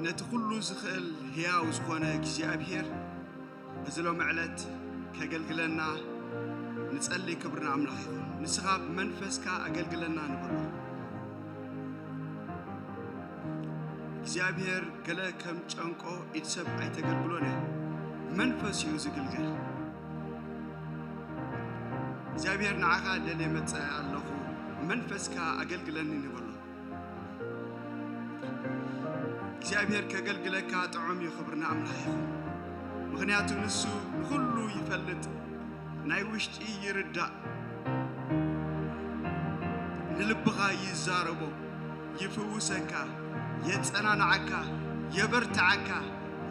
ነቲ ኩሉ ዝኽእል ህያው ዝኾነ እግዚኣብሔር በዚ ሎሚ ዕለት ከገልግለና ንጸሊ። ክብርና ኣምላኽ ይኹን። ንስኻ ብመንፈስካ ኣገልግለና ንበሎ። እግዚኣብሔር ገለ ከም ጨንቆ ኢድ ሰብ ኣይተገልግሎን እያ። መንፈስ እዩ ዝግልገል። እግዚኣብሔር ንዓኻ ደልየ መጸ ኣለኹ፣ መንፈስካ ኣገልግለኒ ንበሎ። እግዚኣብሔር ከገልግለካ ጥዑም እዩ። ክብርና ኣምላኽ ይኹን። ምኽንያቱ ንሱ ንኹሉ ይፈልጥ፣ ናይ ውሽጢ ይርዳእ፣ ንልብኻ ይዛረቦ፣ ይፍውሰካ፣ የጸናንዓካ፣ የበርትዓካ፣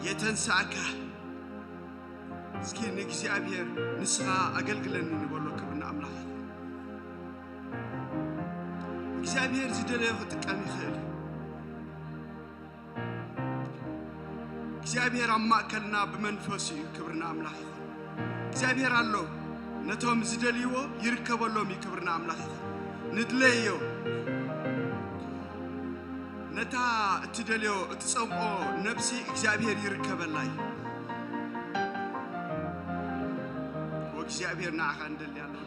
የተንስኣካ። እስኪ ንእግዚኣብሔር ንስኻ ኣገልግለኒ ንበሎ። ክብርና ኣምላኽ ይኹን። እግዚኣብሔር ዝደለዮ ክጥቀም ይኽእል እዩ። እግዚኣብሔር ኣብ ማእከልና ብመንፈሱ እዩ። ክብርና ኣምላኽ ይኹን። እግዚኣብሔር ኣሎ። ነቶም ዝደልይዎ ይርከበሎም እዩ። ክብርና ኣምላኽ ይኹን። ንድለዮ። ነታ እትደልዮ እትጸምኦ ነብሲ እግዚኣብሔር ይርከበላ እዩ። ወእግዚኣብሔር ንዓኻ ንደሊ ኣለና።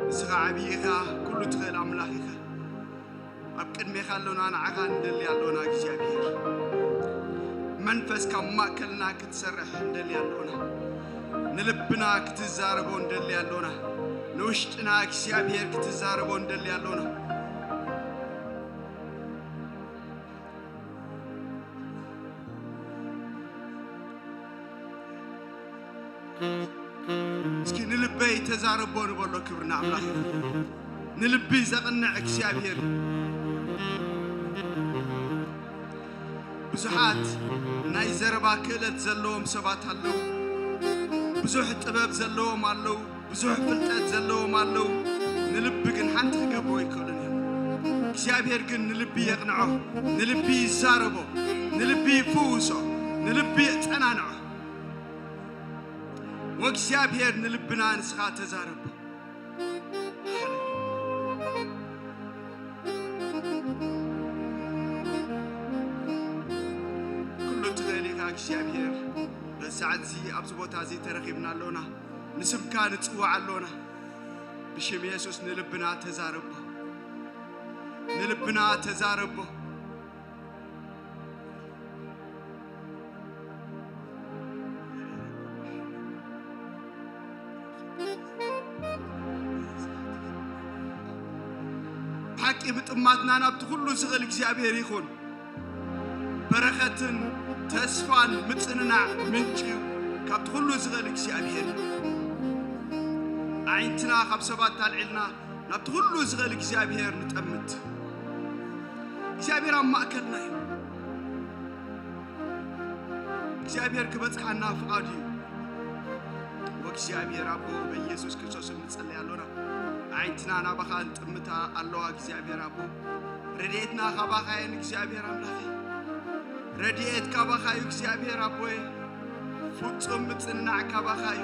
ንስኻ ዓብዪ ኢኻ፣ ኩሉ ትኽእል ኣምላኽ ኢኻ። ኣብ ቅድሜኻ ኣሎና፣ ንዓኻ ንደሊ ኣሎና እግዚኣብሔር። መንፈስካ ኣብ ማእከልና ክትሰርሕ ንደሊ ኣሎና። ንልብና ክትዛረቦ ንደሊ ኣሎና። ንውሽጥና እግዚኣብሔር ክትዛረቦ ንደሊ ኣሎና። እስኪ ንልበይ ተዛረቦ ንበሎ። ክብርና ኣምላኽ ይኹን። ንልቢ ዘቕንዕ እግዚኣብሔር። ብዙሓት ናይ ዘረባ ክእለት ዘለዎም ሰባት ኣለዉ። ብዙሕ ጥበብ ዘለዎም ኣለዉ። ብዙሕ ፍልጠት ዘለዎም ኣለዉ። ንልቢ ግን ሓንቲ ክገብሮ ኣይክእሉን እዮም። እግዚኣብሔር ግን ንልቢ የቕንዖ፣ ንልቢ ይዛረቦ፣ ንልቢ ይፍውሶ፣ ንልቢ የጸናንዖ። ወእግዚኣብሔር ንልብና ንስኻ ተዛረቦ። ኩሉ ትኽእል ኢኻ እግዚኣብሔር። በዚ ሰዓት እዚ ኣብዚ ቦታ እዚ ተረኺብና ኣሎና፣ ንስምካ ንጽዋዕ ኣሎና። ብሽም የሱስ ንልብና ተዛረቦ፣ ንልብና ተዛረቦ። ብሓቂ ምጥማትና ናብቲ ኩሉ ዝኽእል እግዚኣብሔር ይኹን። በረኸትን ተስፋን ምጽንናዕ ምንጪ ካብቲ ኩሉ ዝኽእል እግዚኣብሔር እዩ። ኣዒንትና ካብ ሰባት ኣልዒልና ናብቲ ኩሉ ዝኽእል እግዚኣብሔር ንጠምት። እግዚኣብሔር ኣብ ማእከልና እዩ። እግዚኣብሔር ክበጽሓና ፍቓዱ እዩ። ወእግዚኣብሔር ኣቦ፣ በኢየሱስ ክርስቶስ ንጸልይ ኣሎና። ኣዒንትና ናባኻ እንጥምታ ኣለዋ እግዚኣብሔር ኣቦ። ረድኤትና ካባኻ እየን እግዚኣብሔር ኣምላኸይ። ረድኤት ካባኻ እዩ እግዚኣብሔር ኣቦየ። ፍጹም ምጽንናዕ ካባኻ እዩ።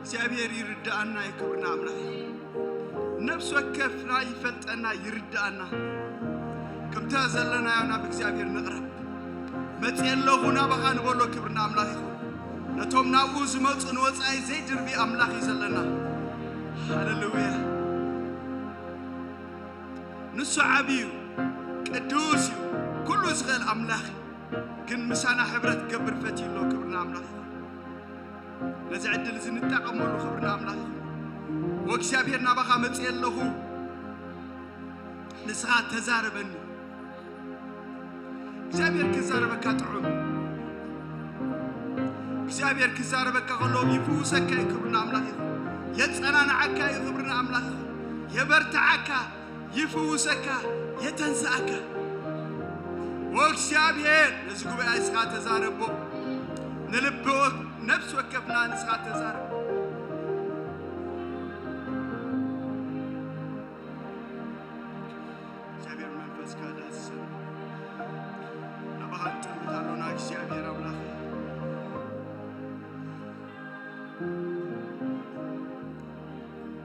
እግዚኣብሔር ይርድኣና እዩ። ክብርና ኣምላኽ እዩ። ነፍሲ ወከፍና ይፈልጠና፣ ይርድኣና። ከምታ ዘለናዮ ናብ እግዚኣብሔር ንቕረብ። መጽየ ኣለኹ ናባኻ ንበሎ። ክብርና ኣምላኽ ይኹን። ነቶም ናብኡ ዝመጹ ንወጻኢ ዘይድርቢ ኣምላኽ እዩ ዘለና። ሃሌሉያ። ንሱ ዓቢ እዩ፣ ቅዱስ እዩ፣ ኩሉ ዝኽእል ኣምላኽ እዩ። ግን ምሳና ሕብረት ክገብር ፈትዩ ኣሎ። ክብርና ኣምላኽ ይኹን። ነዚ ዕድል እዚ ንጠቐመሉ። ክብርና ኣምላኽ ይኹን። ወእግዚኣብሔር ናባኻ መጽየ ኣለኹ፣ ንስኻ ተዛረበኒ። እግዚኣብሔር ክዛረበካ ጥዑም እዩ። እግዚኣብሔር ክዛረበካ ከሎ ይፍውሰካ እዩ። ክብርና ኣምላኽ ይኹን። የጸናንዓካ እዩ። ክብርና ኣምላኽ ይኹን። የበርትዓካ፣ ይፍውሰካ፣ የተንስኣካ። ወእግዚኣብሔር ነዚ ጉባኤ እስኻ ተዛረቦ። ንልቢ ወ-፣ ነፍሲ ወከፍና ንስኻ ተዛረብ። እግዚኣብሔር መንፈስካ ዳስሰና። ናባኻ ንጥምት ኣሎና እግዚኣብሔር ኣምላኽ።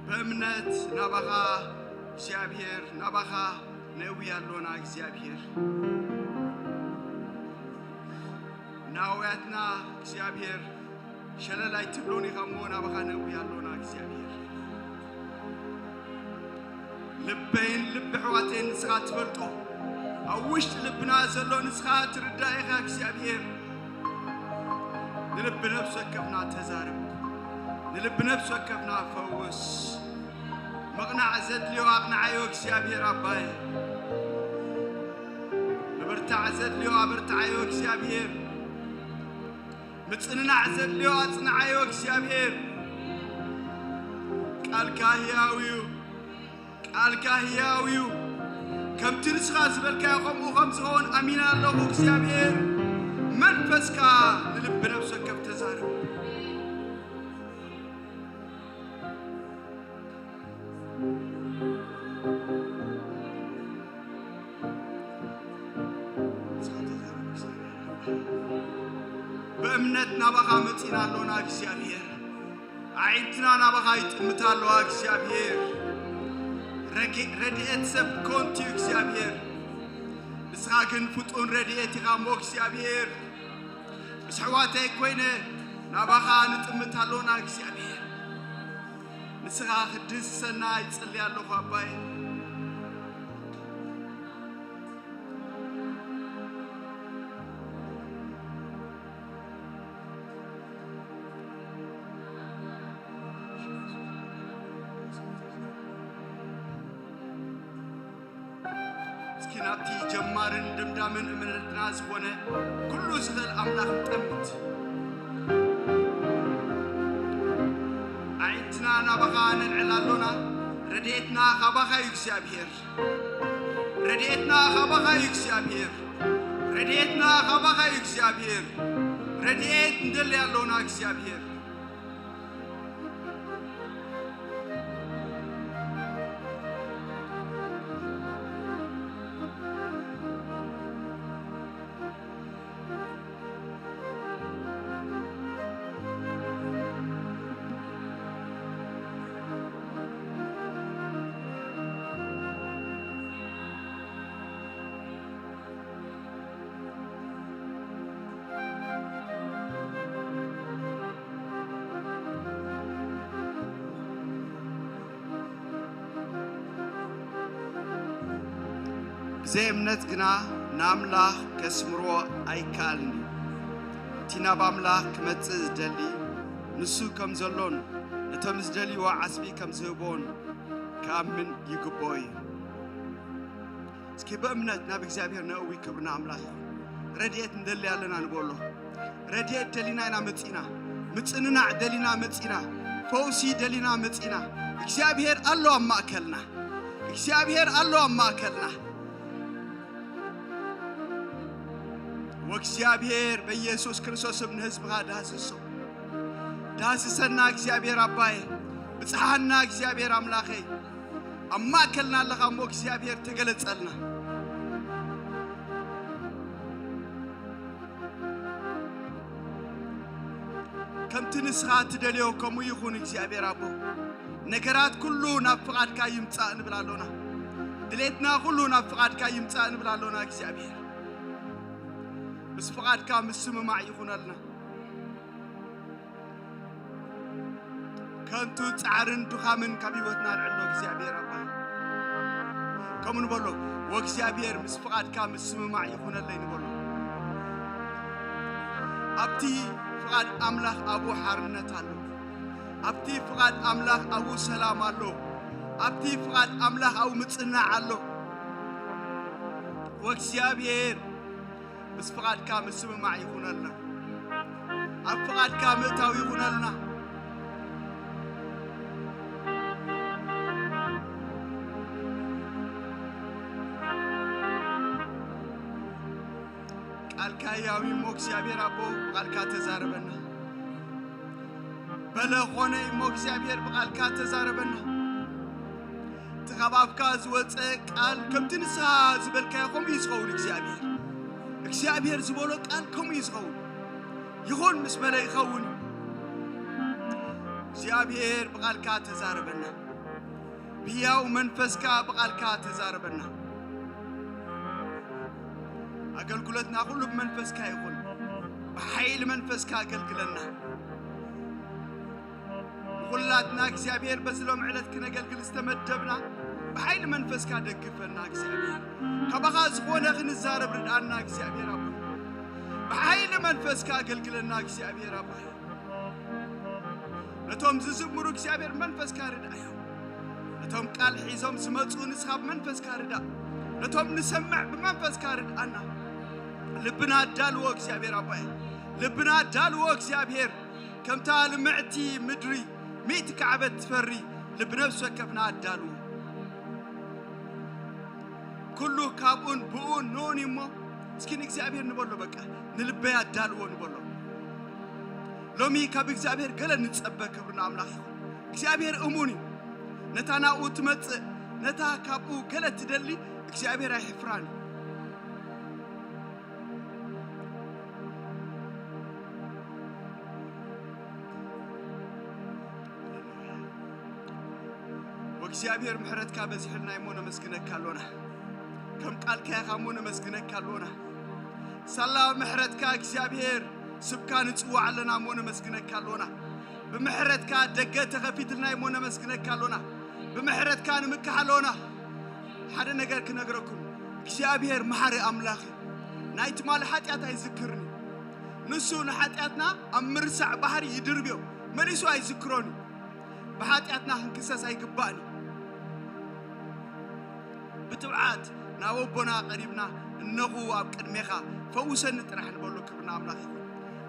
ብእምነት ናባኻ እግዚኣብሔር፣ ናባኻ ነእዊ ኣሎና እግዚኣብሔር። ናውያትና እግዚኣብሔር ሸለል ኣይትብሎን ኢኻ እሞ ናባኻ ነእዊ ኣሎና እግዚኣብሔር። ልበይን ልቢ ኣሕዋተይን ንስኻ ትፈልጦ፣ ኣብ ውሽጢ ልብና ዘሎ ንስኻ ትርዳእ ኢኻ እግዚኣብሔር። ንልቢ ነፍሲ ወከፍና ተዛረብ፣ ንልቢ ነፍሲ ወከፍና ፈውስ። ምቕናዕ ዘድልዮ ኣቕንዓዮ እግዚኣብሔር ኣባየ። ምብርታዕ ዘድልዮ ኣበርትዓዮ እግዚኣብሔር። ምጽንናዕ ዘድልዮ ኣጽንዓዮ እግዚኣብሔር። ቃልካ ህያው እዩ፣ ቃልካ ህያው እዩ። ከምቲ ንስኻ ዝበልካዮ ከምኡ ከም ዝኸውን ኣሚነ ኣለኹ እግዚኣብሔር። መንፈስካ ንልቢ ነፍሲ ወከፍ ተዛረብ። ብእምነት ናባኻ መጺና ኣሎና እግዚኣብሔር። ኣዒንትና ናባኻ ይጥምታ ኣለዋ እግዚኣብሔር። ረጊ-፣ ረድኤት ሰብ ኮንቱ እዩ እግዚኣብሔር። ንስኻ ግን ፍጡን ረድኤት ኢኻ እሞ እግዚኣብሔር። ምስ ኣሕዋተይ ኮይነ ናባኻ ንጥምት ኣሎና እግዚኣብሔር። ንስኻ ክትድህስሰና ይጽሊ ኣለኹ ኣባይ። እስኪ ናብቲ ጀማርን ደምዳምን እምነትና ዝኾነ ኩሉ ዝኽእል ኣምላኽ ንጠምት። ኣዒንትና ናባኻ ነልዕል ኣሎና። ረድኤትና ካባኻ እዩ እግዚኣብሔር። ረድኤትና ካባኻ እዩ እግዚኣብሔር። ረድኤትና ካባኻ እዩ እግዚኣብሔር። ረድኤት እንደሊ ኣሎና እግዚኣብሔር። ብዘይ እምነት ግና ንኣምላኽ ከስምርዎ ኣይከኣልን እዩ። እቲ ናብ ኣምላኽ ክመጽእ ዝደሊ፣ ንሱ ከም ዘሎን ነቶም ዝደልይዎ ዓስቢ ከም ዝህቦን ክኣምን ይግብኦ እዩ። እስኪ ብእምነት ናብ እግዚኣብሔር ነእዊ። ክብሪ ንኣምላኽ ይኹን። ረድኤት ንደሊ ኣለና ንበሎ። ረድኤት ደሊና ኢና መጺና። ምጽንናዕ ደሊና መጺና። ፈውሲ ደሊና መጺና። እግዚኣብሔር ኣሎ ኣብ ማእከልና። እግዚኣብሔር ኣሎ ኣብ ማእከልና። ወእግዚኣብሔር በኢየሱስ ክርስቶስ ስም ንህዝብኻ ዳህስሶ። ዳህስሰና እግዚኣብሔር ኣባዬ። ብጽሓና እግዚኣብሔር ኣምላኸይ። ኣብ ማእከልና ኣለኻ እሞ እግዚኣብሔር ተገለጸልና። ከምቲ ንስኻ ትደልዮ ከምኡ ይኹን እግዚኣብሔር ኣቦ። ነገራት ኩሉ ናብ ፍቓድካ ይምጻእ ንብል ኣሎና። ድሌትና ኩሉ ናብ ፍቓድካ ይምጻእ ንብል ኣሎና እግዚኣብሔር። ምስ ፍቓድካ ምስምማዕ ይኹነልና። ከንቱ ጻዕርን ድኻምን ካብ ህይወትና ኣልዕሎ እግዚኣብሔር ኣባ። ከምኡ ንበሎ፣ "ወእግዚኣብሔር ምስ ፍቓድካ ምስምማዕ ይኹነለይ" ንበሎ። ኣብቲ ፍቓድ ኣምላኽ ኣብኡ ሓርነት ኣሎ። ኣብቲ ፍቓድ ኣምላኽ ኣብኡ ሰላም ኣሎ። ኣብቲ ፍቓድ ኣምላኽ ኣብኡ ምጽናዕ ኣሎ። ወእግዚኣብሔር ምስ ፍቓድካ ምስምማዕ ይኹነልና። ኣብ ፍቓድካ ምእታው ይኹነልና። ቃልካ ህያው እሞ እግዚኣብሔር ኣቦ ብቃልካ ተዛረበና። በለ ኾነ እሞ እግዚኣብሔር ብቃልካ ተዛረበና። እቲ ካብ ኣፍካ ዝወፀ ቃል ከምቲ ንስኻ ዝበልካዮ ከምኡ እዩ ዝኸውን። እግዚኣብሔር እግዚኣብሔር ዝበሎ ቃል ከምኡ እዩ ዝኸውን። ይኹን ምስ በለ ይኸውን እዩ። እግዚኣብሔር ብቃልካ ተዛረበና። ብህያው መንፈስካ ብቃልካ ተዛረበና። ኣገልግሎትና ኩሉ ብመንፈስካ ይኹን። ብሓይሊ መንፈስካ ኣገልግለና። ንኹላትና እግዚኣብሔር በዚ ሎም ዕለት ክነገልግል ዝተመደብና ብሓይሊ መንፈስካ ደግፈና እግዚኣብሔር። ካባኻ ዝኾነ ክንዛረብ ርድኣና እግዚኣብሔር ኣቦ። ብሓይሊ መንፈስካ ኣገልግለና እግዚኣብሔር ኣቦ። ነቶም ዝዝምሩ እግዚኣብሔር መንፈስካ ርድኣዮም። ነቶም ቃል ሒዞም ዝመፁ ንስኻ ብመንፈስካ ርዳእ። ነቶም ንሰምዕ ብመንፈስካ ርድኣና። ልብና ኣዳልዎ እግዚኣብሔር ኣባይ። ልብና ኣዳልዎ እግዚኣብሔር። ከምታ ልምዕቲ ምድሪ ሚእቲ ካዕበት ትፈሪ ልቢ ነፍሲ ወከፍና ኣዳልዎ። ኩሉ ካብኡን ብኡን ንኡን እዩ እሞ እስኪ ንእግዚኣብሔር ንበሎ። በቃ ንልበይ ኣዳልዎ ንበሎ። ሎሚ ካብ እግዚኣብሔር ገለ ንጸበ። ክብሪ ንኣምላኽ ይኹን። እግዚኣብሔር እሙን እዩ። ነታ ናብኡ ትመጽእ ነታ ካብኡ ገለ ትደሊ እግዚኣብሔር ኣይሕፍራን እዩ። ወእግዚኣብሔር ምሕረትካ በዚሑልና እሞ ነመስግነካ ኣሎና። ከም ቃልካ ኢኻ እሞ ነመስግነካ ኣሎና። ሳላ ምሕረትካ እግዚኣብሔር ስብካ ንጽዋዕ ኣለና እሞ ነመስግነካ ኣሎና። ብምሕረትካ ደገ ተኸፊትልና እሞ ነመስግነካ ኣሎና። ብምሕረትካ ንምካሕ ኣሎና። ሓደ ነገር ክነግረኩም፣ እግዚኣብሔር መሓሪ ኣምላኽ እዩ። ናይ ትማሊ ሓጢኣት ኣይዝክርን እዩ። ንሱ ንሓጢኣትና ኣብ ምርሳዕ ባሕሪ ይድርብዮ፣ መሊሱ ኣይዝክሮን እዩ። ብሓጢኣትና ክንክሰስ ኣይግባእን እዩ። ብትብዓት ናብ ኣቦና ቀሪብና፣ እነኹ ኣብ ቅድሜኻ፣ ፈውሰኒ ጥራሕ ንበሎ። ክብሪ ንኣምላኽ ይኹን።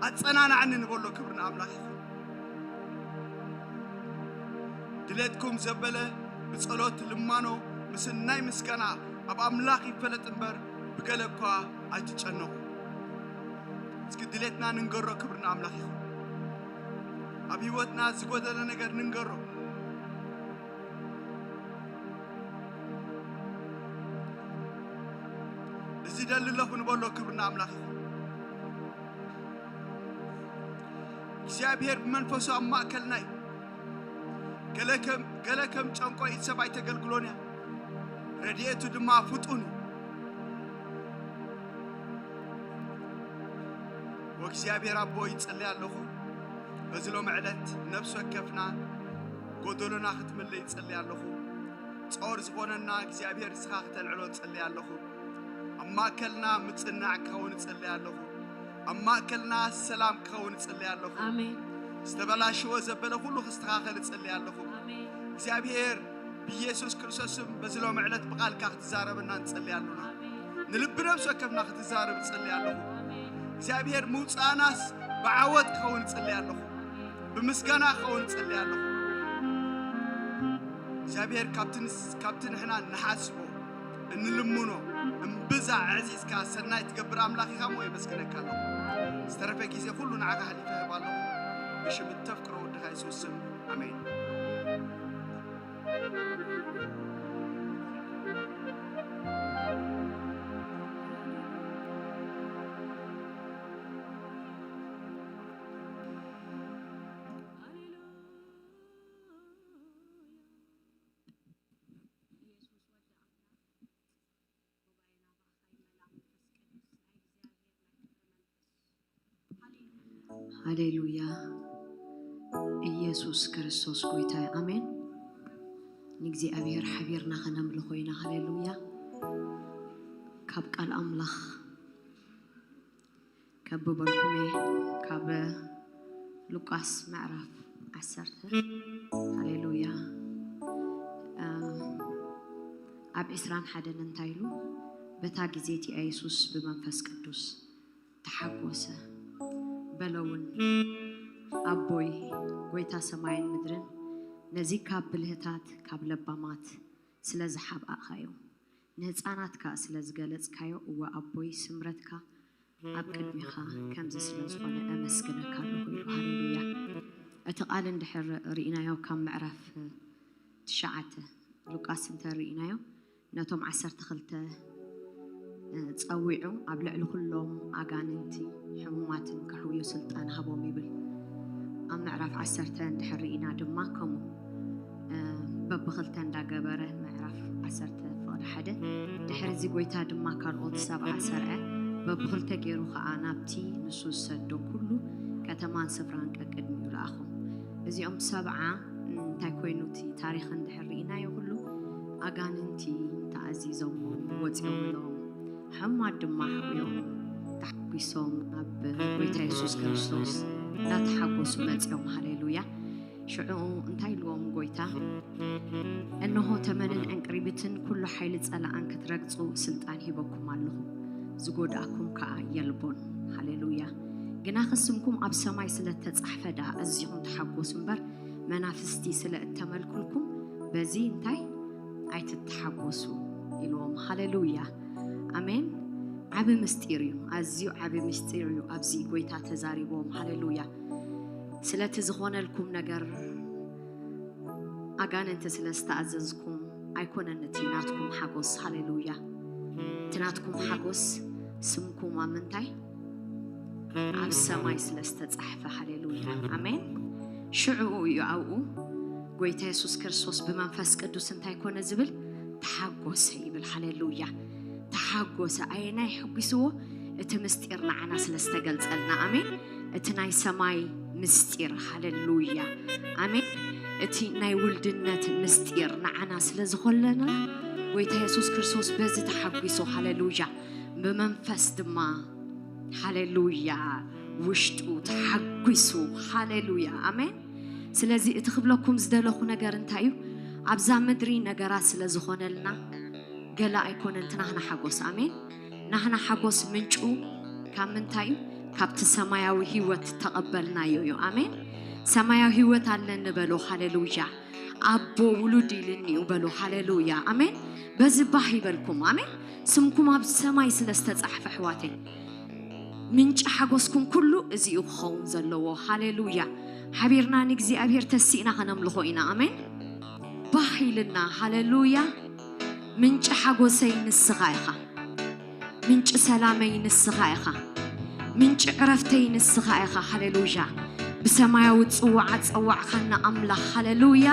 ኣጸናናዕኒ ንበሎ። ክብሪ ንኣምላኽ ይኹን። ድሌትኩም ዘበለ ብጸሎት ልማኖ ምስናይ ምስጋና ኣብ ኣምላኽ ይፈለጥ እምበር ብገለ እኳ ኣይትጨነቑ። እስኪ ድሌትና ንንገሮ። ክብሪ ንኣምላኽ ይኹን። ኣብ ህይወትና ዝጎደለ ነገር ንንገሮ። እዚ ደሊ ኣለኹ ንበሎ። ክብሪ ንኣምላኽ ይኹን። እግዚኣብሔር ብመንፈሱ ኣብ ማእከልና እዩ። ገለ ከም፣ ገለ ከም ጨንቆ ኢድ ሰብ ኣይተገልግሎን እያ። ረድኤቱ ድማ ፍጡን እዩ። ወእግዚኣብሔር ኣቦ ይጽሊ ኣለኹ። በዚ ሎሚ ዕለት ነፍሲ ወከፍና ጎደሎና ክትምልእ ይጽሊ ኣለኹ። ጾር ዝኾነና እግዚኣብሔር ንስኻ ክተልዕሎ እጽሊ ኣለኹ። ኣብ ማእከልና ምጽናዕ ክኸውን እጽሊ ኣለኹ። ኣብ ማእከልና ሰላም ክኸውን እጽሊ ኣለኹ። ኣሜን። ዝተበላሸወ ዘበለ ኩሉ ክስተኻኸል እጽሊ ኣለኹ። ኣሜን። እግዚኣብሔር ብኢየሱስ ክርስቶስ ስም በዚ ሎሚ ዕለት ብቓልካ ክትዛረበና ንጽሊ ኣለና። ኣሜን። ንልቢ ነፍሲ ወከፍና ክትዛረብ እጽሊ ኣለኹ። ኣሜን። እግዚኣብሔር ምውጻእናስ ብዓወት ክኸውን እጽሊ ኣለኹ። ኣሜን። ብምስጋና ክኸውን እጽሊ ኣለኹ። እግዚኣብሔር ካብቲ ንስ-፣ ካብቲ ንሕና ንሓስቦ እንልምኖ እምብዛ ኣዕዚዝካ ሰናይ ትገብር ኣምላኽ ኢኻ እሞ የመስግነካ ኣለኹ። ዝተረፈ ግዜ ኩሉ ንዓኻ ሓሊፈ እህብ ኣለኹ። ብሽም እተፍቅሮ ወድኻ የሱስ ስም፣ ኣሜን። ሃሌሉያ። ኢየሱስ ክርስቶስ ጎይታ እዩ። ኣሜን። ንእግዚኣብሔር ሓቢርና ከነምልኾ ኢና። ሃሌሉያ። ካብ ቃል ኣምላኽ ከብበልኩም እየ፣ ካብ ሉቃስ ምዕራፍ ዓሰርተ። ሃሌሉያ። እ፣ ኣብ ዕስራን ሓደን እንታይ ኢሉ? በታ ግዜ እቲኣ የሱስ ብመንፈስ ቅዱስ ተሓጎሰ፣ በለ እውን፣ ኣቦይ፣ ጐይታ ሰማይን ምድርን፣ ነዚ ካብ ብልህታት ካብ ለባማት ስለ ዝሓብኣእካዮ፣ ንህፃናት ከኣ ስለ ዝገለጽካዮ፣ እወ ኣቦይ፣ ስምረትካ ኣብ ቅድሚኻ ከምዚ ስለ ዝኾነ ኣመስግነካ ኣለኹ ኢሉ። ሃሌሉያ። እቲ ቃል እንድሕር ርኢናዮ ካብ ምዕራፍ ትሽዓተ ሉቃስ እንተ ርኢናዮ ነቶም ዓሰርተ ክልተ ጸዊዑ ኣብ ልዕሊ ኩሎም ኣጋንንቲ ሕሙማትን ከሕውዩ ስልጣን ሃቦም ይብል። ኣብ ምዕራፍ ዓሰርተ እንድሕር ርኢና ድማ ከምኡ በብኽልተ እንዳገበረ ምዕራፍ ዓሰርተ ፍቕዲ ሓደ ድሕሪ እዚ ጎይታ ድማ ካልኦት ሰብዓ ሰርዐ በብኽልተ ገይሩ ኸዓ ናብቲ ንሱ ዝሰዶ ኩሉ ከተማን ስፍራን ቀቅድሚኡ ለኣኹም። እዚኦም ሰብዓ እንታይ ኮይኑ እቲ ታሪኽ እንድሕር ርኢናዮ ኩሉ ኣጋንንቲ ተኣዚዞም ወፂኦም ኣለዎም። ሕማት ድማ ሕውዮም ተሓጒሶም ኣብ ጎይታ የሱስ ክርስቶስ እንዳተሓጎሱ መፂኦም። ሃሌሉያ። ሽዑ እንታይ ኢልዎም ጎይታ? እንሆ ተመንን ዕንቅሪብትን ኩሉ ሓይሊ ጸላኣን ክትረግጹ ስልጣን ሂበኩም ኣለኹ፣ ዝጎድኣኩም ከኣ የልቦን። ሃሌሉያ። ግናኸ ስምኩም ኣብ ሰማይ ስለ እተጻሕፈ ደኣ ኣዚኹም ተሓጎሱ እምበር፣ መናፍስቲ ስለ እተመልኩልኩም በዚ እንታይ ኣይትተሓጎሱ ኢልዎም። ሃሌሉያ። ኣሜን። ዓቢ ምስጢር እዩ፣ ኣዝዩ ዓቢ ምስጢር እዩ። ኣብዚ ጎይታ ተዛሪቦም። ሃሌሉያ። ስለቲ ዝኾነልኩም ነገር ኣጋንንቲ ስለ ዝተኣዘዝኩም ኣይኮነን እቲ ናትኩም ሓጎስ። ሃሌሉያ። እቲ ናትኩም ሓጎስ ስምኩም ኣብ ምንታይ? ኣብ ሰማይ ስለ ዝተጻሕፈ። ሃሌሉያ። ኣሜን። ሽዑ እዩ ኣብኡ ጎይታ የሱስ ክርስቶስ ብመንፈስ ቅዱስ እንታይ ኮነ ዝብል? ተሓጎሰ ይብል። ሃሌሉያ። ተሓጎሰ። ኣየናይ ሕጒስዎ? እቲ ምስጢር ንዓና ስለ ዝተገልጸልና። ኣሜን። እቲ ናይ ሰማይ ምስጢር። ሃሌሉያ። ኣሜን። እቲ ናይ ውልድነት ምስጢር ንዓና ስለ ዝኾለና ጎይታ የሱስ ክርስቶስ በዚ ተሓጒሱ። ሃሌሉያ። ብመንፈስ ድማ ሃሌሉያ ውሽጡ ተሓጒሱ። ሃሌሉያ። ኣሜን። ስለዚ እቲ ክብለኩም ዝደለኹ ነገር እንታይ እዩ? ኣብዛ ምድሪ ነገራት ስለ ዝኾነልና ገለ ኣይኮነን እቲ ናህና ሓጎስ። ኣሜን። ናህና ሓጎስ ምንጩ ካብ ምንታይ እዩ? ካብቲ ሰማያዊ ህይወት ተቐበልናዮ እዩ። ኣሜን። ሰማያዊ ህይወት ኣለኒ በሎ። ሃሌሉያ። ኣቦ ውሉድ ኢልኒ እዩ በሎ። ሃሌሉያ። ኣሜን። በዚ ባህ ይበልኩም። ኣሜን። ስምኩም ኣብ ሰማይ ስለ ዝተጻሕፈ ኣሕዋተይ፣ ምንጪ ሓጎስኩም ኩሉ እዚ እዩ ክኸውን ዘለዎ። ሃሌሉያ። ሓቢርና ንእግዚኣብሔር ተሲእና ከነምልኾ ኢና። ኣሜን። ባህ ኢልና። ሃሌሉያ። ምንጪ ሓጎሰይ ንስኻ ኢኻ። ምንጪ ሰላመይ ንስኻ ኢኻ። ምንጪ ዕረፍተይ ንስኻ ኢኻ። ሃሌሉያ። ብሰማያዊ ጽዋዓ ጸዋዕካና ኣምላኽ። ሃሌሉያ።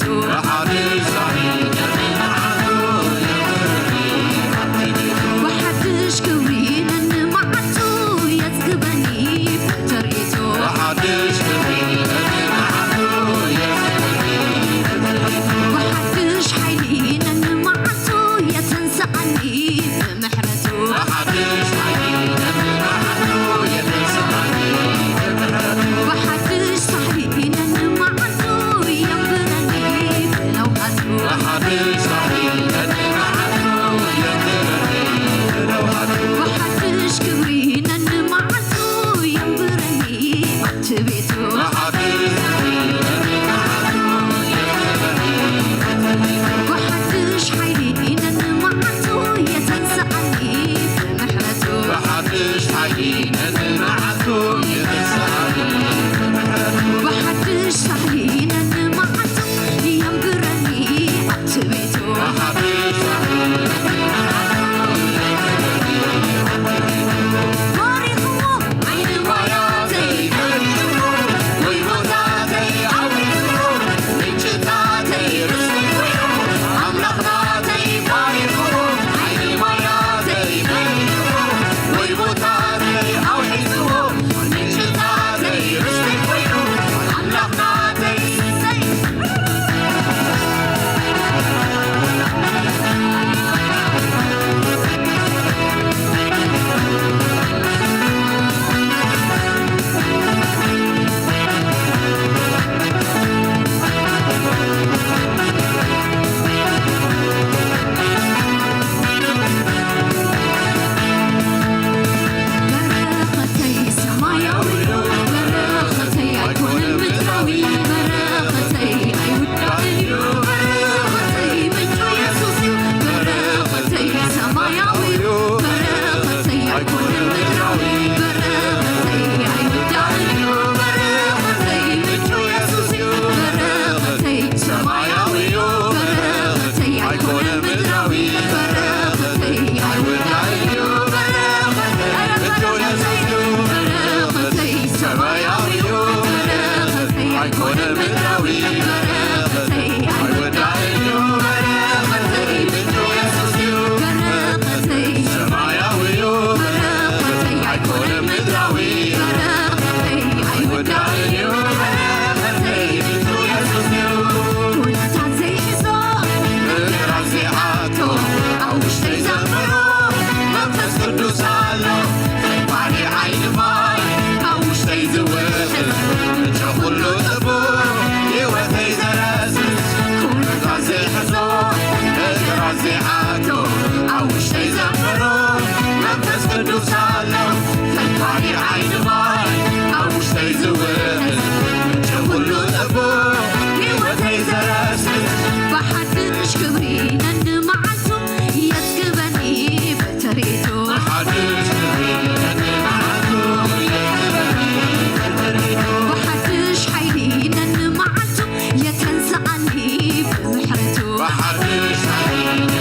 ብሓድሽ ክብሪ ነንመዓልቱ የጽግበኒ ብትርኢቱ። ብሓድሽ ክብሪ ነንመዓልቱ የጽግበኒ ብትርኢቱ። ብሓድሽ ሓይሊ ነንመዓልቱ የተንስኣኒ ብምሕረቱ። ብሓድሽ ሓይሊ ነንመዓልቱ የተንስኣኒ ብምሕረቱ። ብሓድሽ ሳሕሊ ነንመዓልቱ የንብረኒ ብለውሃቱ። ብሓድሽ ሳሕሊ ነንመዓልቱ የንብረኒ ብለውሃቱ። ብሓድሽ ክብሪ ነንመዓልቱ የንብረኒ ኣብቲ ቤቱ። ብሓድሽ ክብሪ ነንመዓልቱ የንብረኒ ብሓድሽ ሓይሊ ነንመዓልቱ የተንስኣኒ ብምሕረቱ። ብሓድሽ ሓይሊ ነንመዓልቱ የተንስኣኒ ብምሕረቱ። ብሓድሽ ሳሕሊ ነንመዓልቱ የንብረኒ ኣብቲ ቤቱ። ብሓድሽ ሳሕሊ ነንመዓልቱ ባሪኽዎ ዓይኒ ማያተይ ከሪኽዎ፣ ጎይታተይ ኣውሒስዎ፣ ምንጭታተይ ርስቲ ኮይኑ፣ ኣምላኽ ናተይ ባሪኽዎ ዓይኒ ማያተይ ከሪኽዎ፣ ጎይታተይ ኣውሒስዎ፣ ምንጭታተይ ርስቲ ኮይኑ፣ ኣምላኽ ናተይ በረኸተይ ሰማያዊ እዩ፣ በረኸተይ ኣይኮነን ምድራዊ፣ በረኸተይ ኣይውዳእን እዩ፣ በረኸተይ ምንጩ የሱስ እዩ፣ በረኸተይ ሰማያዊ እዩ፣ በረኸተይ ኣይኮነን ምድራዊ፣ በረኸተይ ኣይውዳእን እዩ፣ በረኸተይ ምንጩ የሱስ እዩ፣ በረኸተይ ሰማያዊ እዩ፣ በረኸተይ ኣይኮነን ምድራዊ፣ በረኸተይ ኣይውዳእን እዩ፣ በረኸተይ ምንጩ የሱስ እዩ፣ በረኸተይ ሰማያዊ እዩ፣ በረኸተይ ኣይኮነን ምድራዊ፣ በረኸተይ ኣይውዳእን እዩ፣ በረኸተይ ምንጩ የሱስ እዩ፣ በረኸተይ ሰማያዊ እዩ፣ በረኸተይ ኣይኮነን ምድራዊ፣ በረኸተይ ኣይውዳእን እዩ፣ በረኸተይ ምንጩ የሱስ እዩ። ኩነታት ዘይሕዞ፣ ነገራት ዘይሓቶ፣ ኣብ ውሽጠይ ዘንብሮ መንፈስ ቅዱስ ኣሎ። ፈጣሪ ዓይኒ ማይ ኣብ ውሽጠይ ዝውሕዝ፣ ምንጪ ኩሉ ጽቡቕ ህይወተይ ዘረስርስ። ኩነታት ዘይሕዞ፣ ነገራት ዘይሓቶ፣ ኣብ ውሽጠይ ዘንብሮ መንፈስ ቅዱስ ኣሎ። ፈጣሪ ዓይኒ ማይ ኣብ ውሽጠይ ዝውሕዝ፣ ምንጪ ኩሉ ጽቡቕ ህይወተይ ዘረስርስ። ብሓድሽ ክብሪ ነንመዓልቱ የጽግበኒ ብትርኢቱ። ብሓድሽ ክብሪ ነንመዓልቱ የጽግበኒ ብትርኢቱ። ብሓድሽ ሓይሊ ነንመዓልቱ የተንስኣኒ ብምሕረቱ። ብሓድሽ ሓይሊ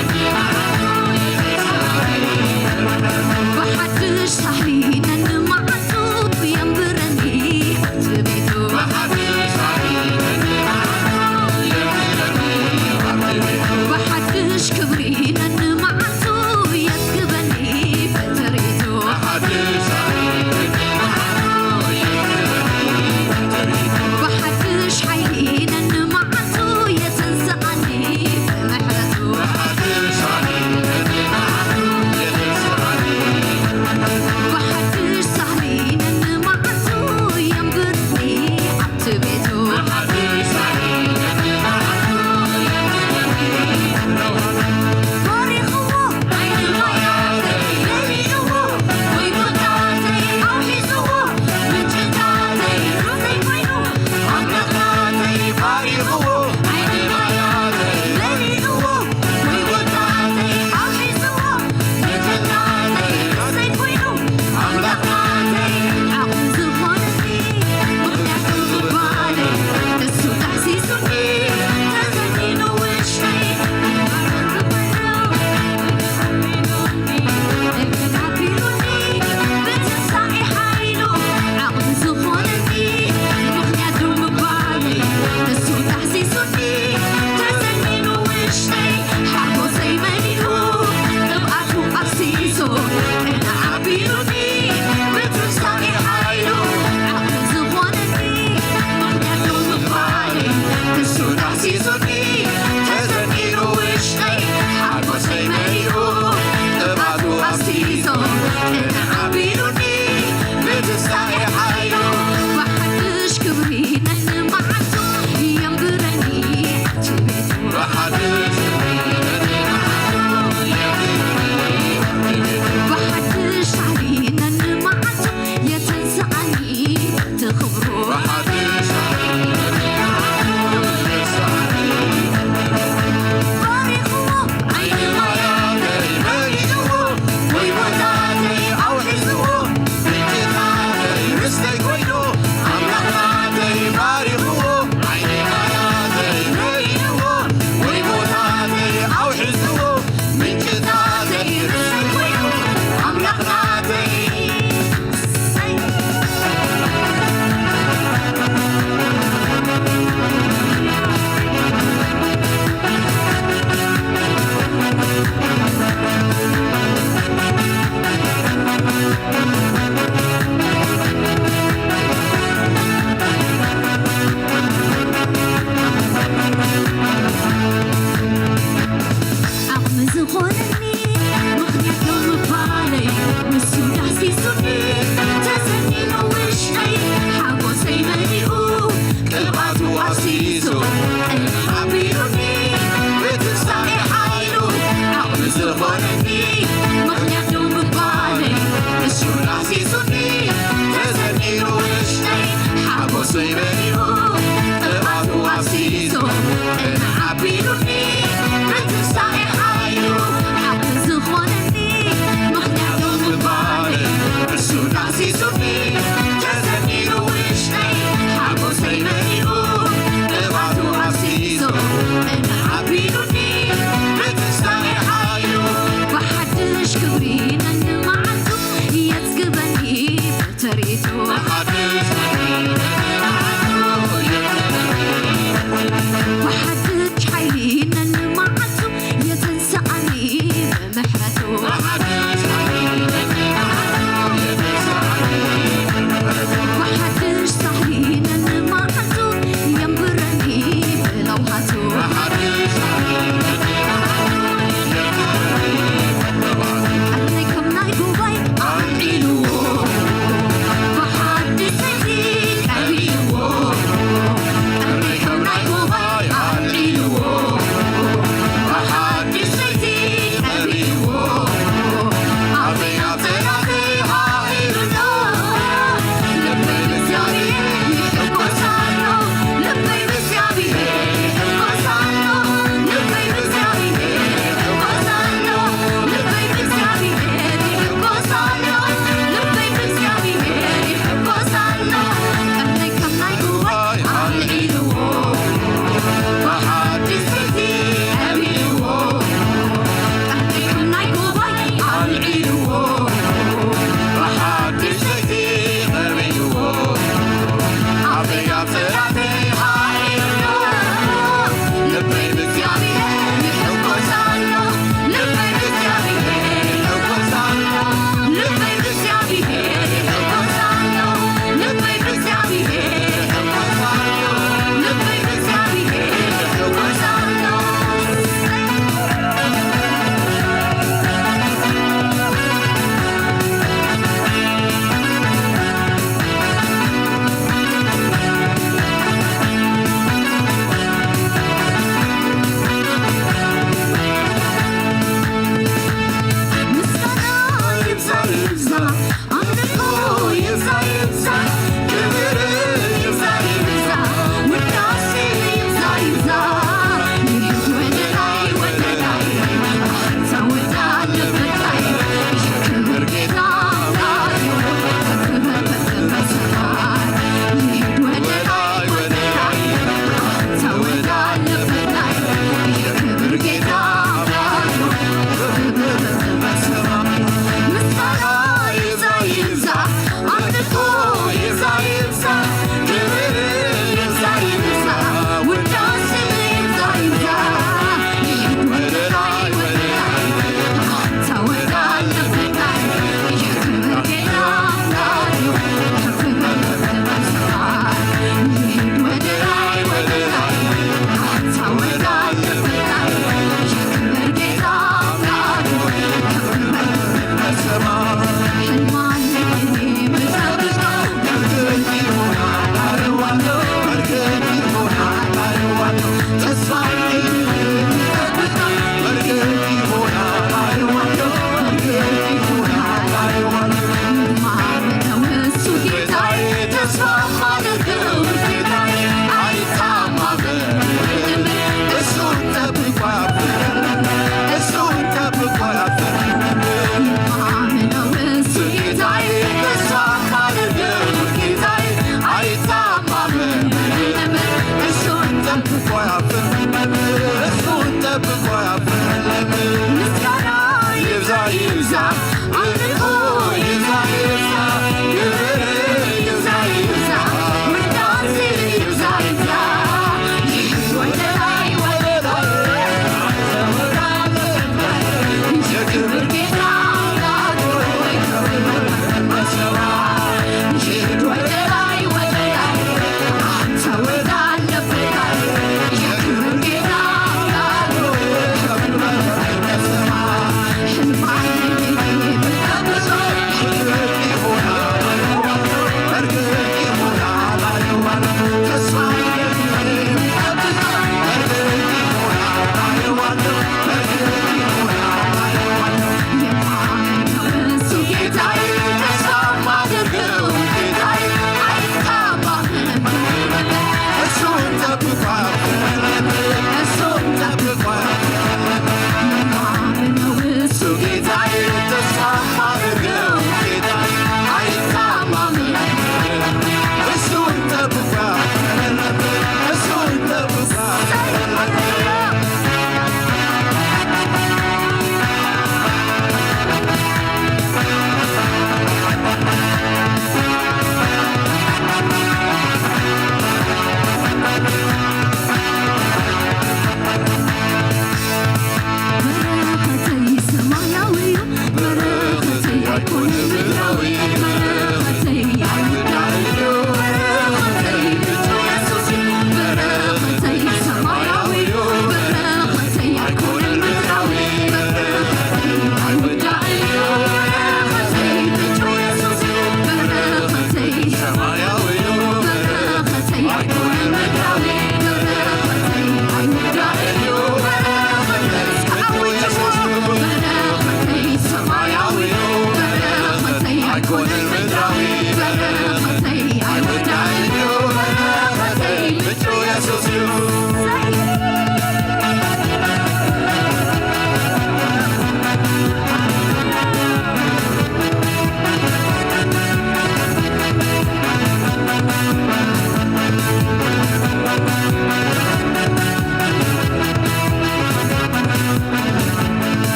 ብሓድሽ ሓይሊ ነንመዓልቱ የተንስኣኒ ትኽብሮ። ባሪኽዎ፣ ዓይኒ ማያተይ መሊእዎ፣ ወይቦታተይ ኣውሒዝዎ፣ ምንጭታተይ ርስተይ ኮይኑ፣ ኣምላኽ ናተይ ባሪኽዎ፣ ዓይኒ ማያተይ መሊእዎ፣ ወይቦታተይ ኣውሒዝዎ፣ ምንጭታተይ ርስተይ ኮይኑ፣ ኣምላኽ ናተይ። ዓቕሚ ዝኾነኒ ምኽንያት ደው ምባለይ፣ ንሱ ዳህሲሱኒ፣ ተሰኒኑ ውሽጠይ፣ ሓጎሰይ መሊኡ፣ ቅብኣቱ ኣፍሲሱ፣ ቅንዕ ኣቢሉኒ፣ ብትንሳኤ ሓይሉ፣ ዓቕሚ ዝኾነኒ ምኽንያት ደው ምባለይ፣ ንሱ ዳህሲሱኒ፣ ተሰኒኑ ውሽጠይ፣ ሓጎሰይ መሊኡ፣ ቅብኣቱ ኣፍሲሱ፣ ቅንዕ ኣቢሉኒ፣ ብትንሳኤ ሓይሉ፣ ሓቂ ዝኾነኒ፣ ምኽንያት ምባለይ፣ እሱ ዳህሲሱኒ፣ ተሰኒኑ ውሽጠይ፣ ሓጎሰይ መሊኡ፣ ቅብኣቱ ኣፍሲሱ፣ ቅንዕ ኣቢሉኒ፣ ብትንሳኤ ሓይሉ፣ ብሓድሽ ክብሪ ነንመዓልቱ የጽግበኒ። ተሪቱ ብሓድሽ ሓይሊ ነንመዓልቱ የተንስኣኒ ብምሕረቱ። ብሓድሽ ሳህሊ ነንመዓልቱ የንብረኒ ብለውሃቱ።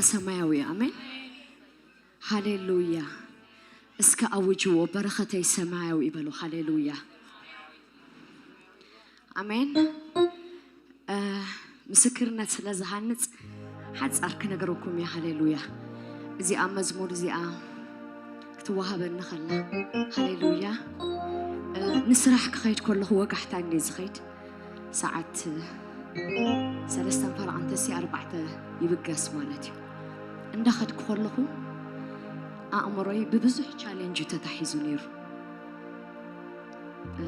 ሰማያዊ። ኣሜን። ሃሌሉያ። እስከ ኣውጅዎ፣ በረኸተይ ሰማያዊ ይበሉ። ሃሌሉያ። ኣሜን። እ፣ ምስክርነት ስለ ዝሃንጽ ሓጻር ክነግረኩም እየ። ሃሌሉያ። እዚኣ መዝሙር እዚኣ ክትወሃበኒ ከላ፣ ሃሌሉያ፣ እ፣ ንስራሕ ክኸይድ ከለኹ ወጋሕታ እንደ ዝኸይድ ሰዓት ሰለስተን ፈረቓ እንተሲ ኣርባዕተ ይብገስ ማለት እዩ። እንዳኸድኩ ከለኹ ኣእምሮይ ብብዙሕ ቻሌንጅ ተታሒዙ ነይሩ። እ፣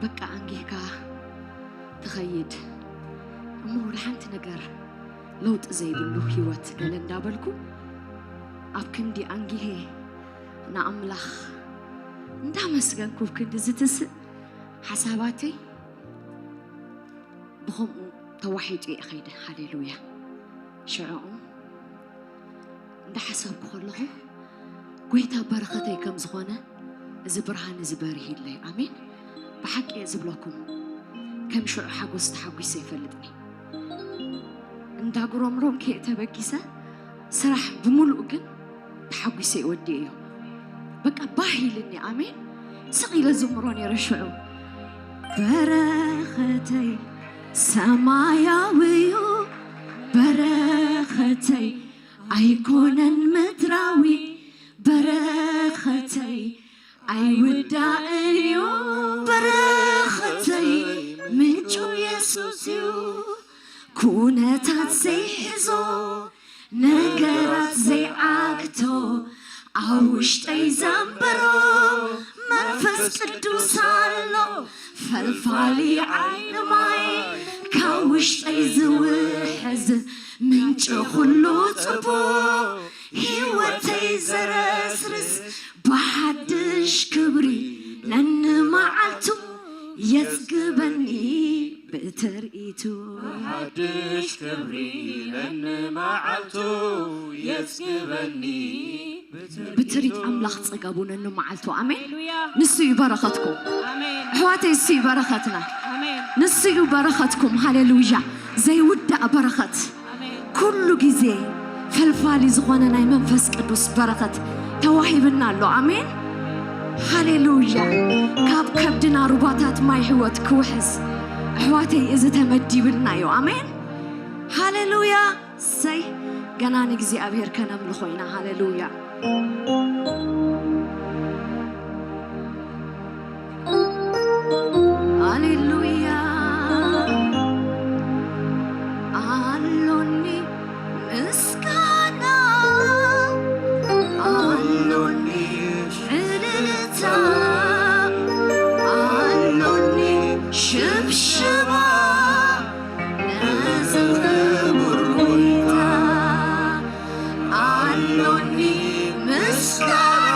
በቃ ኣንጊህካ ትኸይድ እሞ ወደ ሓንቲ ነገር ለውጢ ዘይብሉ ህይወት ገለ እንዳበልኩ ኣብ ክንዲ ኣንጊሄ ንኣምላኽ እንዳመስገንኩ ኣብ ክንዲ ዝትስእ ሓሳባተይ ብኸምኡ ተዋሒጡ እየ ኸይደ። ሃሌሉያ። ሽዑ እንዳሓሰብኩ ከለኹ ጎይታ በረኸተይ ከም ዝኾነ እዚ ብርሃን እዚ በሪሂለይ። ኣሜን። ብሓቂ እየ ዝብለኩም፣ ከም ሽዑ ሓጎስ ተሓጒሰ ይፈልጥኒ። እንዳጉረምረም ከየ ተበጊሰ ስራሕ ብምሉእ ግን ተሓጒሰ ይወድእ እዮ። በቃ ባህ ኢልኒ። ኣሜን። ስቕ ኢለ ዝምሮ ነይረ ሽዑ። በረኸተይ ሰማያዊ እዩ፣ በረኸተይ ኣይኮነን ምድራዊ፣ በረኸተይ ኣይውዳእን እዩ፣ በረኸተይ ምንጩ የሱስ እዩ። ኩነታት ዘይሕዞ፣ ነገራት ዘይዓግቶ፣ ኣብ ውሽጠይ ዘንበሮ መንፈስ ቅዱስ ኣሎ፣ ፈልፋሊ ዓይኒ ማይ፣ ካብ ውሽጠይ ዝውሕዝ ምንጪ ኩሉ ጽቡቕ፣ ህይወተይ ዘረስርስ ብሓድሽ ክብሪ ነንመዓልቱ የጽግበኒ ብትርኢቱ። ሓድሽ ክብሪ ነንመዓልቱ የጽግበኒ። ብትርኢት ኣምላኽ ጽገቡ ነንመዓልቱ። ኣሜን። ሃሌሉያ። ንሱ እዩ በረኸትኩም። ኣሜን። ኣሕዋተይ፣ እሱ እዩ በረኸትና። ኣሜን። ንሱ እዩ በረኸትኩም። ሃሌሉያ። ዘይውዳእ በረኸት። ኣሜን። ኩሉ ግዜ ፈልፋሊ ዝኾነ ናይ መንፈስ ቅዱስ በረኸት ተዋሂብና ኣሎ። ኣሜን። ሃሌሉያ። ካብ ከብድና ሩባታት ማይ ህይወት ክውሕዝ ኣሕዋተይ፣ እዚ ተመዲብልና እዩ። ኣሜን። ሃሌሉያ። እሰይ፣ ገና ንእግዚኣብሔር ከነምልኾ ኢና። ሃሌሉያ። ሃሌሉያ። ኣሎኒ ምስጋና፣ ኣሎኒ ዕልልታ፣ ኣሎኒ ሽብሸባ፣ ነዚ ክቡር ጎይታ ኣሎኒ ምስጋና።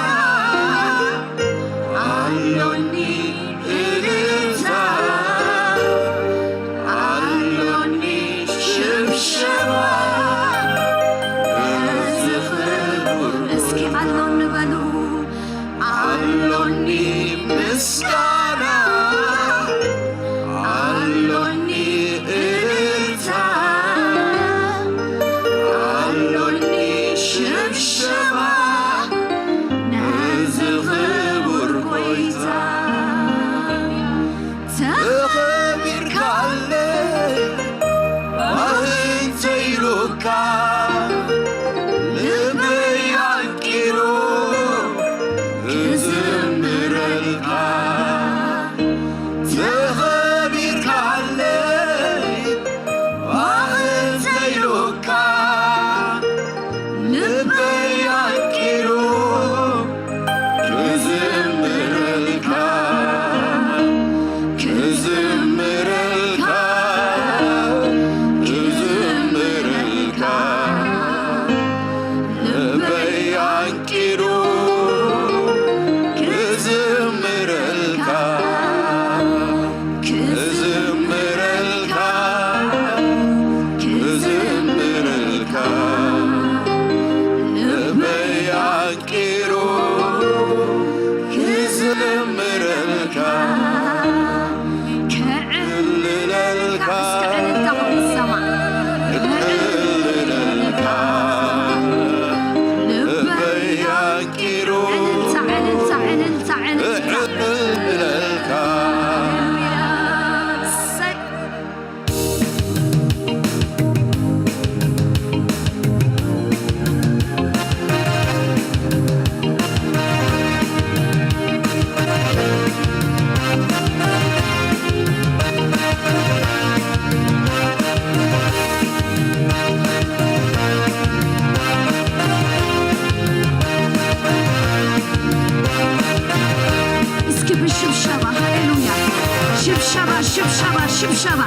ሽብሸባ፣ ሽብሸባ፣ ሽብሸባ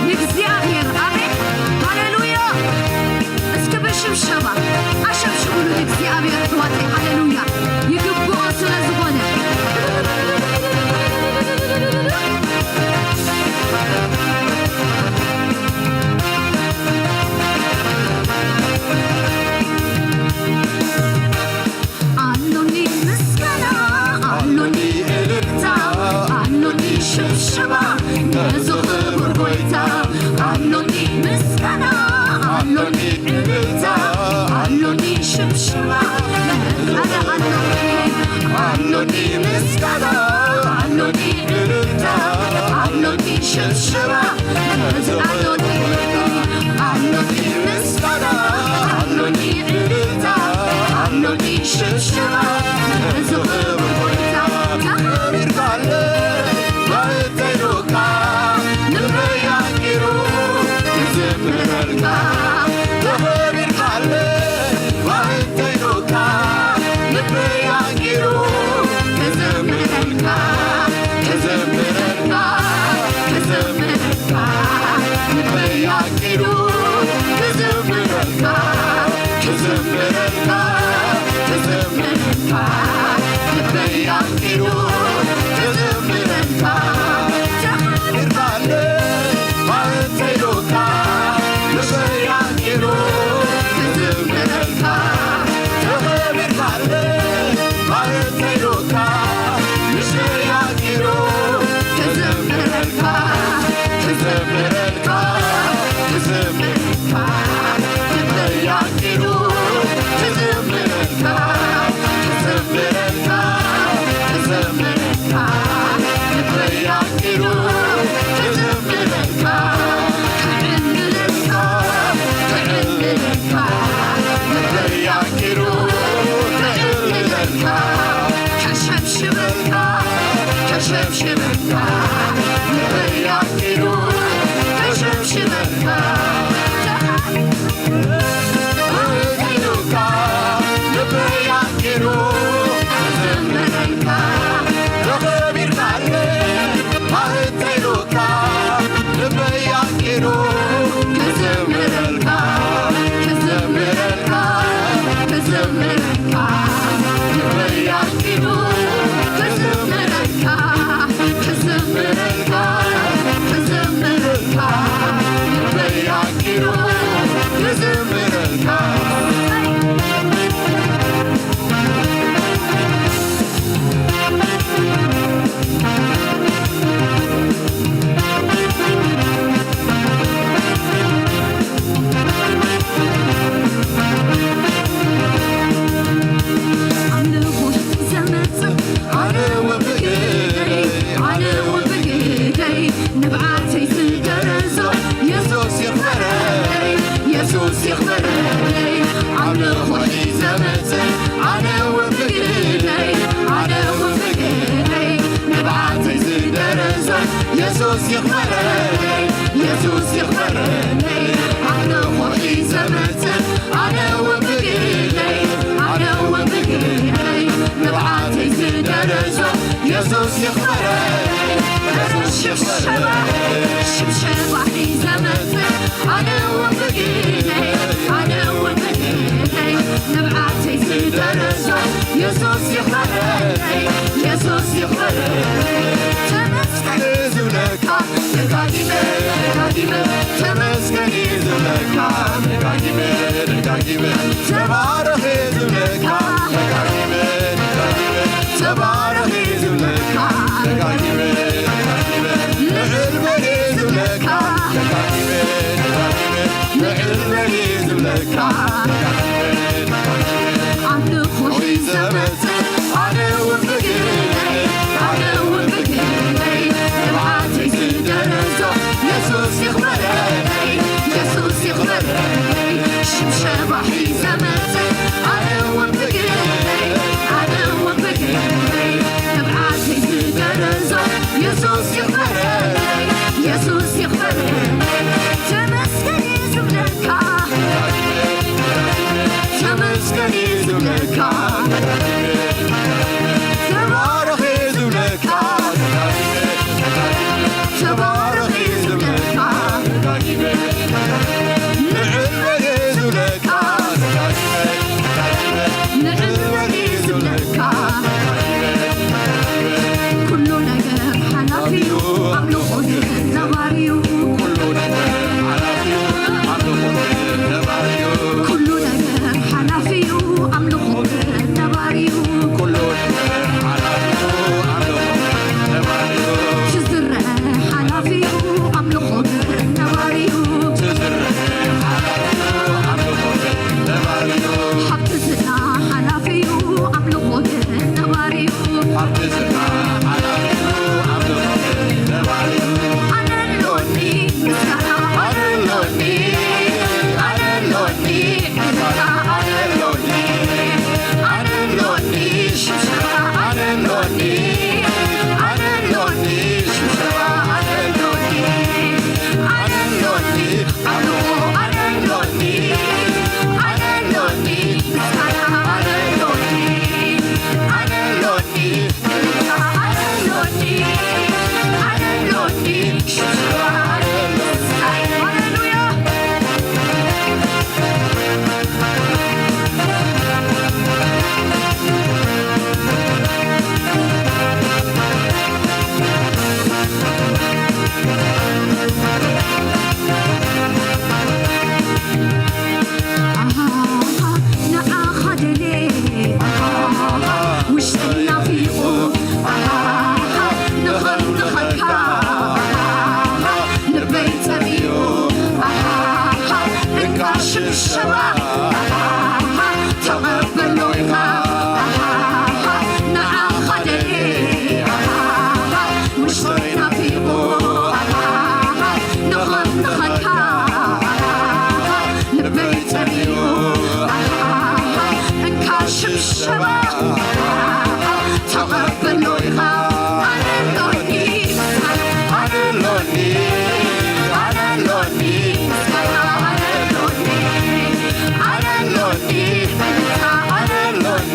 ንእግዚኣብሔር። ኣሜን። ሃሌሉያ። እስኪ ብሽብሸባ ኣሸብሽቡሉ ንእግዚኣብሔር ኣሕዋተይ። ሃሌሉያ። ይግብኦ ስለ ዝኾነ። ኣሎኒ ምስጋና፣ ኣሎኒ እልልታ፣ ኣሎኒ ሽብሸባ ነዚ ክቡር ጎይታ። ኣሎኒ ምስጋና፣ ኣሎኒ እልልታ፣ ኣሎኒ ሽብሸባ። ኣነ ኣሎኒ፣ ኣሎኒ ምስጋና፣ ኣሎኒ እልልታ፣ ኣሎኒ ሽብሸባ። ኣሎኒ፣ ኣሎኒ ምስጋና፣ ኣሎኒ እልልታ፣ ኣሎኒ ሽብሸባ። ነዚ ክቡር ጎይታ ተኸቢርካለ፣ ባእተይ ሉካ ልበይ ኣንጊሩ ክዝምረልካ። ተኸቢርካለ፣ ባእተይ ሉካ ልበይ ኣንጊሩ ክዝምረልካ፣ ክዝምረልካ፣ ክዝምረልካ። ልበይ ኣንጊሩ ክዝምረልካ፣ ክዝምረልካ፣ ክዝምረልካ። ልበይ ኣንጊሩ ክዝምረልካ። ተኸቢርካለ፣ ባእተይ ሉካ ልበይ ኣንጊሩ ክዝምረልካ። ተኸቢርካለ፣ ባእተይ ሉካ ልበይ ኣንጊሩ ክዝምረልካ፣ ክዝምረልካ፣ ክዝምረልካ። ልበይ ኣንጊሩ ክዝምረልካ፣ ክዝምረልካ፣ ክዝምረልካ። ልበይ ኣንጊሩ ክዝምረልካ፣ ክዕልለልካ፣ ክዕልለልካ። ልበይ ኣንጊሩ ክዕልለልካ፣ ከሸብሽበልካ፣ ከሸብሽበልካ። ልበይ ኣንጊሩ ከሸብሽበልካ። ባእተይ ሉካ ልበይ ኣንጊሩ ክዝምረልካ። ተኸቢርካለ፣ ባእተይ ሉካ ልበይ ኣንጊሩ ክዝምረልካ፣ ክዝምረልካ፣ ክዝምረልካ። ልበይ ኣንጊሩ ክዝምረልካ፣ ክዝምረልካ፣ ክዝምረልካ። ልበይ ኣንጊሩ ክዝምረልካ። ኣምልኾ ዘመጽእ ኣነ እውን ብግደይ፣ ኣነ እውን ብግደይ ንብዓተይ ዝደረዞ የሱስ ይኽበረለይ፣ የሱስ ይኽበረለይ። ኣምልኾ ሒዘ መጽእ ኣነ እውን ብግደይ፣ ኣነ እውን ብግደይ ንብዓተይ ዝደረዞ የሱስ ይኽበረለይ፣ የሱስ ይኽበረለይ። ኣምልኾ ሒዘ መጽእ ኣነ እውን ብግደይ፣ ኣነ እውን ብግደይ ንብዓተይ ዝደረዞ የሱስ ይኽበረለይ። ሽብሸባ፣ ሽብሸባ ሒዘ መጽእ ኣነ እውን ብግደይ፣ ኣነ እውን ብግደይ ንብዓተይ ዝደረዞ የሱስ ይኽበረለይ፣ የሱስ ይኽበረለይ። ተመስገን ዝብለካ ደጋጊመ፣ ደጋጊመ ተመስገን ዝብለካ ደጋጊመ፣ ደጋጊመ ተባረኽ ዝብለካ ደጋጊመ፣ ደጋጊመ ተባረኽ ዝብለካ ደጋጊመ፣ ደጋጊመ ልዕል በል ዝብለካ ደጋጊመ፣ ደጋጊመ ልዕል በል ዝብለካ ኣምልኾ ሒዘ መጽእ ኣነ እውን ብግደይ፣ ኣነ እውን ብግደይ ንብዓተይ ዝደረዞ የሱስ ይኽበረለይ፣ የሱስ ይኽበረለይ። ሽብሸባ ሒዘ መጽእ ኣነ እውን ብግደይ፣ ኣነ እውን ንዓኻ ደልየ፣ ውሽጠይ ናፊቑ፣ ንኸምልኸካ፣ ልበይ ጸሚኡ፣ እንካ ሽብሸባ፣ ተቐበሎ ኢኻ፣ ንዓኻ ደልየ፣ ውሽጠይ ናፊቑ፣ ንኸምልኸካ፣ ልበይ ጸሚኡ፣ እንካ ሽብሸባ፣ ተቐበሎ ኢኻ። ኣነ ኣሎኒ፣ ኣነ ኣሎኒ፣ ኣነ ኣሎኒ፣ ምስጋና ኣነ ኣሎኒ፣ ኣነ ኣሎኒ፣ እልልታ ኣነ ኣሎኒ፣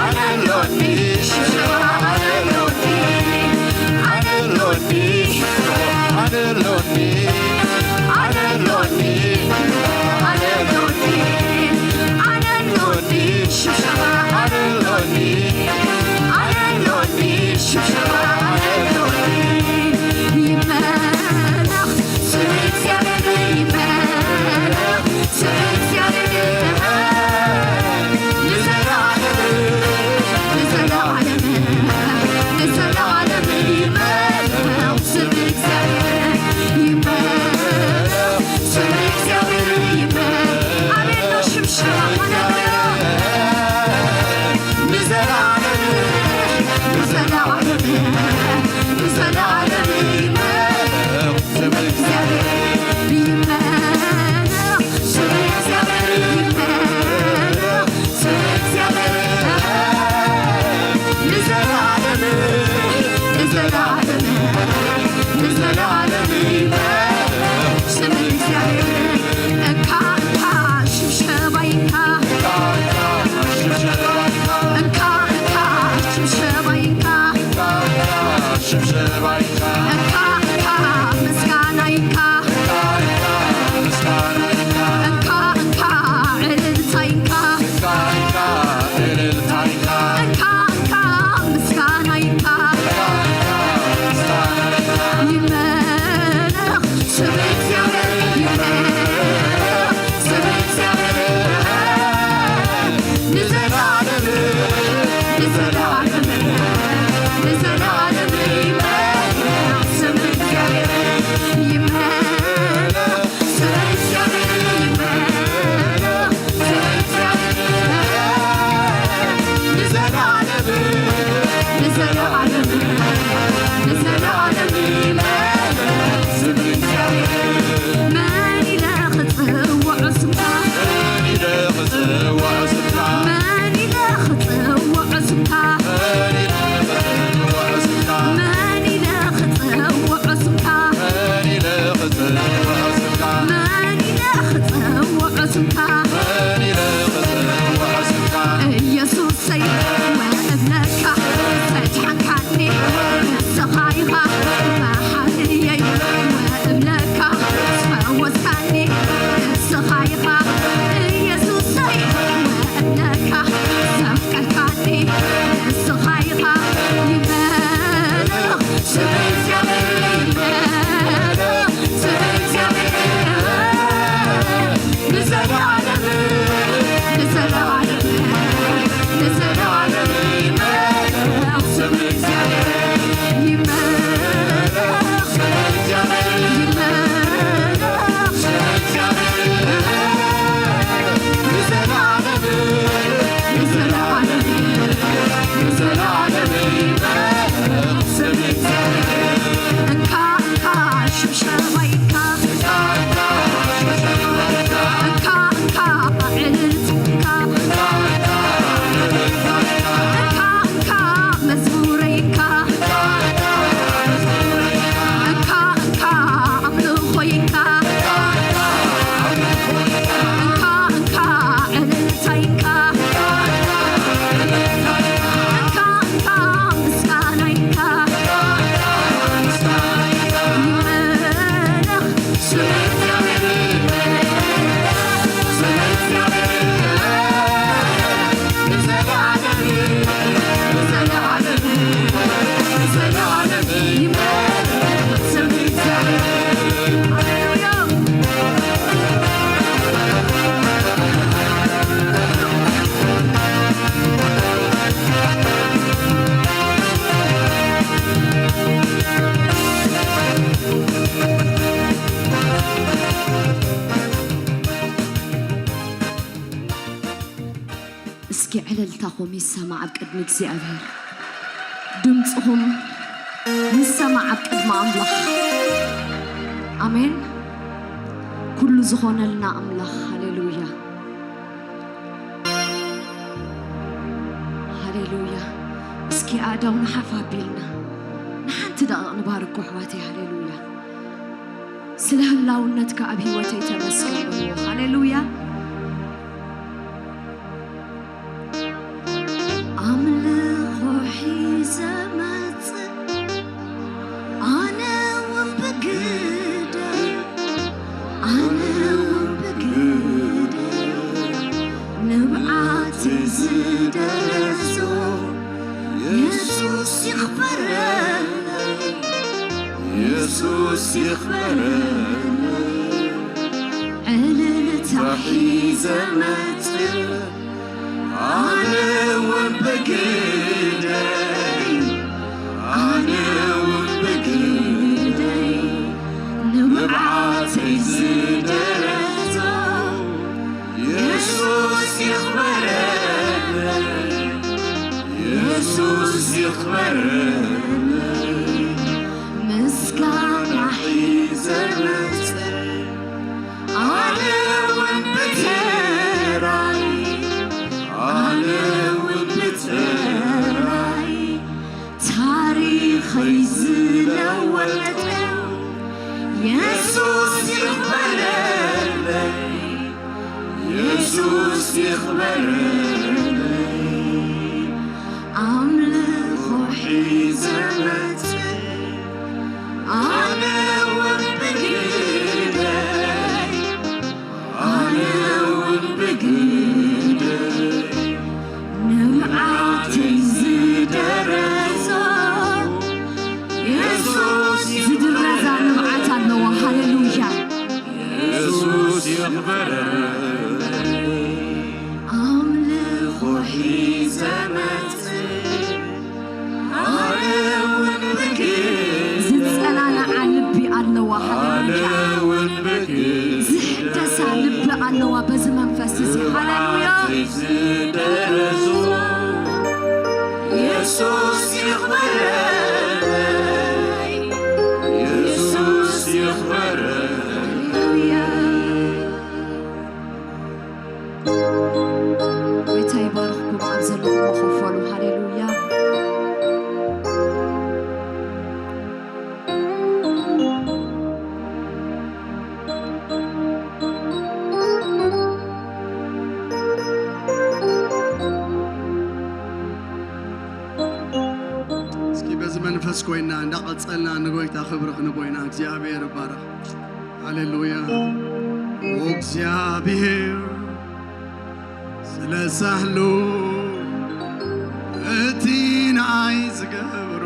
ኣነ ኣሎኒ፣ ሽብሸባ ኣነ ኣሎኒ፣ ኣነ ኣሎኒ፣ ኣነ ኣሎኒ፣ ኣነ ኣሎኒ፣ ኣነ ኣሎኒ፣ ኣነ ኣሎኒ፣ ሽብሸባ ኣነ ኣሎኒ፣ ኣነ ኣሎኒ፣ ሽብሸባ ኣነ ኣሎኒ። ይመለኽ ስም እግዚኣብሔር፣ ይመለኽ ስም እግዚኣብሔር፣ ንዘለዓለም፣ ንዘለዓለም፣ ንዘለዓለም ይመለኽ ስም እግዚኣብሔር፣ ይመለኽ ስም እግዚኣብሔር፣ ይመለኽ። ኣሜን ነው ሽብሸባ፣ ሃሌሉያ። ንዘለዓለም፣ ንዘለዓለም፣ ንዘለዓለም ይመለኽ ስም እግዚኣብሔር፣ ይመለኽ ስም እግዚኣብሔር፣ ይመለኽ ስም እግዚኣብሔር፣ ንዘለዓለም፣ ንዘለዓለም፣ ንዘለዓለም ይመለኽ ስም እግዚኣብሔር። እንካ፣ እንካ ሽብሸባይ እንካ፣ እንካ፣ እንካ ሽብሸባይ እንካ፣ ሽብሸባይ ይሰማዕ ኣብ ቅድሚ እግዚኣብሔር። ድምፅኹም ይሰማዕ ኣብ ቅድሚ ኣምላኽ። ኣሜን። ኩሉ ዝኾነልና ኣምላኽ። ሃሌሉያ፣ ሃሌሉያ። እስኪ ኣእዳውና ሓፍ ኣቢልና ንሓንቲ ደቂቕ ንባርኮ ኣሕዋተይ። ሃሌሉያ። ስለ ህላውነትካ ኣብ ህይወተይ ተመስገን በልዎ። ሃሌሉያ። ኣምልኾ ሒዘ መጽእ፣ ኣነ እውን ብግደይ፣ ኣነ እውን ብግደይ፣ ንብዓተይ ዝደረሶ የሱስ ይኽበረለይ፣ የሱስ ይኽበረለይ። ዕልልታ ሒዘ መጽእ፣ ኣነ እውን ብግደይ፣ ኣነ እውን ብግደይ፣ ንብዓተይ ዝደረሶ የሱስ ይኽበረለይ፣ የሱስ ይኽበረለይ። ምስጋና ሒዘ መጽእ፣ ኣነ እውን ብተራይ፣ ኣነ እውን ብተራይ፣ ታሪኸይ ዝለወጠ የሱስ ይኽበረለይ፣ የሱስ ይኽበረለይ። ኣምልኾ ሒዘ መጽእ፣ ኣነ እውን ብግደይ፣ ኣነ እውን ብግደይ፣ ንብዓተይ ዝደረሶ የሱስ ዝድረዛ ንብዓት ኣለዋ። ሃሌሉያ። የሱስ ይኽበር። ኣምልኾ ሒዘ መጽእ፣ ኣነ እውን ብግደይ። ዝጸናንዓ ልቢ ኣለዋ። ሃሌሉያ። ኣነ እውን ብግደይ። ዝሕደሳ ልቢ ኣለዋ በዚ መንፈስ እዚ። ሃሌሉያ። ዝደረሱ የሱስ ይኽበረለይ፣ የሱስ ይኽበረለይ። ሃሌሉያ። ጎይታ ይባርኽኩም። ኣብ ዘለኹም ኮፍ በሉ። ሃሌሉያ። እስኪ በዚ መንፈስ ኮይና እንዳቐጸልና ንጎይታ ክብሪ ክንቦ ኢና። እግዚኣብሔር ይባረኽ። ሃሌሉያ። እግዚኣብሔር ስለ ሳህሉ እቲ ንዓይ ዝገብሮ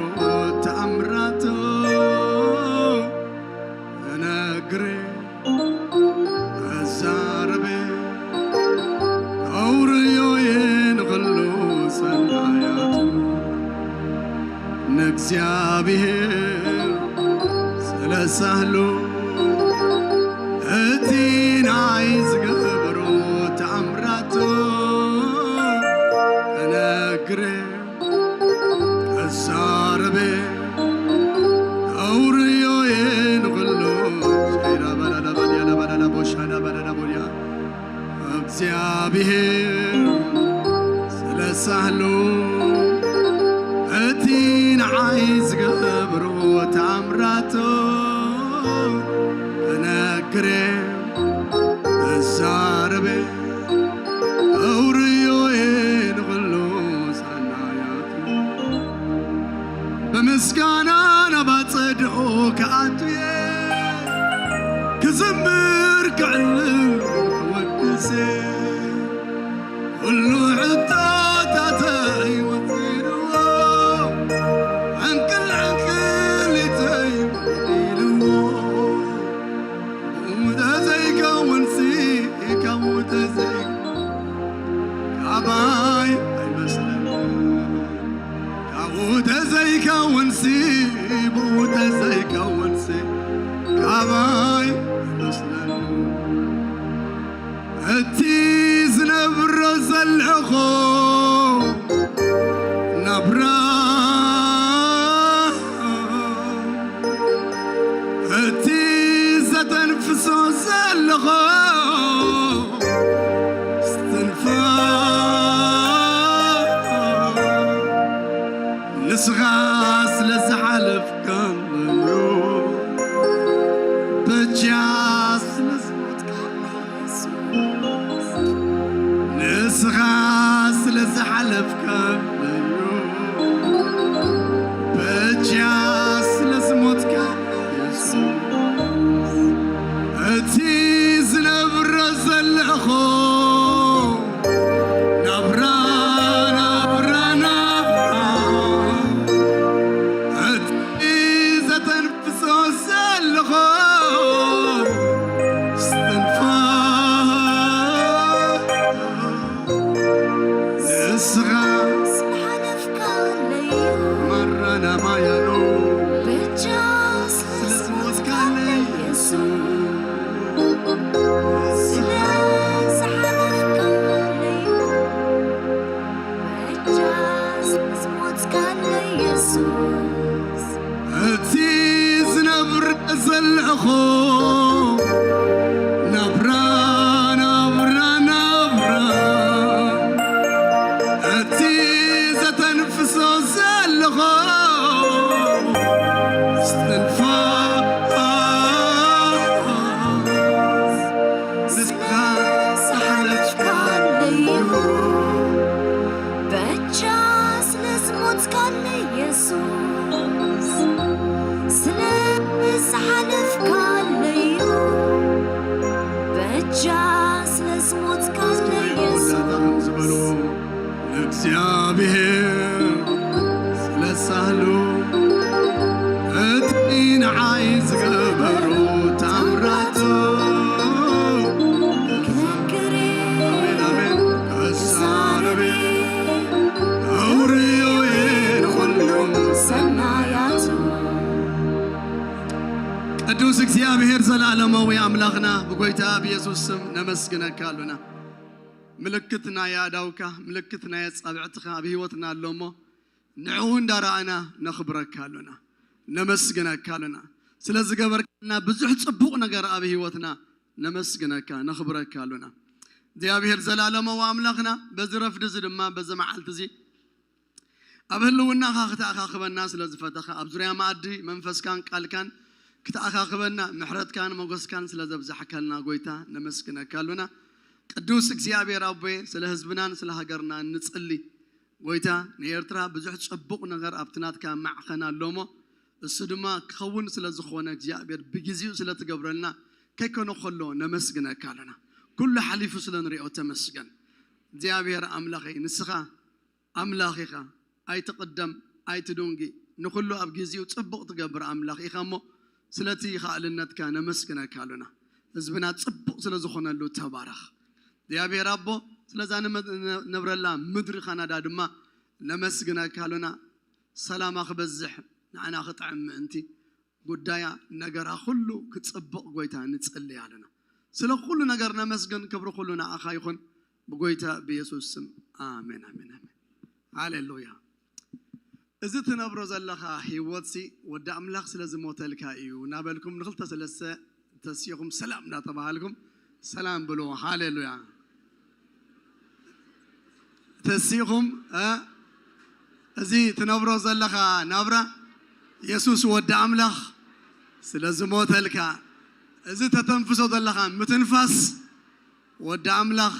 ተኣምራቱ እነግሬ፣ እዛረቤ፣ ኣውርዮዬ ንኹሉ ሰናያቱ። ንእግዚኣብሔር ስለ ሳህሉ እቲ ንዓይ ዝገብሮ ተኣምራቱ እነግሬ፣ እዛረቤ፣ ኣውርዮዬ ንኹሉ። ሸይራ ባላላ ባዲያላ ባላላ ቦሻና ባላላ ቦዲያ። እግዚኣብሔር ስለ ሳህሉ እቲ ንዓይ ዝገብሮ ተኣምራቱ እነግሬ፣ እዛረቤ፣ ኣውርዮዬ ንኹሉ ሰናያቱ። ብምስጋና ናብ ኣጸድኦ ክኣቱየ፣ ክዝምር ክዕልል ክወድሴ፣ ኩሉ ሕቶታተይ ወጺርዎ፣ ዕንቅል ዕንቅሊተይ ኢልዎ። ብኡ ተዘይከውንሲ፣ ካብኡ ተዘይ-፣ ካባይ ኣይመስለንን። ካብኡ ተዘይከውንሲ፣ ብኡ ተዘይከውንሲ፣ ካባይ ኣይመስለንን። እቲ ዝነብሮ ዘለኹ ብርሃን እቲ ዘተንፍሶ ዘለኹ እስትንፋስ ንስኻ ስለ ዝሓለፍካለዩ በጃ ስለ ዝሞትካለዩ ንስኻ ስለ ዝሓለፍካለዩ በጃ ስለ ዝሞትካ እቲ ዝነብሮ ዘለኹ ናብራ ናብራ ናብራ እቲ ዘተንፍሶ ዘለኹ እስትንፋስ ንስኻ ሓለፍካለዩ ማራና ማያኖ በጃ ስለ ዝሞትካለይ የሱስ ስለ ዝሓለፍካለዩ በጃ ስለ ዝሞትካለይ የሱስ እቲ ዝነብር ዘለኹ ናብራ ናብራ ናብራ እቲ ዘተንፍሶ ዘለኹ እስትንፋስ ንስኻ ዝሓለፍካለዩ በጃ ስለ ዝሞትካለይ የሱስ ስለ ዝሓለፍካለዩ በጃ ስለ ዝሞትካለይ የሱስ እግዚኣብሔር ስለ ሳህሉ እቲ ንዓይ ዝገበሩ ታምራቱ ክነግር ኣሜን ኣሜን ክሳረቢ ኣውርዮ ንኹሎም ሰናያቱ ቅዱስ እግዚኣብሔር ዘለዓለማዊ ኣምላኽና ብጎይታ ብየሱስ ስም ነመስግነካ ኣሉና። ምልክት ናይ ኣእዳውካ ምልክት ናይ ኣጻብዕትኻ ኣብ ህይወትና ኣሎ እሞ ንዕኡ እንዳረኣና ነኽብረካ ኣሉና ነመስግነካ ኣሉና። ስለ ዝገበርካልና ብዙሕ ጽቡቕ ነገር ኣብ ህይወትና ነመስግነካ ነኽብረካ ኣሉና። እግዚኣብሔር ዘላለማዊ ኣምላኽና በዚ ረፍዲ እዚ ድማ በዚ መዓልቲ እዚ ኣብ ህልውናኻ ክትኣኻኽበና ስለ ዝፈተኻ ኣብ ዙርያ መኣዲ መንፈስካን ቃልካን ክትኣኻኽበና ምሕረትካን ሞገስካን ስለ ዘብዛሕካልና ጎይታ ነመስግነካ ኣሉና። ቅዱስ እግዚኣብሔር ኣቦየ ስለ ህዝብናን ስለ ሃገርና ንጽሊ። ጎይታ ንኤርትራ ብዙሕ ጽቡቕ ነገር ኣብቲ ናትካ ማዕኸን ኣሎ እሞ እሱ ድማ ክኸውን ስለ ዝኾነ እግዚኣብሔር ብግዜኡ ስለ ትገብረልና ከይኮነ ከሎ ነመስግነካ ኣለና። ኩሉ ሓሊፉ ስለ ንሪኦ ተመስገን። እግዚኣብሔር ኣምላኸይ ንስኻ ኣምላኽ ኢኻ፣ ኣይትቕደም ኣይትዱንጊ፣ ንኹሉ ኣብ ግዜኡ ጽቡቕ ትገብር ኣምላኽ ኢኻ እሞ ስለቲ ኻእልነትካ ነመስግነካ ኣሉና። ህዝብና ጽቡቕ ስለ ዝኾነሉ ተባረኽ እግዚኣብሔር ኣቦ። ስለዛ ንመ- ነብረላ ምድሪ ካናዳ ድማ ነመስግነካ ኣሉና። ሰላማ ክበዝሕ ንዓና ክጥዕም ምእንቲ ጉዳያ ነገራ ኩሉ ክጽብቕ ጎይታ ንጽልይ ኣለና። ስለ ኩሉ ነገር ነመስግን፣ ክብሪ ኩሉ ንዓኻ ይኹን ብጎይታ ብየሱስ ስም ኣሜን ኣሜን ኣሜን። ሃሌሉያ። እዚ ትነብሮ ዘለኻ ህይወትሲ ወዲ ኣምላኽ ስለ ዝሞተልካ እዩ እናበልኩም ንኽልተ ሰለስተ ተሲኹም ሰላም እናተባሃልኩም ሰላም ብሉ። ሃሌሉያ። ተሲኹም እ፣ እዚ ትነብሮ ዘለኻ ናብራ የሱስ ወዲ ኣምላኽ ስለ ዝሞተልካ፣ እዚ ተተንፍሶ ዘለኻ ምትንፋስ ወዲ ኣምላኽ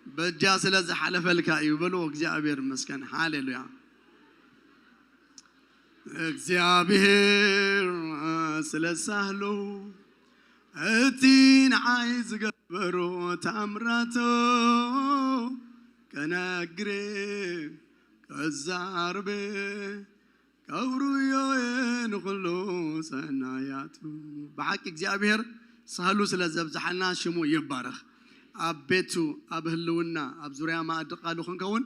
በጃ ስለ ዝሓለፈልካ እዩ በልዎ። እግዚኣብሔር ይመስገን። ሃሌሉያ። እግዚኣብሔር ስለ ሳህሉ እቲ ንዓይ ዝገበሮ ታምራቶ ከነግር ከዛርብ ከብሩዮ ንኹሉ ሰናያቱ። ብሓቂ እግዚኣብሔር ሳህሉ ስለ ዘብዝሓልና ሽሙ ይባረኽ። ኣብ ቤቱ ኣብ ህልውና ኣብ ዙርያ ማእዲ ቃሉ ክንከውን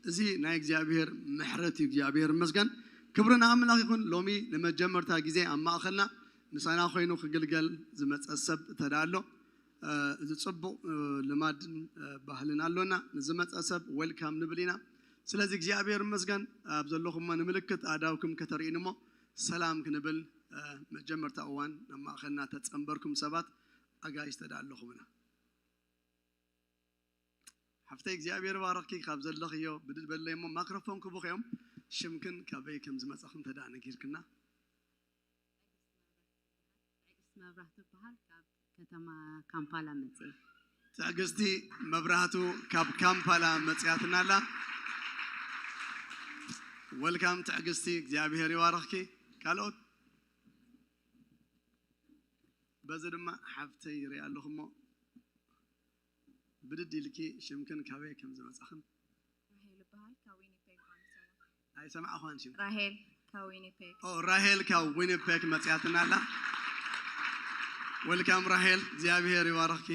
እዚ ናይ እግዚኣብሔር ምሕረት እዩ። እግዚኣብሔር ይመስገን። ክብሪ ንኣምላኽ ይኹን። ሎሚ ንመጀመርታ ግዜ ኣብ ማእኸልና ምሳና ኮይኑ ክግልገል ዝመፀ ሰብ እንተ ደኣ ኣሎ፣ እ፣ እዚ ፅቡቕ፣ እ፣ ልማድን፣ እ፣ ባህልን ኣሎና። ንዝመፀ ሰብ ዌልካም ንብል ኢና። ስለዚ እግዚኣብሔር ይመስገን ኣብ ዘለኹሞ ንምልክት ኣዳውኩም ከተርእዩን እሞ ሰላም ክንብል መጀመርታ እዋን ናብ ማእኸልና ተጸንበርኩም ሰባት ኣጋይሽ ተዳ ኣለኹምና። ሓፍተይ እግዚኣብሔር ባረኽኪ ካብ ዘለኽዮ ብድድ በለይ እሞ ማክሮፎን ክቡኽ እዮም። ሽምክን ካበይ ከም ዝመጻኹም ተዳ ነጊርክና። ትዕግስቲ መብራህቱ ይበሃል። ካብ ከተማ ካምፓላ መፅእ። ትዕግስቲ መብራህቱ ካብ ካምፓላ መፅያትና ኣላ። ወልካም ትዕግስቲ፣ እግዚኣብሔር ይባረኽኪ። ካልኦት በዚ ድማ ሓፍተይ ይርኢ ኣለኹ እሞ ብድድ ኢልኪ ሽምክን ካበይ ከም ዝመፃኽን። ራሄል ይበሃል ካብ ዊኒፔግ ማኒሶባ። ኣይሰማዕኳን ሽም። ራሄል ካብ ዊኒፔግ። ኦ ራሄል ካብ ዊኒፔግ መፅያትና ኣላ። ወልካም ራሄል፣ እግዚኣብሔር ይባረኽኪ።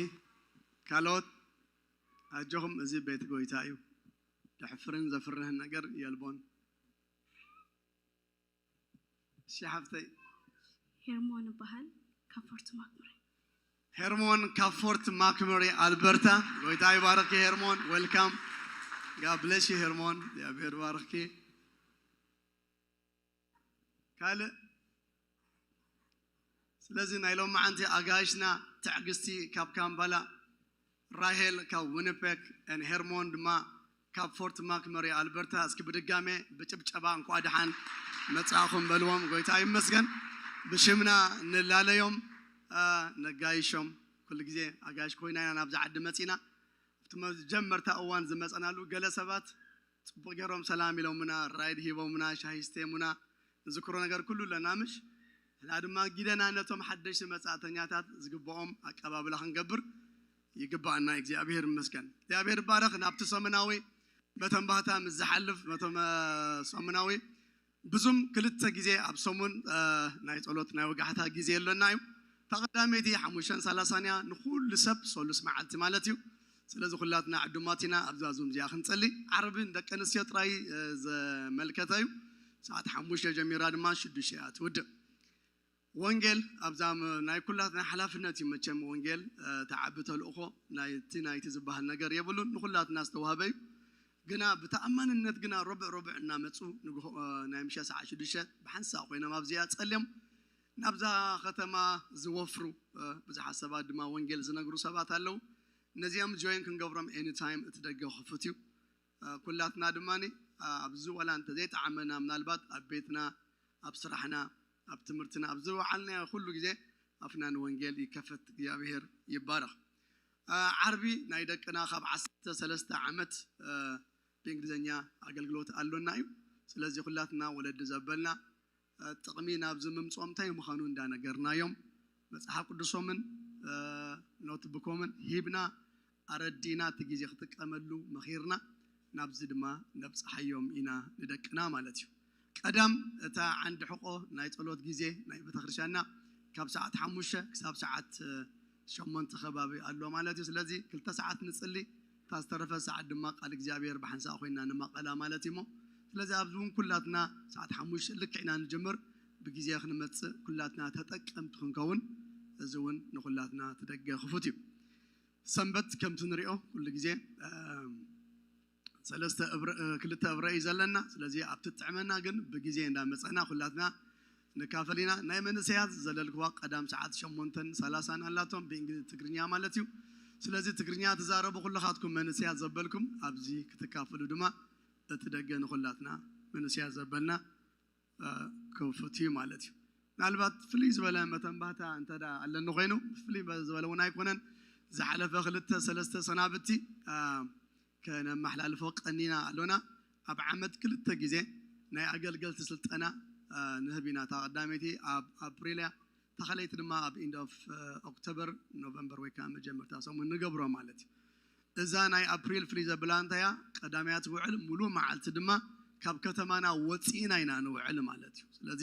ካልኦት ኣጆኹም፣ እዚ ቤት ጎይታ እዩ። ደሕፍርን ዘፍርህን ነገር የልቦን። እሺ ሓፍተይ። ሄርሞን እበሃል ካብ ፎርት ማክመሪ። ሄርሞን ካብ ፎርት ማክመሪ ኣልበርታ። ጎይታ ይባረኽኪ ሄርሞን፣ welcome። God bless you ሄርሞን፣ እግዚኣብሔር ይባረኽኪ። ካልእ ስለዚ ናይ ሎማዓንቲ ኣጋይሽና ትዕግስቲ ካብ ካምፓላ፣ ራሄል ካብ ዊኒፔግ፣ ሄርሞን ድማ ካብ ፎርት ማክመሪ ኣልበርታ። እስኪ ብድጋሜ ብጭብጨባ እንኳዕ ደሓን መጻእኹም በልዎም። ጎይታ ይመስገን። ብሽምና ንላለዮም ነጋይሾም። ኩሉ ግዜ ኣጋይሽ ኮይና ኢና ናብዚ ዓዲ መጺና። ኣብቲ መጀመርታ እዋን ዝመጸናሉ ገለ ሰባት ጽቡቕ ገይሮም ሰላም ኢሎምና፣ ራይድ ሂቦምና፣ ሻሂ ስተየሙና፣ ንዝክሮ ነገር ኩሉ ኣለና ምሽ? ንሕና ድማ ጊደና ነቶም ሓደሽቲ መጻእተኛታት ዝግብኦም ኣቀባብላ ክንገብር ይግባኣና። እግዚኣብሔር ይመስገን። እግዚኣብሔር ይባረኽ። ናብቲ ሰሙናዊ መተንባህታ ምስ ዝሓልፍ መተመ ሰሙናዊ ብዙም ክልተ ግዜ ኣብ ሰሙን ናይ ጸሎት ናይ ወጋሕታ ግዜ ኣለና እዩ። እታ ቀዳመይቲ ሓሙሽተን ሰላሳን እያ። ንኹሉ ሰብ ሰሉስ መዓልቲ ማለት እዩ። ስለዚ ኩላትና ዕዱማት ኢና ኣብዛ ዙም እዚኣ ክንጸሊ። ዓርቢ ንደቂ ኣንስትዮ ጥራይ ዘመልከተ እዩ። ሰዓት ሓሙሽተ ጀሚራ ድማ ሽዱሽተ እያ ትውድእ። ወንጌል ኣብዛ ናይ ኩላትና ሓላፍነት እዩ። መቸም ወንጌል ተዓቢ ተልእኾ ናይቲ ናይቲ ዝበሃል ነገር የብሉን፣ ንኩላትና ዝተዋህበ እዩ። ግና ብተኣማንነት ግና ርብዕ ርብዕ እናመፁ ንግሆ ናይ ምሸት ሰዓት ሽዱሽተ ብሓንሳእ ኮይኖም ኣብዚኣ ፀልዮም ናብዛ ከተማ ዝወፍሩ ብዙሓት ሰባት ድማ ወንጌል ዝነግሩ ሰባት ኣለዉ። ነዚኦም ጆይን ክንገብሮም ኤኒታይም እቲ ደገ ክፉት እዩ። ኩላትና ድማ ኣብዚ ዋላ እንተዘይጠዓመና ምናልባት ኣብ ቤትና ኣብ ስራሕና ኣብ ትምህርትና ኣብ ዝወዓልናዮ ኩሉ ግዜ ኣፍና ንወንጌል ይከፈት። እግዚኣብሔር ይባረኽ። ዓርቢ ናይ ደቅና ካብ ዓሰርተ ሰለስተ ዓመት ብእንግሊዝኛ ኣገልግሎት ኣሎና እዩ። ስለዚ ኩላትና ወለዲ ዘበልና ጥቕሚ ናብዚ ምምፅኦም እንታይ ምዃኑ እንዳነገርናዮም መፅሓፍ ቅዱሶምን ኖትቡኮምን ሂብና ኣረዲና እቲ ግዜ ክጥቀመሉ መኺርና ናብዚ ድማ ነብፅሓዮም ኢና ንደቅና ማለት እዩ። ቀዳም እታ ዓንዲ ሕቆ ናይ ጸሎት ግዜ ናይ ቤተክርስትያንና ካብ ሰዓት ሓሙሽተ ክሳብ ሰዓት ሸሞንተ ከባቢ ኣሎ ማለት እዩ። ስለዚ ክልተ ሰዓት ንጽሊ፣ እታ ዝተረፈ ሰዓት ድማ ቃል እግዚኣብሔር ብሓንሳእ ኮይና ንማቐላ ማለት እዩ። ስለዚ ኣብዚ እውን ኩላትና ሰዓት ሓሙሽተ ልክዕ ኢና ንጅምር፣ ብግዜ ክንመጽእ ኩላትና ተጠቀምቲ ክንከውን እዚ እውን ንኩላትና ትደገ ክፉት እዩ። ሰንበት ከምቲ ንሪኦ ኩሉ ግዜ ሰለስተ ክልተ እብረ እዩ ዘለና። ስለዚ ኣብቲ ጥዕመና ግን ብግዜ እንዳመፀና ኩላትና ንካፈል ኢና። ናይ መንእሰያት ዘለልክዋ ቀዳም ሰዓት ሸሞንተን ሰላሳን ኣላቶም ብእንግሊዝ ትግርኛ ማለት እዩ። ስለዚ ትግርኛ ትዛረቡ ኩልኻትኩም መንእሰያት ዘበልኩም ኣብዚ ክትካፍሉ ድማ እቲ ደገ ንኩላትና መንእሰያት ዘበልና ክፉት እዩ ማለት እዩ። ምናልባት ፍልይ ዝበለ መተንባህታ እንተ ኣለኒ ኮይኑ ፍልይ ዝበለ እውን ኣይኮነን። ዝሓለፈ ክልተ ሰለስተ ሰናብቲ ከነመሓላልፎ ቀኒና ኣሎና። ኣብ ዓመት ክልተ ግዜ ናይ ኣገልገልቲ ስልጠና ንህብ ኢና። እታ ቀዳመይቲ ኣብ ኣፕሪል እያ፣ እታ ካልኣይቲ ድማ ኣብ ኢንድ ኦፍ ኦክቶበር ኖቨምበር ወይ ከዓ መጀመርታ ሰሙን ንገብሮ ማለት እዩ። እዛ ናይ ኣፕሪል ፍልይ ዘብላ እንታይ እያ? ቀዳመያ ትውዕል ሙሉእ መዓልቲ ድማ ካብ ከተማና ወፂእና ኢና ንውዕል ማለት እዩ። ስለዚ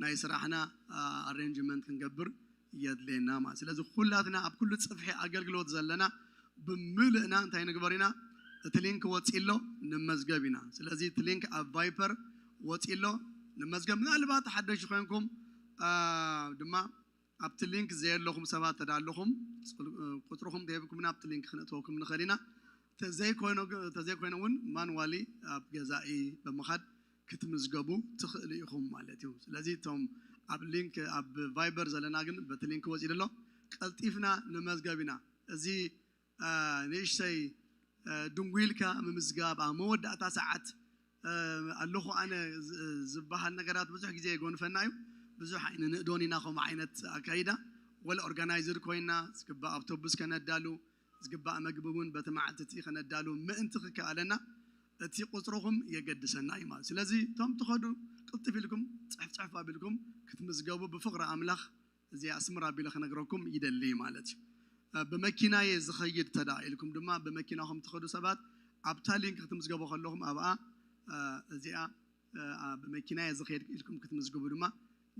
ናይ ስራሕና ኣሬንጅመንት ክንገብር የድልየና ማለት ስለዚ ኩላትና ኣብ ኩሉ ፅፍሒ ኣገልግሎት ዘለና ብምልእና እንታይ ንግበር ኢና? እቲ ሊንክ ወፂ ኣሎ ንመዝገብ ኢና። ስለዚ እቲ ሊንክ ኣብ ቫይፐር ወፂ ኣሎ ንመዝገብ። ምናልባት ሓደሽ ኮይንኩም ድማ ኣብቲ ሊንክ ዘየለኹም ሰባት ተዳ ኣለኹም ቁፅርኹም ተሂብኩምና ኣብቲ ሊንክ ክነእተወኩም ንኽእል ኢና። ተዘይኮይኑ ተዘይኮይኑ እውን ማንዋሊ ኣብ ገዛኢ ብምኻድ ክትምዝገቡ ትኽእሉ ኢኹም ማለት እዩ። ስለዚ እቶም ኣብ ሊንክ ኣብ ቫይበር ዘለና ግን በቲ ሊንክ ወፂኡ ኣሎ። ቀልጢፍና ንመዝገብ ኢና። እዚ ንእሽተይ ድንጉይልካ ምምዝጋብ ኣብ መወዳእታ ሰዓት ኣለኹ ኣነ ዝበሃል ነገራት ብዙሕ ግዜ የጎንፈና እዩ። ብዙሕ ኣይንንእዶን ኢና ከምኡ ዓይነት ኣካይዳ። ወላ ኦርጋናይዝድ ኮይና ዝግባእ ኣውቶቡስ ከነዳሉ ዝግባእ መግቢ እውን በቲ መዓልቲ እቲ ከነዳሉ ምእንቲ ክከኣለና እቲ ቁፅርኹም የገድሰና እዩ ማለት። ስለዚ እቶም ትኸዱ ቅልጥፍ ኢልኩም ፅሕፍ ፅሕፍ ኣቢልኩም ክትምዝገቡ ብፍቕሪ ኣምላኽ እዚኣ ስምር ኣቢለ ክነግረኩም ይደሊ ማለት እዩ። ብመኪና እየ ዝኸይድ ተዳ ኢልኩም ድማ ብመኪናኹም ትኸዱ ሰባት ኣብታ ሊንክ ክትምዝገቡ ከለኹም ኣብኣ እዚኣ ብመኪና እየ ዝኸይድ ኢልኩም ክትምዝግቡ ድማ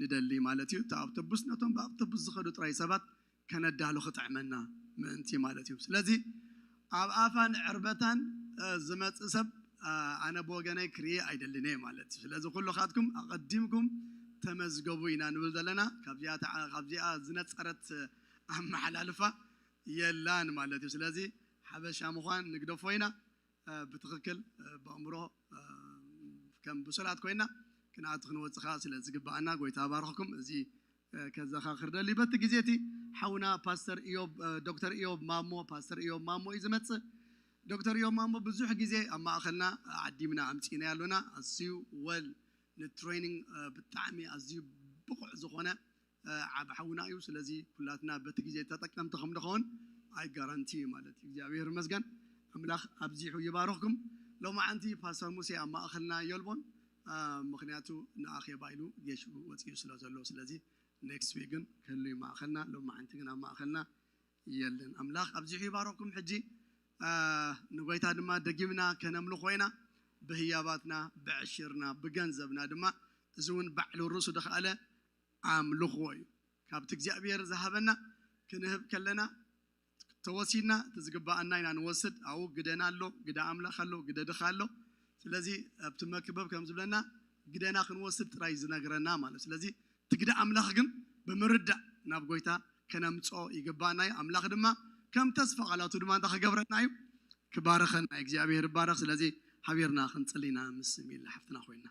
ንደሊ ማለት እዩ። እቲ ኣውቶቡስ ነቶም ብኣውቶቡስ ዝኸዱ ጥራይ ሰባት ከነዳሉ ክጥዕመና ምእንቲ ማለት እዩ። ስለዚ ኣብ ኣፋን ዕርበታን ዝመፅእ ሰብ ኣነ ብወገነይ ክርኢ ኣይደልን እየ ማለት እዩ። ስለዚ ኩልኻትኩም ኣቐዲምኩም ተመዝገቡ ኢና ንብል ዘለና። ካብዚኣ ዝነፀረት ኣመሓላልፋ የላን ማለት እዩ። ስለዚ ሓበሻ ምዃን ንግደፎ ኢና። ብትኽክል ብኣእምሮ ከም ብሱላት ኮይና ክንኣቱ ክንወፅእ ከዓ ስለ ዝግባኣና ጎይታ ባርኽኩም። እዚ ከዘኻኽር ደሊ በቲ ግዜ እቲ ሓውና ፓስተር ኢዮብ ዶክተር ኢዮብ ማሞ ፓስተር ኢዮብ ማሞ እዩ ዝመፅእ። ዶክተር ኢዮብ ማሞ ብዙሕ ግዜ ኣብ ማእኸልና ዓዲምና ኣምፂእና ያሉና ኣዝዩ ወል ንትሬኒንግ ብጣዕሚ ኣዝዩ ብቑዕ ዝኾነ ዓብ ሓውና እዩ። ስለዚ ኩላትና በቲ ግዜ ተጠቀምቲ ከም ንኸውን ኣይ ጋራንቲ እዩ ማለት እዩ። እግዚኣብሔር ይመስገን። ኣምላኽ ኣብዚሑ ይባርኽኩም። ሎማዓንቲ ፓስተር ሙሴ ኣብ ማእኸልና የልቦን። ምክንያቱ ንኣኼባ ኢሉ ጌሹ ወፂኡ ስለ ዘሎ ስለዚ ኔክስት ዊክ ግን ክህሉ እዩ ማእኸልና። ሎማዓንቲ ግን ኣብ ማእኸልና የለን። ኣምላኽ ኣብዚሑ ይባርኽኩም። ሕጂ ንጎይታ ድማ ደጊምና ከነምልኾ ኢና። ብህያባትና ብዕሽርና ብገንዘብና ድማ እዚ እውን ባዕሉ ርእሱ ድኸኣለ ኣምልኽዎ እዩ። ካብቲ እግዚኣብሔር ዝሃበና ክንህብ ከለና ተወሲድና እቲ ዝግባኣና ኢና ንወስድ። ኣብኡ ግደና ኣሎ፣ ግደ ኣምላኽ ኣሎ፣ ግደ ድኻ ኣሎ። ስለዚ ኣብቲ መክብብ ከም ዝብለና ግደና ክንወስድ ጥራይ ዝነግረና ማለት። ስለዚ እቲ ግደ ኣምላኽ ግን ብምርዳእ ናብ ጎይታ ከነምፅኦ ይግባኣና እዩ። ኣምላኽ ድማ ከም ተስፋ ቃላቱ ድማ እንታይ ክገብረና እዩ? ክባርኸና እዩ። እግዚኣብሔር ይባረኽ። ስለዚ ሓቢርና ክንፅሊ ኢና ምስ ሚላ ሓፍትና ኮይና።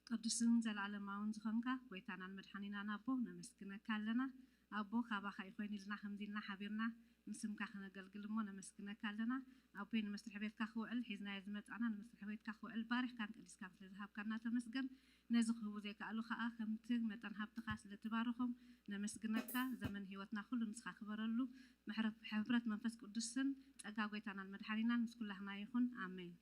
ቅዱስን ዘለዓለማውን ዝኾንካ ጎይታናን መድሓኒናን ኣቦ ነመስግነካ ኣለና። ኣቦ ካባኻ እዩ ኮይኑ ኢልና ከምዚ ኢልና ሓቢርና ንስምካ ክነገልግል እሞ ነመስግነካ ኣለና። ኣቦይ ንመስርሒ ቤትካ ክውዕል ሒዝናዮ ዝመጻና ንመስርሒ ቤትካ ክውዕል ባሪኽካን ቀዲስካን ስለ ዝሃብካና ተመስገን። ነዚ ክህቡ ዘይከኣሉ ከኣ ከምቲ መጠን ሃብትኻ ስለ ትባርኾም ነመስግነካ። ዘመን ህይወትና ኩሉ ንስኻ ክበረሉ። ምሕረት ሕብረት መንፈስ ቅዱስን ጸጋ ጎይታናን መድሓኒናን ምስ ኩላህና ይኹን። ኣሜን።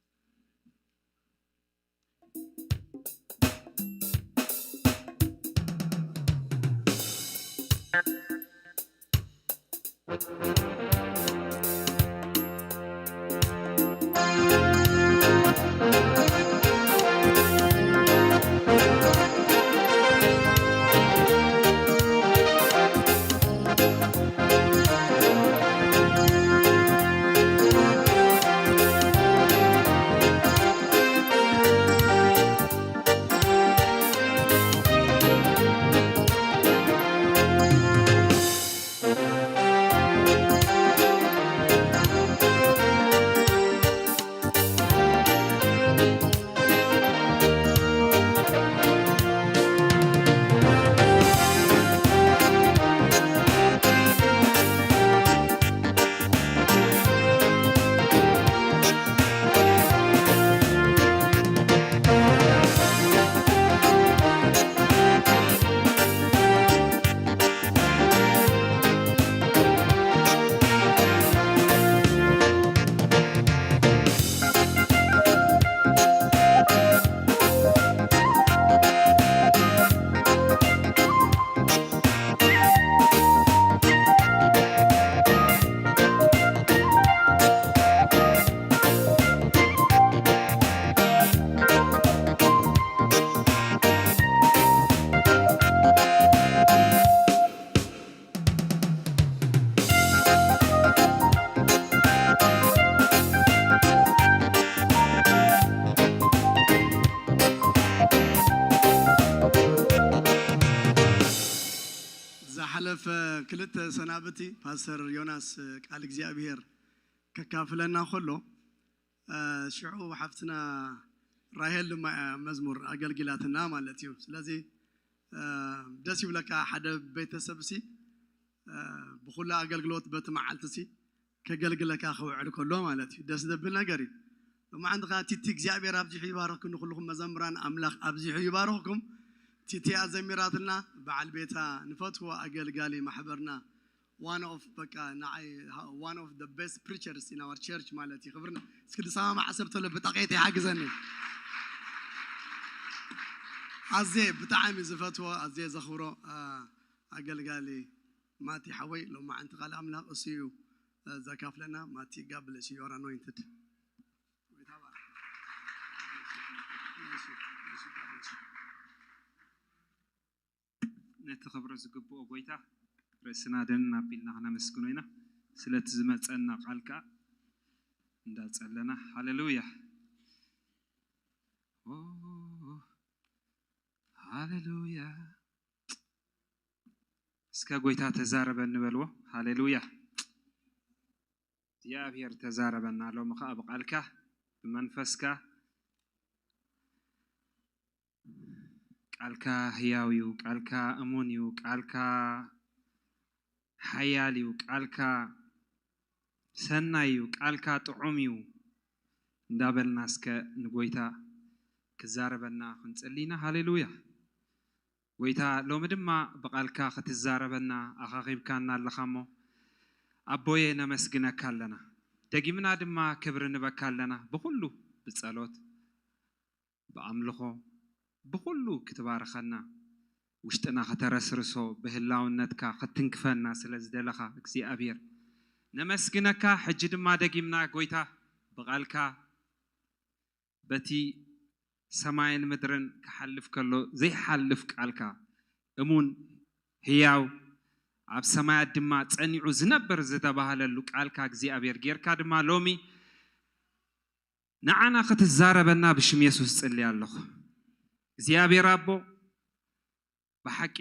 ክልተ ሰናብቲ ፓስተር ዮናስ ቃል እግዚኣብሔር ከካፍለና ከሎ፣ እ፣ ሽዑ ሓፍትና ራሄል ድማ እያ መዝሙር ኣገልጊላትና ማለት እዩ። ስለዚ፣ እ፣ ደስ ይብለካ፣ ሓደ ቤተሰብ ሲ፣ እ፣ ብኹሉ ኣገልግሎት በቲ መዓልቲ ሲ ከገልግለካ ክውዕል ከሎ ማለት እዩ። ደስ ዘብል ነገር እዩ። ሎማዓንቲ ከዓ ቲቲ እግዚኣብሔር ኣብዚሑ ይባርኽኩም፣ ንኩልኹም መዘምራን ኣምላኽ ኣብዚሑ ይባርኽኩም። ቲቲ ኣዘሚራትና፣ በዓል ቤታ ንፈትዎ ኣገልጋሊ ማሕበርና፣ one of በቃ ንዓይ one of the best preachers in our church ማለት እዩ። ክብርና እስኪ ዝሰማማዕ ሰብ ተሎ ብጠቄት ይሓግዘኒ። ኣዜ ብጣዕሚ ዝፈትዎ ኣዜ ዘኽብሮ፣ አ፣ ኣገልጋሊ ማቲ ሓወይ ሎማዓንቲ ቃል ኣምላኽ እሱ እዩ፣ አ፣ ዘካፍለና። ማቲ God bless you, you are anointed። ነቲ ክብሪ ዝግብኦ ጎይታ ርእስና ደንን ኣቢልና ክነመስግኖ ኢና። ስለቲ ዝመጸና ቃል ከኣ እንዳጸለና፣ ሃሌሉያ፣ ኦ፣ ሃሌሉያ። እስከ ጎይታ ተዛረበኒ በልዎ። ሃሌሉያ። እግዚኣብሔር ተዛረበና ሎሚ ኸዓ ብቃልካ ብመንፈስካ። ቃልካ ህያው እዩ፣ ቃልካ እሙን እዩ፣ ቃልካ ሓያል እዩ፣ ቃልካ ሰናይ እዩ፣ ቃልካ ጥዑም እዩ እንዳበልና እስከ ንጎይታ ክዛረበና ክንጽሊ ኢና። ሃሌሉያ። ጎይታ ሎሚ ድማ ብቃልካ ክትዛረበና ኣኻኺብካና ኣለኻ እሞ ኣቦየ ነመስግነካ ኣለና። ደጊምና ድማ ክብሪ ንበካ ኣለና። ብኹሉ ብጸሎት፣ ብኣምልኾ፣ ብኹሉ ክትባርኸና፣ ውሽጥና ከተረስርሶ፣ ብህላውነትካ ክትትንክፈና ስለ ዝደለኻ እግዚኣብሔር ነመስግነካ። ሕጂ ድማ ደጊምና ጎይታ ብቃልካ በቲ ሰማይን ምድርን ክሓልፍ ከሎ ዘይሓልፍ ቃልካ እሙን ህያው ኣብ ሰማያት ድማ ጸኒዑ ዝነብር ዝተባህለሉ ቃልካ እግዚኣብሔር ጌርካ ድማ ሎሚ ንዓና ክትዛረበና ብሽም የሱስ ጽልያ ኣለኹ። እግዚኣብሔር ኣቦ ብሓቂ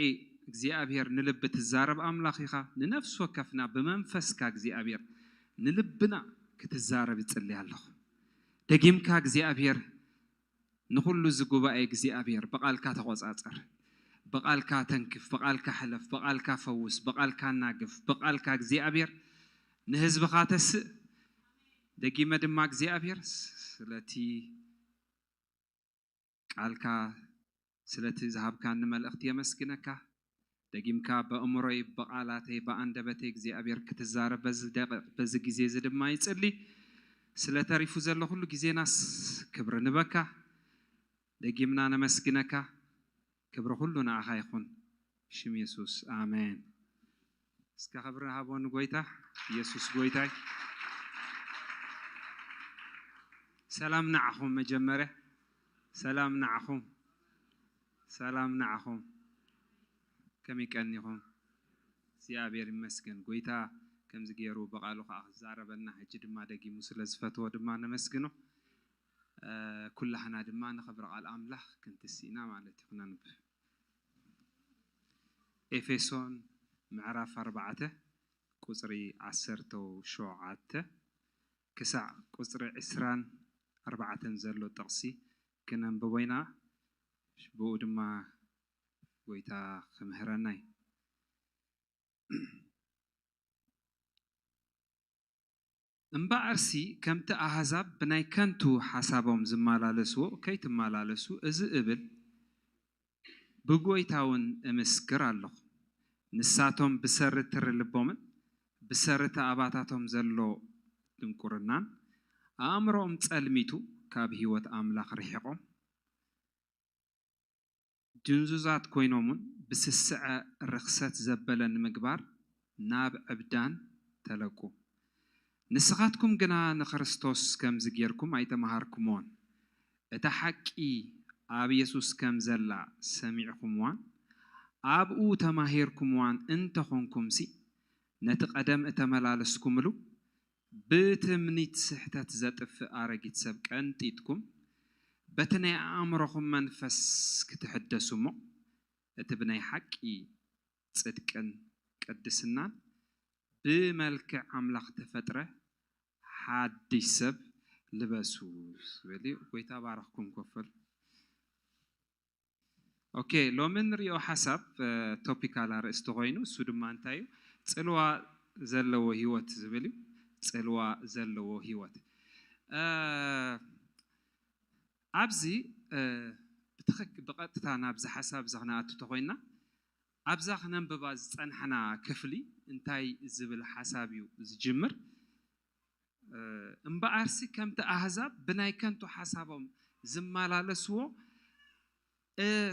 እግዚኣብሔር ንልቢ ትዛረብ ኣምላኽ ኢኻ። ንነፍሲ ወከፍና ብመንፈስካ እግዚኣብሔር ንልብና ክትዛረብ ይጽልይ ኣለኹ። ደጊምካ እግዚኣብሔር ንኹሉ እዚ ጉባኤ እግዚኣብሔር ብቓልካ ተቖጻጸር፣ ብቓልካ ተንክፍ፣ ብቓልካ ሕለፍ፣ ብቓልካ ፈውስ፣ ብቓልካ ኣናግፍ፣ ብቓልካ እግዚኣብሔር ንህዝብኻ ተስእ። ደጊመ ድማ እግዚኣብሔር ስለቲ ቃልካ ስለቲ ዝሃብካኒ መልእኽቲ የመስግነካ። ደጊምካ በእምሮይ፣ ብቓላተይ፣ ብኣንደበተይ እግዚኣብሔር ክትዛረብ በዚ ደቂ-፣ በዚ ግዜ እዚ ድማ ይጽሊ። ስለ ተሪፉ ዘሎ ኩሉ ግዜናስ ክብሪ ንበካ። ደጊምና ነመስግነካ። ክብሪ ኩሉ ንኣኻ ይኹን። ሽም የሱስ፣ ኣሜን። እስከ ክብሪ ሃቦ ንጎይታ። ኢየሱስ ጎይታይ። ሰላም ንዓኹም። መጀመርያ ሰላም ንዓኹም። ሰላም ንዓኹም። ከመይ ቀኒኹም? እግዚኣብሔር ይመስገን። ጎይታ ከምዚ ገይሩ ብቓሉ ከኣ ክዛረበና፣ ሕጂ ድማ ደጊሙ ስለ ዝፈትዎ ድማ ነመስግኖ። እ፣ ኩላህና ድማ ንኽብሪ ቃል ኣምላኽ ክንትሲ ኢና ማለት እዩ። ክነንብብ። ኤፌሶን ምዕራፍ ኣርባዕተ ቁጽሪ ዓሰርተ ሸውዓተ ክሳዕ ቁጽሪ ዕስራን ኣርባዕተን ዘሎ ጥቕሲ ክነንብቦ ኢና። ብኡ ድማ ጎይታ ክምህረና እዩ። እምበኣርሲ ከምቲ ኣህዛብ ብናይ ከንቱ ሓሳቦም ዝመላለስዎ ከይትመላለሱ፣ እዚ እብል ብጎይታ እውን እምስክር ኣለኹ። ንሳቶም ብሰሪ ትሪ ልቦምን ብሰሪ እቲ ኣባታቶም ዘሎ ድንቁርናን ኣእምሮኦም ጸልሚቱ፣ ካብ ህይወት ኣምላኽ ርሒቖም፣ ድንዙዛት ኮይኖምን ብስስዐ ርኽሰት ዘበለ ንምግባር ናብ ዕብዳን ተለቁ። ንስኻትኩም ግና ንክርስቶስ ከምዚ ጌርኩም ኣይተመሃርኩምዎን። እታ ሓቂ ኣብ የሱስ ከም ዘላ ሰሚዕኩምዋን ኣብኡ ተማሂርኩምዋን እንተኾንኩምሲ፣ ነቲ ቀደም እተመላለስኩምሉ ብትምኒት ስሕተት ዘጥፍእ ኣረጊት ሰብ ቀንጢጥኩም፣ በቲ ናይ ኣእምሮኹም መንፈስ ክትሕደሱ እሞ፣ እቲ ብናይ ሓቂ ጽድቅን ቅድስናን ብመልክዕ ኣምላኽ ተፈጥረ ሓድሽ ሰብ ልበሱ ዝብል እዩ። ጎይታ ባረኽኩም። ኮፈል ኦኬ፣ ሎሚ ንሪኦ ሓሳብ ቶፒካል ኣርእስቲ ኮይኑ፣ እሱ ድማ እንታይ እዩ? ጽልዋ ዘለዎ ህይወት ዝብል እዩ። ጽልዋ ዘለዎ ህይወት ኣብዚ ብትኽክ ብቐጥታ ናብዚ ሓሳብ እዚ ክነኣቱ ተኮይና፣ ኣብዛ ክነንብባ ዝጸንሕና ክፍሊ እንታይ ዝብል ሓሳብ እዩ ዝጅምር? እምበኣርሲ ከምቲ ኣህዛብ ብናይ ከንቱ ሓሳቦም ዝመላለስዎ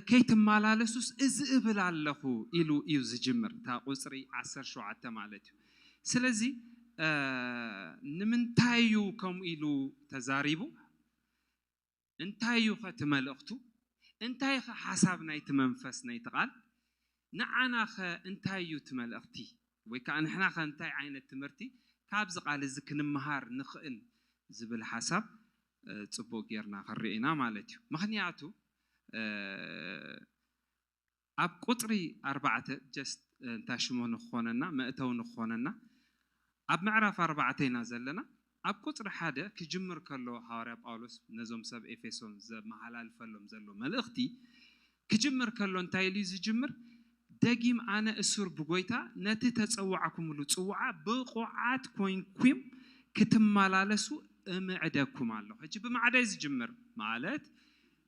ከይትመላለሱስ እዚ እብል ኣለኹ ኢሉ እዩ ዝጅምር። እታ ቁፅሪ ዓሰርተ ሸውዓተ ማለት እዩ። ስለዚ ንምንታይ እዩ ከምኡ ኢሉ ተዛሪቡ? እንታይ እዩ ኸ እቲ መልእኽቱ? እንታይ ኸ ሓሳብ ናይቲ መንፈስ ናይቲ ቃል? ንዓና ኸ እንታይ እዩ እቲ መልእኽቲ? ወይ ከዓ ንሕና ኸ እንታይ ዓይነት ትምህርቲ ካብዚ ቃል እዚ ክንምሃር ንኽእል ዝብል ሓሳብ ጽቡቕ ጌርና ክንርኢ ኢና ማለት እዩ። ምኽንያቱ ኣብ ቁፅሪ ኣርባዕተ ጀስት እንታይ ሽሙ ንክኾነና መእተው ንክኾነና ኣብ ምዕራፍ ኣርባዕተ ኢና ዘለና። ኣብ ቁፅሪ ሓደ ክጅምር ከሎ ሃዋርያ ጳውሎስ ነዞም ሰብ ኤፌሶን ዘመሃላልፈሎም ዘሎ መልእኽቲ ክጅምር ከሎ እንታይ ኢሉ እዩ ዝጅምር? ደጊም ኣነ እሱር ብጎይታ ነቲ ተፀዋዕኩምሉ ፅዋዓ ብቑዓት ኮይንኩም ክትመላለሱ እምዕደኩም ኣለኹ። ሕጂ ብማዕዳይ ዝጅምር ማለት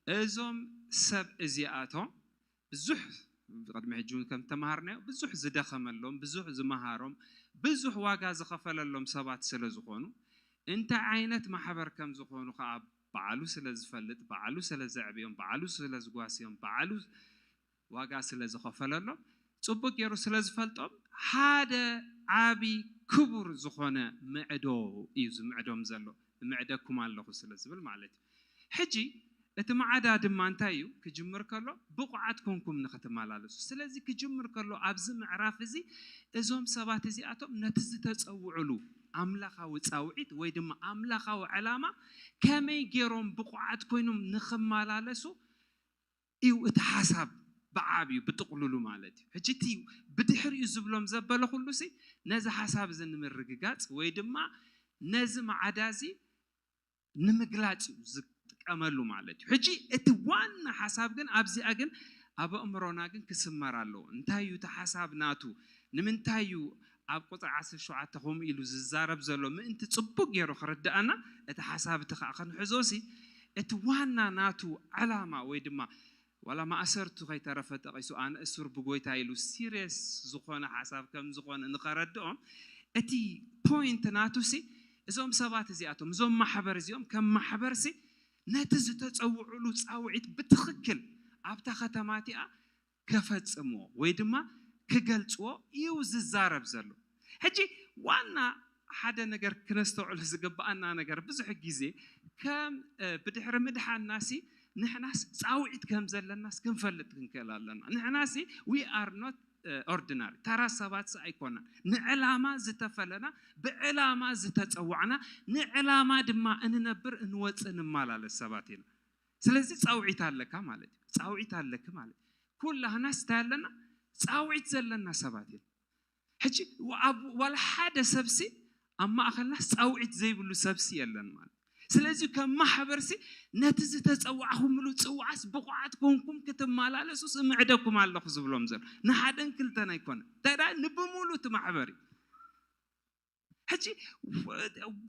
እዞም ሰብ እዚኣቶም ብዙሕ ቅድሚ ሕጂ እውን ከም ተምሃርናዮ ብዙሕ ዝደኸመሎም፣ ብዙሕ ዝመሃሮም፣ ብዙሕ ዋጋ ዝኸፈለሎም ሰባት ስለ ዝኾኑ እንታይ ዓይነት ማሕበር ከም ዝኾኑ ከዓ ባዕሉ ስለ ዝፈልጥ፣ ባዕሉ ስለ ዘዕብዮም፣ ባዕሉ ስለ ዝጓስዮም፣ ባዕሉ ዋጋ ስለ ዝኸፈለሎም፣ ፅቡቅ ገይሩ ስለ ዝፈልጦም ሓደ ዓቢ ክቡር ዝኾነ ምዕዶ እዩ ዝምዕዶም ዘሎ። እምዕደኩም ኣለኹ ስለ ዝብል ማለት እዩ። ሕጂ እቲ ማዕዳ ድማ እንታይ እዩ ክጅምር ከሎ ብቑዓት ኮንኩም ንኽትመላለሱ። ስለዚ ክጅምር ከሎ ኣብዚ ምዕራፍ እዚ እዞም ሰባት እዚኣቶም ነቲ ዝተፀውዕሉ ኣምላኻዊ ፃውዒት ወይ ድማ ኣምላኻዊ ዕላማ ከመይ ገይሮም ብቑዓት ኮይኖም ንኽመላለሱ እዩ እቲ ሓሳብ ብዓብዩ ብጥቕሉሉ ማለት እዩ። ሕጂ እቲ ብድሕሪኡ ዝብሎም ዘበለ ኩሉ ሲ ነዚ ሓሳብ እዚ ንምርግጋፅ ወይ ድማ ነዚ ማዕዳ እዚ ንምግላፅ እዩ ዝጥቀመሉ ማለት እዩ። ሕጂ እቲ ዋና ሓሳብ ግን ኣብዚኣ ግን ኣብ ኣእምሮና ግን ክስመር ኣለዎ። እንታይ እዩ እቲ ሓሳብ ናቱ? ንምንታይ እዩ ኣብ ቁፅሪ ዓሰርተ ሸውዓተ ከምኡ ኢሉ ዝዛረብ ዘሎ? ምእንቲ ፅቡቅ ገይሩ ክርድኣና እቲ ሓሳብ እቲ ከዓ ክንሕዞ ሲ እቲ ዋና ናቱ ዕላማ ወይ ድማ ዋላ ማእሰርቱ ከይተረፈ ጠቒሱ ኣነ እሱር ብጎይታ ኢሉ ሲሪየስ ዝኾነ ሓሳብ ከም ዝኾነ ንኸረድኦም እቲ ፖይንት ናቱ ሲ እዞም ሰባት እዚኣቶም እዞም ማሕበር እዚኦም ከም ማሕበር ሲ ነቲ ዝተፀውዕሉ ፃውዒት ብትኽክል ኣብታ ከተማ እቲኣ ከፈፅምዎ ወይ ድማ ክገልፅዎ እዩ ዝዛረብ ዘሎ። ሕጂ ዋና ሓደ ነገር ክነስተውዕሎ ዝግብኣና ነገር ብዙሕ ግዜ ከም ብድሕሪ ምድሓንና ሲ ንሕናስ ፃውዒት ከም ዘለናስ ክንፈልጥ ክንክእል ኣለና። ንሕና ሲ we are not ordinary፣ ተራ ሰባት ሲ ኣይኮናን። ንዕላማ ዝተፈለና፣ ብዕላማ ዝተፀዋዕና፣ ንዕላማ ድማ እንነብር እንወፅእ እንመላለስ ሰባት ኢና። ስለዚ ፃውዒት ኣለካ ማለት እዩ። ፃውዒት ኣለኪ ማለት እዩ። ኩላህናስ እንታይ ኣለና? ፃውዒት ዘለና ሰባት ኢና። ሕጂ ዋላ ሓደ ሰብሲ ኣብ ማእኸልናስ ፃውዒት ዘይብሉ ሰብሲ የለን ማለት። ስለዚ ከም ማሕበርሲ ነቲ ዝተፀዋዕኹምሉ ፅዋዕስ ብቑዓት ኮንኩም ክትመላለሱስ እምዕደኩም ኣለኹ ዝብሎም ዘሎ ንሓደን ክልተን ኣይኮነ ተዳ ንብሙሉ እቲ ማሕበር እዩ። ሕጂ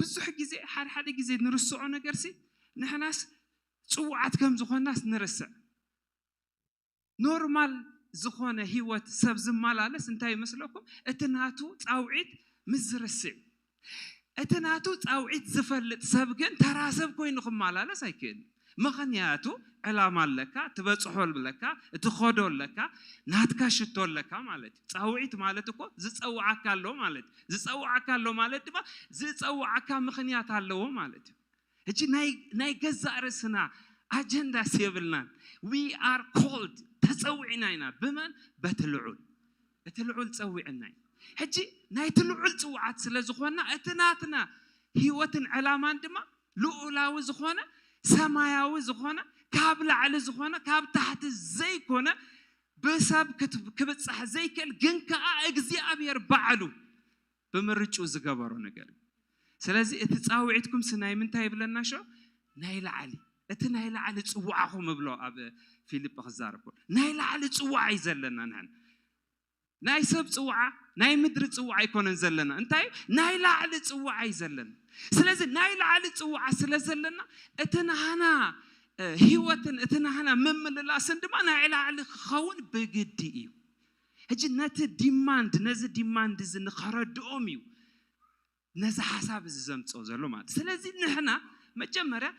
ብዙሕ ግዜ ሓደ ሓደ ግዜ ንርስዖ ነገርሲ ንሕናስ ፅዋዓት ከም ዝኾንናስ ንርስዕ። ኖርማል ዝኾነ ህይወት ሰብ ዝመላለስ እንታይ ይመስለኩም? እቲ ናቱ ፃውዒት ምስ ዝርስዕ እዩ። እቲ ናቱ ፃውዒት ዝፈልጥ ሰብ ግን ተራ ሰብ ኮይኑ ክመላለስ ኣይክእልን። ምኽንያቱ ዕላማ ኣለካ፣ ትበፅሖ ኣለካ፣ እትኸዶ ኣለካ፣ ናትካ ሽቶ ኣለካ ማለት እዩ። ፃውዒት ማለት እኮ ዝፀውዓካ ኣሎ ማለት እዩ። ዝፀውዓካ ኣሎ ማለት ድማ ዝፀውዓካ ምኽንያት ኣለዎ ማለት እዩ። ሕጂ ናይ ገዛእ ርእስና ኣጀንዳስ የብልናን። We are called፣ ተፀዊዕና ኢና። ብመን? በቲ ልዑል። እቲ ልዑል ፀዊዕና እዩ። ሕጂ ናይቲ ልዑል ፅውዓት ስለ ዝኾንና እቲ ናትና ህይወትን ዕላማን ድማ ልዑላዊ ዝኾነ ሰማያዊ ዝኾነ ካብ ላዕሊ ዝኾነ ካብ ታሕቲ ዘይኮነ ብሰብ ክት- ክብጻሕ ዘይክእል፣ ግን ከኣ እግዚኣብሔር ባዕሉ ብምርጭኡ ዝገበሮ ነገር እዩ። ስለዚ እቲ ጻውዒትኩም ሲ ናይ ምንታይ ይብለና? ሽዑ ናይ ላዕሊ፣ እቲ ናይ ላዕሊ ጽዋዕኹም እብሎ ኣብ ፊልጲ ክዛረብ ከሎ፣ ናይ ላዕሊ ጽዋዕ እዩ ዘለና። ንሕና ናይ ሰብ ጽዋዓ፣ ናይ ምድሪ ጽዋዕ ኣይኮነን ዘለና። እንታይ እዩ? ናይ ላዕሊ ጽዋዕ እዩ ዘለና። ስለዚ ናይ ላዕሊ ጽዋዓ ስለ ዘለና፣ እቲ ናህና እ፣ ህይወትን እቲ ናህና ምምልላስን ድማ ናይ ላዕሊ ክኸውን ብግዲ እዩ። ሕጂ ነቲ ዲማንድ፣ ነዚ ዲማንድ እዚ ንኸረድኦም እዩ ነዚ ሓሳብ እዚ ዘምጽኦ ዘሎ ማለት። ስለዚ ንሕና መጀመርያ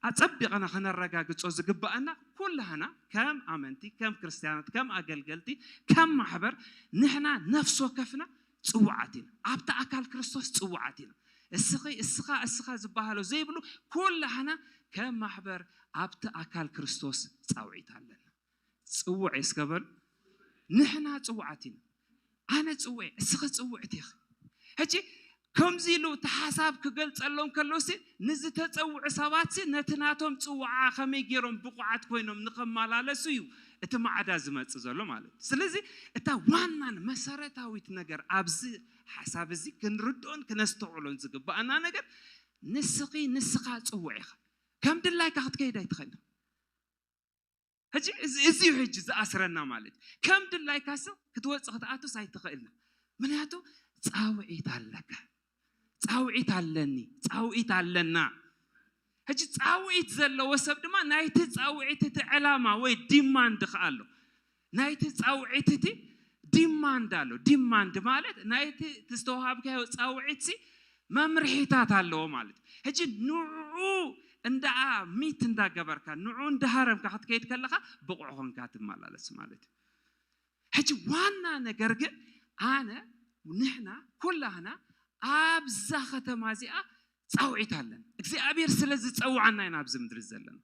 ኣጸቢቕና ከነረጋግጾ ዝግባኣና፣ ኩላህና ከም ኣመንቲ፣ ከም ክርስትያናት፣ ከም ኣገልገልቲ፣ ከም ማሕበር፣ ንሕና ነፍሲ ወከፍና ጽዋዓት ኢና። ኣብቲ ኣካል ክርስቶስ ጽዋዓት ኢና። እስኺ፣ እስኻ፣ እስኻ ዝበሃሎ ዘይብሉ፣ ኩላህና ከም ማሕበር ኣብቲ ኣካል ክርስቶስ ጻውዒት ኣለና። ጽውዕ እስከ በሉ። ንሕና ጽውዓት ኢና። ኣነ ጽውዕ፣ እስኺ ጽውዕቲ ኢኺ። ሕጂ ከምዚ ኢሉ እቲ ሓሳብ ክገልጸሎም ከሎሲ፣ ንዝተጸውዑ ሰባትሲ ነቲ ናቶም ጽውዓ ከመይ ገይሮም ብቑዓት ኮይኖም ንኸመላለሱ እዩ እቲ ማዕዳ ዝመጽእ ዘሎ ማለት እዩ። ስለዚ እታ ዋናን መሰረታዊት ነገር ኣብዚ ሓሳብ እዚ ክንርድኦን ክነስተውዕሎን ዝግባኣና ነገር፣ ንስኺ ንስኻ ጽውዕ ኢኻ። ከም ድላይካ ክትከይድ ኣይትኽእልን። ሕጂ እዚ፣ እዚ እዩ ሕጂ ዝኣስረና ማለት እዩ። ከም ድላይካ ሰብ ክትወጽእ ክትኣቱስ ኣይትኽእልን። ምክንያቱ ጻውዒት ኣለካ። ጻውዒት ኣለኒ፣ ጻውዒት ኣለና። ሕጂ ጻውዒት ዘለዎ ሰብ ድማ ናይቲ ጻውዒት እቲ ዕላማ ወይ ዲማንድ ከኣ ኣሎ። ናይቲ ጻውዒት እቲ ዲማንድ ኣሎ። ዲማንድ ማለት ናይቲ እቲ ዝተዋሃብካዮ ጻውዒትሲ መምርሒታት ኣለዎ ማለት እዩ። ሕጂ ንዕኡ እንዳኣ ሚት እንዳገበርካ፣ ንዕኡ እንዳሃረምካ ክትከይድ ከለኻ ብቑዕ ኾንካ ትመላለስ ማለት እዩ። ሕጂ ዋና ነገር ግን ኣነ፣ ንሕና፣ ኩላህና ኣብዛ ከተማ እዚኣ ጻውዒት ኣለና። እግዚኣብሔር ስለ ዝጸውዓና ኢና ኣብዚ ምድሪ ዘለና።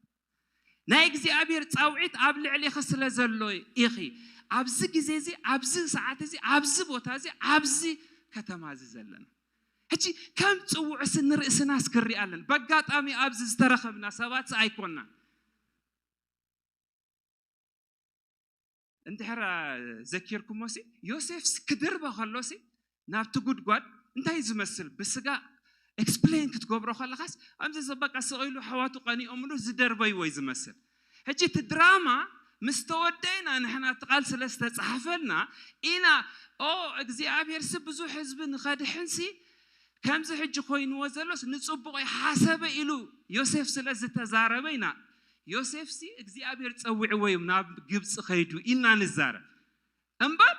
ናይ እግዚኣብሔር ጻውዒት ኣብ ልዕሌኺ ስለ ዘሎ ኢኺ ኣብዚ ግዜ እዚ፣ ኣብዚ ሰዓት እዚ፣ ኣብዚ ቦታ እዚ፣ ኣብዚ ከተማ እዚ ዘለና። ሕጂ ከም ጽውዕሲ ንርእስናስ ክርኢ ኣለና። በጋጣሚ ኣብዚ ዝተረኸብና ሰባትሲ ኣይኮናን። እንድሕር ዘኪርኩሞሲ፣ ዮሴፍሲ ክድርበ ከሎሲ ናብቲ ጉድጓድ እንታይ ዝመስል ብስጋ ኤክስፕሌን ክትገብሮ ከለኻስ፣ ኣምዚ በቃ ስቕ ኢሉ ኣሕዋቱ ቀኒኦምሉ ዝደርበይዎ እዩ ዝመስል። ሕጂ እቲ ድራማ ምስ ተወደእና፣ ንሕና እቲ ቃል ስለ ዝተጻሕፈልና ኢና፣ ኦ እግዚኣብሔርሲ ብዙሕ ህዝቢ ንኸድሕንሲ ከምዚ ሕጂ ኮይንዎ ዘሎስ ንጽቡቕ ይሓሰበ ኢሉ ዮሴፍ ስለ ዝተዛረበ ኢና፣ ዮሴፍሲ እግዚኣብሔር ጸዊዕዎ እዩ ናብ ግብጺ ከይዱ ኢልና ንዛረብ። እምበር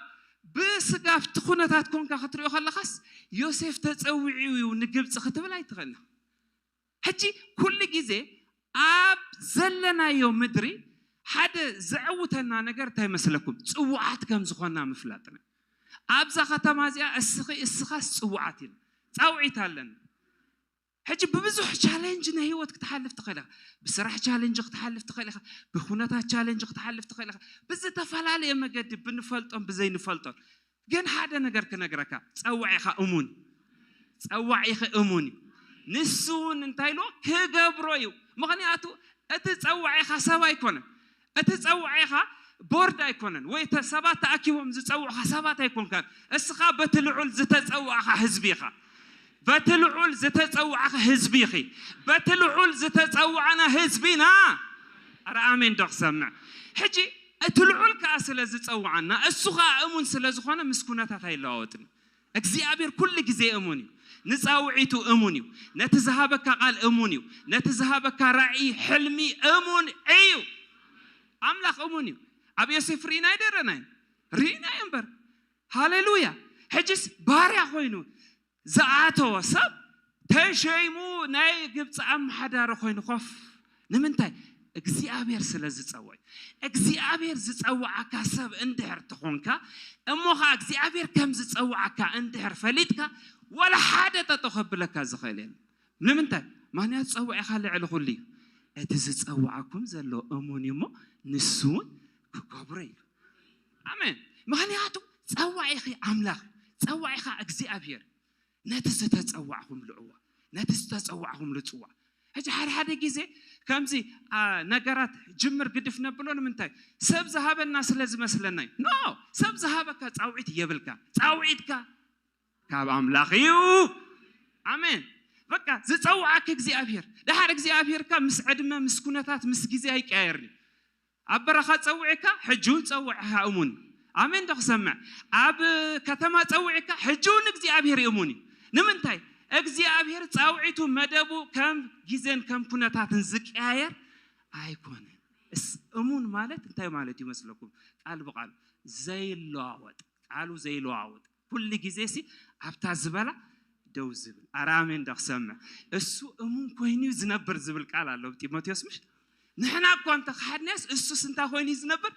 ብስጋ ኣብቲ ኩነታት ኮንካ ክትሪኦ ከለኻስ ዮሴፍ ተጸዊዑ እዩ ንግብጺ ክትብል ኣይትኽእልን። ሕጂ ኩሉ ግዜ ኣብ ዘለናዮ ምድሪ ሓደ ዘዕውተና ነገር እንታይ መስለኩም? ጽውዓት ከም ዝኾንና ምፍላጥና። ኣብዛ ከተማ እዚኣ እስኺ እስኻስ ጽውዓት ኢና። ጻውዒት ኣለና። ሕጂ ብብዙሕ ቻሌንጅ ናይ ህይወት ክትሓልፍ ትኽእል ኢኻ። ብስራሕ ቻሌንጅ ክትሓልፍ ትኽእል ኢኻ። ብኩነታት ቻሌንጅ ክትሓልፍ ትኽእል ኢኻ። ብዝተፈላለየ መገዲ ብንፈልጦን ብዘይንፈልጦን። ግን ሓደ ነገር ክነግረካ፣ ጸዋዒኻ እሙን። ጸዋዒኺ እሙን እዩ። ንሱ እውን እንታይ ኢልዎ? ክገብሮ እዩ። ምኽንያቱ እቲ ጸዋዒኻ ሰብ ኣይኮነን። እቲ ጸዋዒኻ ቦርድ ኣይኮነን። ወይ ተ-፣ ሰባት ተኣኪቦም ዝጸውዑኻ ሰባት ኣይኮንካን። እስኻ በቲ ልዑል ዝተጸዋዕኻ ህዝቢ ኢኻ። በቲ ልዑል ዝተጸዋዕኻ ህዝቢ ኢኺ። በቲ ልዑል ዝተጸዋዕና ህዝቢ ኢና። ኣረ ኣሜን ዶ ክሰምዕ? ሕጂ እቲ ልዑል ከኣ ስለ ዝጸውዓና፣ እሱ ከኣ እሙን ስለ ዝኾነ ምስ ኩነታት ኣይለዋወጥን። እግዚኣብሔር ኩሉ ግዜ እሙን እዩ። ንጻውዒቱ እሙን እዩ። ነቲ ዝሃበካ ቃል እሙን እዩ። ነቲ ዝሃበካ ራእይ፣ ሕልሚ እሙን እዩ። ኣምላኽ እሙን እዩ። ኣብ ዮሴፍ ርኢናዮ ዶ ኣይረኣናዮን? ርኢናዮ እምበር። ሃሌሉያ። ሕጅስ ባርያ ኮይኑ ዝኣተወ ሰብ ተሸይሙ ናይ ግብፂ ኣመሓዳሪ ኮይኑ ኮፍ። ንምንታይ? እግዚኣብሔር ስለ ዝፀውዕ። እግዚኣብሔር ዝፀውዓካ ሰብ እንድሕር ትኾንካ፣ እሞ ኸዓ እግዚኣብሔር ከም ዝፀውዓካ እንድሕር ፈሊጥካ፣ ወላ ሓደ ጠጠው ከብለካ ዝኽእል የለን። ንምንታይ? ምኽንያቱ ፀዋዒኻ ልዕሊ ኩሉ እዩ። እቲ ዝፀዋዓኩም ዘሎ እሙን እዩ እሞ ንሱ እውን ክገብሮ እዩ። ኣሜን። ምኽንያቱ ፀዋዒኺ ኣምላኽ፣ ፀዋዒኻ እግዚኣብሔር። ነቲ ዝተፀዋዕኹምሉ እዋ፣ ነቲ ዝተፀዋዕኹምሉ ፅዋ። ሕጂ ሓደ ሓደ ግዜ ከምዚ ነገራት ጅምር ግድፍ ነብሎ ንምንታይ? ሰብ ዝሃበና ስለ ዝመስለና እዩ። ኖ፣ ሰብ ዝሃበካ ፃውዒት የብልካ። ፃውዒትካ ካብ ኣምላኽ እዩ። ኣሜን። በቃ ዝፀውዓክ እግዚኣብሔር ድሓር እግዚኣብሔርካ ምስ ዕድመ ምስ ኩነታት ምስ ግዜ ኣይቀያየርን እዩ። ኣብ በረኻ ጸዊዕካ ሕጂ እውን ጸውዕኻ እሙን። ኣሜን ዶ ክሰምዕ? ኣብ ከተማ ጸዊዕካ ሕጂ እውን እግዚኣብሔር እሙን እዩ። ንምንታይ? እግዚኣብሔር ጻውዒቱ መደቡ ከም ግዜን ከም ኩነታትን ዝቀያየር ኣይኮነን። እስ እሙን ማለት እንታይ ማለት እዩ መስለኩም? ቃል ብቃል ዘይለዋወጥ፣ ቃሉ ዘይለዋወጥ፣ ኩሉ ግዜ ሲ ኣብታ ዝበላ ደው ዝብል። ኣረ ኣሜን ዶ ክሰምዕ? እሱ እሙን ኮይኑ እዩ ዝነብር ዝብል ቃል ኣሎ ኣብ ጢሞቴዎስ ምሽ? ንሕና እኳ እንተኸሓድናዮስ እሱስ እንታይ ኮይኑ እዩ ዝነብር?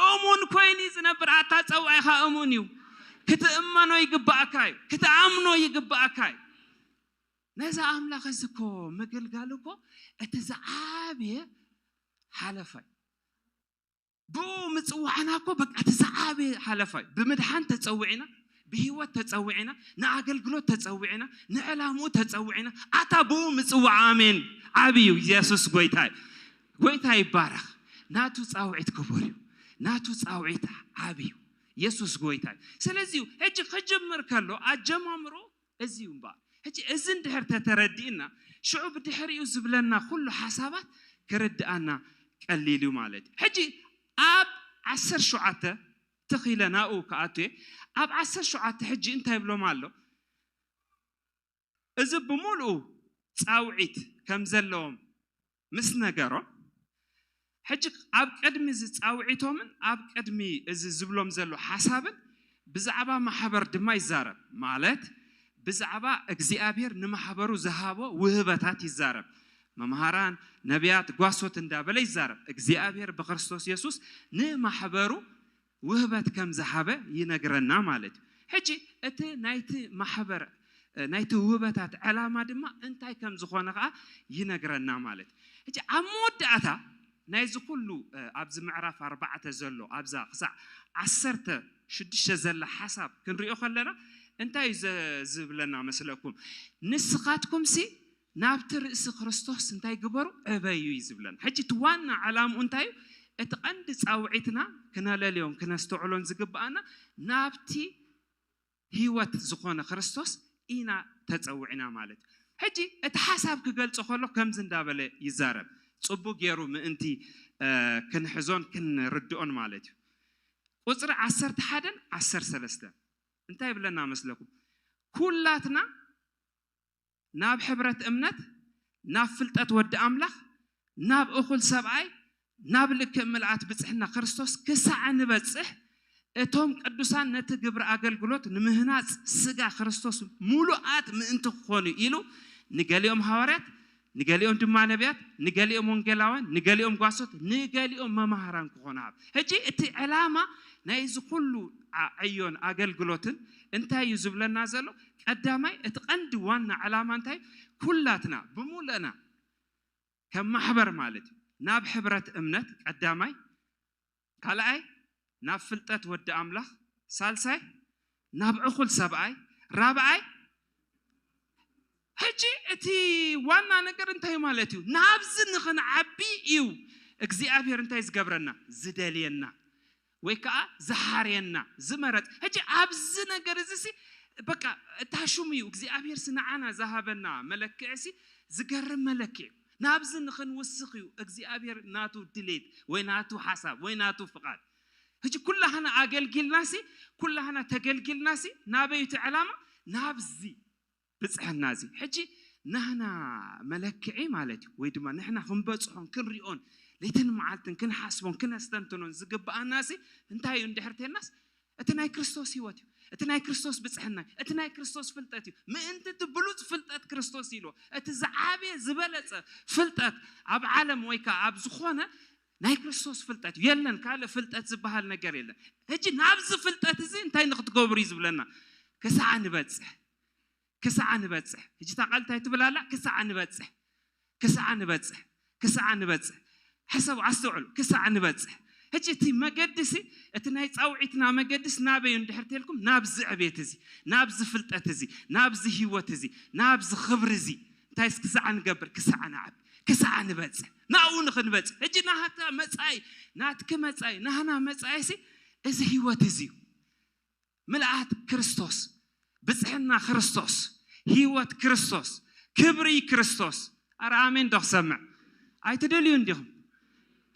እሙን ኮይኑ እዩ ዝነብር። ኣታ ጸዋዒኻ እሙን እዩ። ክትእመኖ ይግባኣካ እዩ። ክትኣምኖ ይግባኣካ እዩ። ነዛ ኣምላኽ እዚ እኮ ምግልጋል እኮ እቲ ዝዓበየ ሓለፋ እዩ። ብኡ ምጽዋዕና እኮ በቃ እቲ ዝዓበየ ሓለፋ እዩ። ብምድሓን ተጸዊዕና፣ ብህይወት ተጸዊዕና፣ ንኣገልግሎት ተጸዊዕና፣ ንዕላምኡ ተጸዊዕና፣ ኣታ ብኡ ምጽዋዕ ኣሜን ዓቢ እዩ። ኢየሱስ ጎይታ እዩ። ጎይታ ይባረኽ። ናቱ ጻውዒት ክቡር እዩ። ናቱ ጻውዒት ዓቢ እዩ። ኢየሱስ ጎይታ እዩ። ስለዚ እዩ ሕጂ ክጅምር ከሎ ኣጀማምሮ እዚ እዩ እምበኣር። ሕጂ እዚ እንድሕር ተተረዲእና ሽዑ ብድሕሪኡ ዝብለና ኩሉ ሓሳባት ክርድኣና ቀሊል እዩ ማለት እዩ። ሕጂ ኣብ ዓሰርተ ሸውዓተ ትኺለ ናኡ ክኣቱ እየ። ኣብ ዓሰርተ ሸውዓተ ሕጂ እንታይ ይብሎም ኣሎ? እዚ ብምሉኡ ጻውዒት ከም ዘለዎም ምስ ነገሮም ሕጂ ኣብ ቅድሚ እዚ ጻውዒቶምን ኣብ ቅድሚ እዚ ዝብሎም ዘሎ ሓሳብን ብዛዕባ ማሕበር ድማ ይዛረብ። ማለት ብዛዕባ እግዚኣብሔር ንማሕበሩ ዝሃቦ ውህበታት ይዛረብ። መምሃራን፣ ነቢያት፣ ጓሶት እንዳበለ ይዛረብ። እግዚኣብሔር ብክርስቶስ የሱስ ንማሕበሩ ውህበት ከም ዝሃበ ይነግረና ማለት እዩ። ሕጂ እቲ ናይቲ ማሕበር ናይቲ ውህበታት ዕላማ ድማ እንታይ ከም ዝኾነ ከዓ ይነግረና ማለት እዩ። ሕጂ ኣብ መወዳእታ ናይዚ ኩሉ ኣብዚ ምዕራፍ ኣርባዕተ ዘሎ ኣብዛ ክሳዕ ዓሰርተ ሽዱሽተ ዘላ ሓሳብ ክንሪኦ ከለና እንታይ እዩ ዝብለና መስለኩም? ንስኻትኩምሲ ናብቲ ርእሲ ክርስቶስ እንታይ ግበሩ? ዕበዩ እዩ ዝብለና። ሕጂ እቲ ዋና ዕላምኡ እንታይ እዩ? እቲ ቀንዲ ጻውዒትና ክነለልዮን ክነስተውዕሎን ዝግብኣና ናብቲ ህይወት ዝኾነ ክርስቶስ ኢና ተጸዊዕና ማለት እዩ። ሕጂ እቲ ሓሳብ ክገልጾ ከሎ ከምዚ እንዳበለ ይዛረብ። ጽቡቅ ገይሩ ምእንቲ ክንሕዞን ክንርድኦን ማለት እዩ። ቁጽሪ ዓሰርተ ሓደን ዓሰርተ ሰለስተን እንታይ ይብለና መስለኩም? ኩላትና ናብ ሕብረት እምነት፣ ናብ ፍልጠት ወዲ ኣምላኽ፣ ናብ እኹል ሰብኣይ፣ ናብ ልክእ ምልኣት ብጽሕና ክርስቶስ ክሳዕ ንበጽሕ፣ እቶም ቅዱሳን ነቲ ግብሪ ኣገልግሎት ንምህናጽ ስጋ ክርስቶስ ምሉኣት ምእንቲ ክኾኑ ኢሉ ንገሊኦም ሃዋርያት፣ ንገሊኦም ድማ ነቢያት፣ ንገሊኦም ወንጌላውያን፣ ንገሊኦም ጓሶት፣ ንገሊኦም መማህራን ክኾኑ ሃብ። ሕጂ እቲ ዕላማ ናይዚ ኩሉ ዕዮን ኣገልግሎትን እንታይ እዩ ዝብለና ዘሎ? ቀዳማይ እቲ ቀንዲ ዋና ዕላማ እንታይ? ኩላትና ብምሉእና ከም ማሕበር ማለት እዩ ናብ ሕብረት እምነት ቀዳማይ፣ ካልኣይ ናብ ፍልጠት ወዲ ኣምላኽ፣ ሳልሳይ ናብ ዕኹል ሰብኣይ፣ ራብኣይ ሕጂ እቲ ዋና ነገር እንታይ ማለት እዩ? ናብዚ ንኽንዓቢ እዩ እግዚኣብሔር እንታይ ዝገብረና? ዝደልየና ወይ ከዓ ዝሓርየና ዝመረፅ። ሕጂ ኣብዚ ነገር እዚ ሲ በቃ እታ ሽሙ እዩ እግዚኣብሔር ሲ ንዓና ዝሃበና መለክዒ ሲ ዝገርም መለክዒ እዩ። ናብዚ ንኽንውስኽ እዩ እግዚኣብሔር ናቱ ድሌት ወይ ናቱ ሓሳብ ወይ ናቱ ፍቓድ። ሕጂ ኩላህና ኣገልጊልናሲ ኩላህና ተገልጊልናሲ ናበይ እቲ ዕላማ? ናብዚ ብፅሕና እዚ። ሕጂ ናህና መለክዒ ማለት እዩ ወይ ድማ ንሕና ክንበፅሖን ክንሪኦን ለይትን መዓልትን ክንሓስቦን ክነስተንትኖን ዝግብኣናሲ እንታይ እዩ እንድሕር ተልናስ እቲ ናይ ክርስቶስ ህይወት እዩ። እቲ ናይ ክርስቶስ ብፅሕና እዩ። እቲ ናይ ክርስቶስ ፍልጠት እዩ። ምእንቲ እቲ ብሉፅ ፍልጠት ክርስቶስ ኢሉ እቲ ዝዓበየ ዝበለፀ ፍልጠት ኣብ ዓለም ወይ ከዓ ኣብ ዝኾነ ናይ ክርስቶስ ፍልጠት እዩ። የለን ካልእ ፍልጠት ዝበሃል ነገር የለን። ሕጂ ናብዚ ፍልጠት እዚ እንታይ ንክትገብሩ እዩ ዝብለና? ክሳዕ ንበፅሕ ክሳዕ ንበፅሕ። ሕጂ እታ ቃል እንታይ ትብል ኣላ? ክሳዕ ንበፅሕ ክሳዕ ንበፅሕ ክሳዕ ንበፅሕ። ሕሰቡ ኣስተውዕሉ። ክሳዕ ንበፅሕ። ሕጂ እቲ መገዲ ሲ እቲ ናይ ፃውዒትና መገዲስ ናበይ እንድሕር ተልኩም ናብዚ ዕቤት እዚ ናብዚ ፍልጠት እዚ ናብዚ ህይወት እዚ ናብዚ ክብሪ እዚ እንተ እንታይ ክሳዕ ንገብር? ክሳዕ ንዓቢ፣ ክሳዕ ንበጽሕ፣ ናብኡ ንኽንበጽሕ። ሕጂ ናታ መጻኢ፣ ናትኪ መጻኢ፣ ናህና መጻኢሲ እዚ ህይወት እዚ እዩ። ምልኣት ክርስቶስ፣ ብጽሕና ክርስቶስ፣ ህይወት ክርስቶስ፣ ክብሪ ክርስቶስ። ኣረ ኣሜን ዶ ክሰምዕ? ኣይትደልዩ እንዲኹም?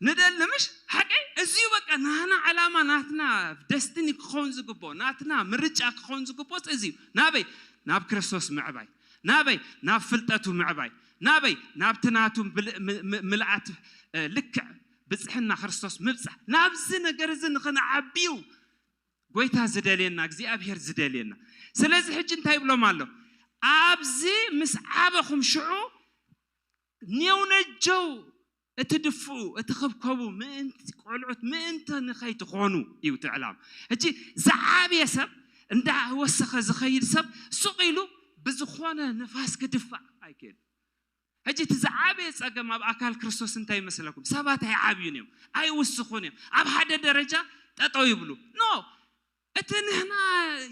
ንደሊ ምሽ ሓቀይ? እዚዩ በቃ ናህና ዓላማ፣ ናትና ደስትኒ ክኸውን ዝግብኦ፣ ናትና ምርጫ ክኸውን ዝግብኦ እዚዩ። ናበይ? ናብ ክርስቶስ ምዕባይ። ናበይ? ናብ ፍልጠቱ ምዕባይ። ናበይ? ናብቲ ናቱ ምልኣት ልክዕ ብፅሕና ክርስቶስ ምብፃሕ። ናብዚ ነገር እዚ ንኽንዓብዩ ጎይታ ዝደልየና፣ እግዚኣብሔር ዝደልየና። ስለዚ ሕጂ እንታይ ይብሎም ኣሎ? ኣብዚ ምስ ዓበኹም ሽዑ ኔውነጀው እቲ ድፍኡ፣ እቲ ኽብከቡ ምእንቲ ቆልዑት ምእንቲ ንኸይትኾኑ እዩ እቲ ዕላማ። ሕጂ ዝዓብየ ሰብ፣ እንዳወሰኸ ዝኸይድ ሰብ ስቕ ኢሉ ብዝኾነ ንፋስ ክድፋእ ኣይክእል። ሕጂ እቲ ዝዓበየ ጸገም ኣብ ኣካል ክርስቶስ እንታይ ይመስለኩም? ሰባት ኣይዓብዩን እዮም፣ ኣይውስኹን እዮም፣ ኣብ ሓደ ደረጃ ጠጠው ይብሉ። ኖ፣ እቲ ንሕና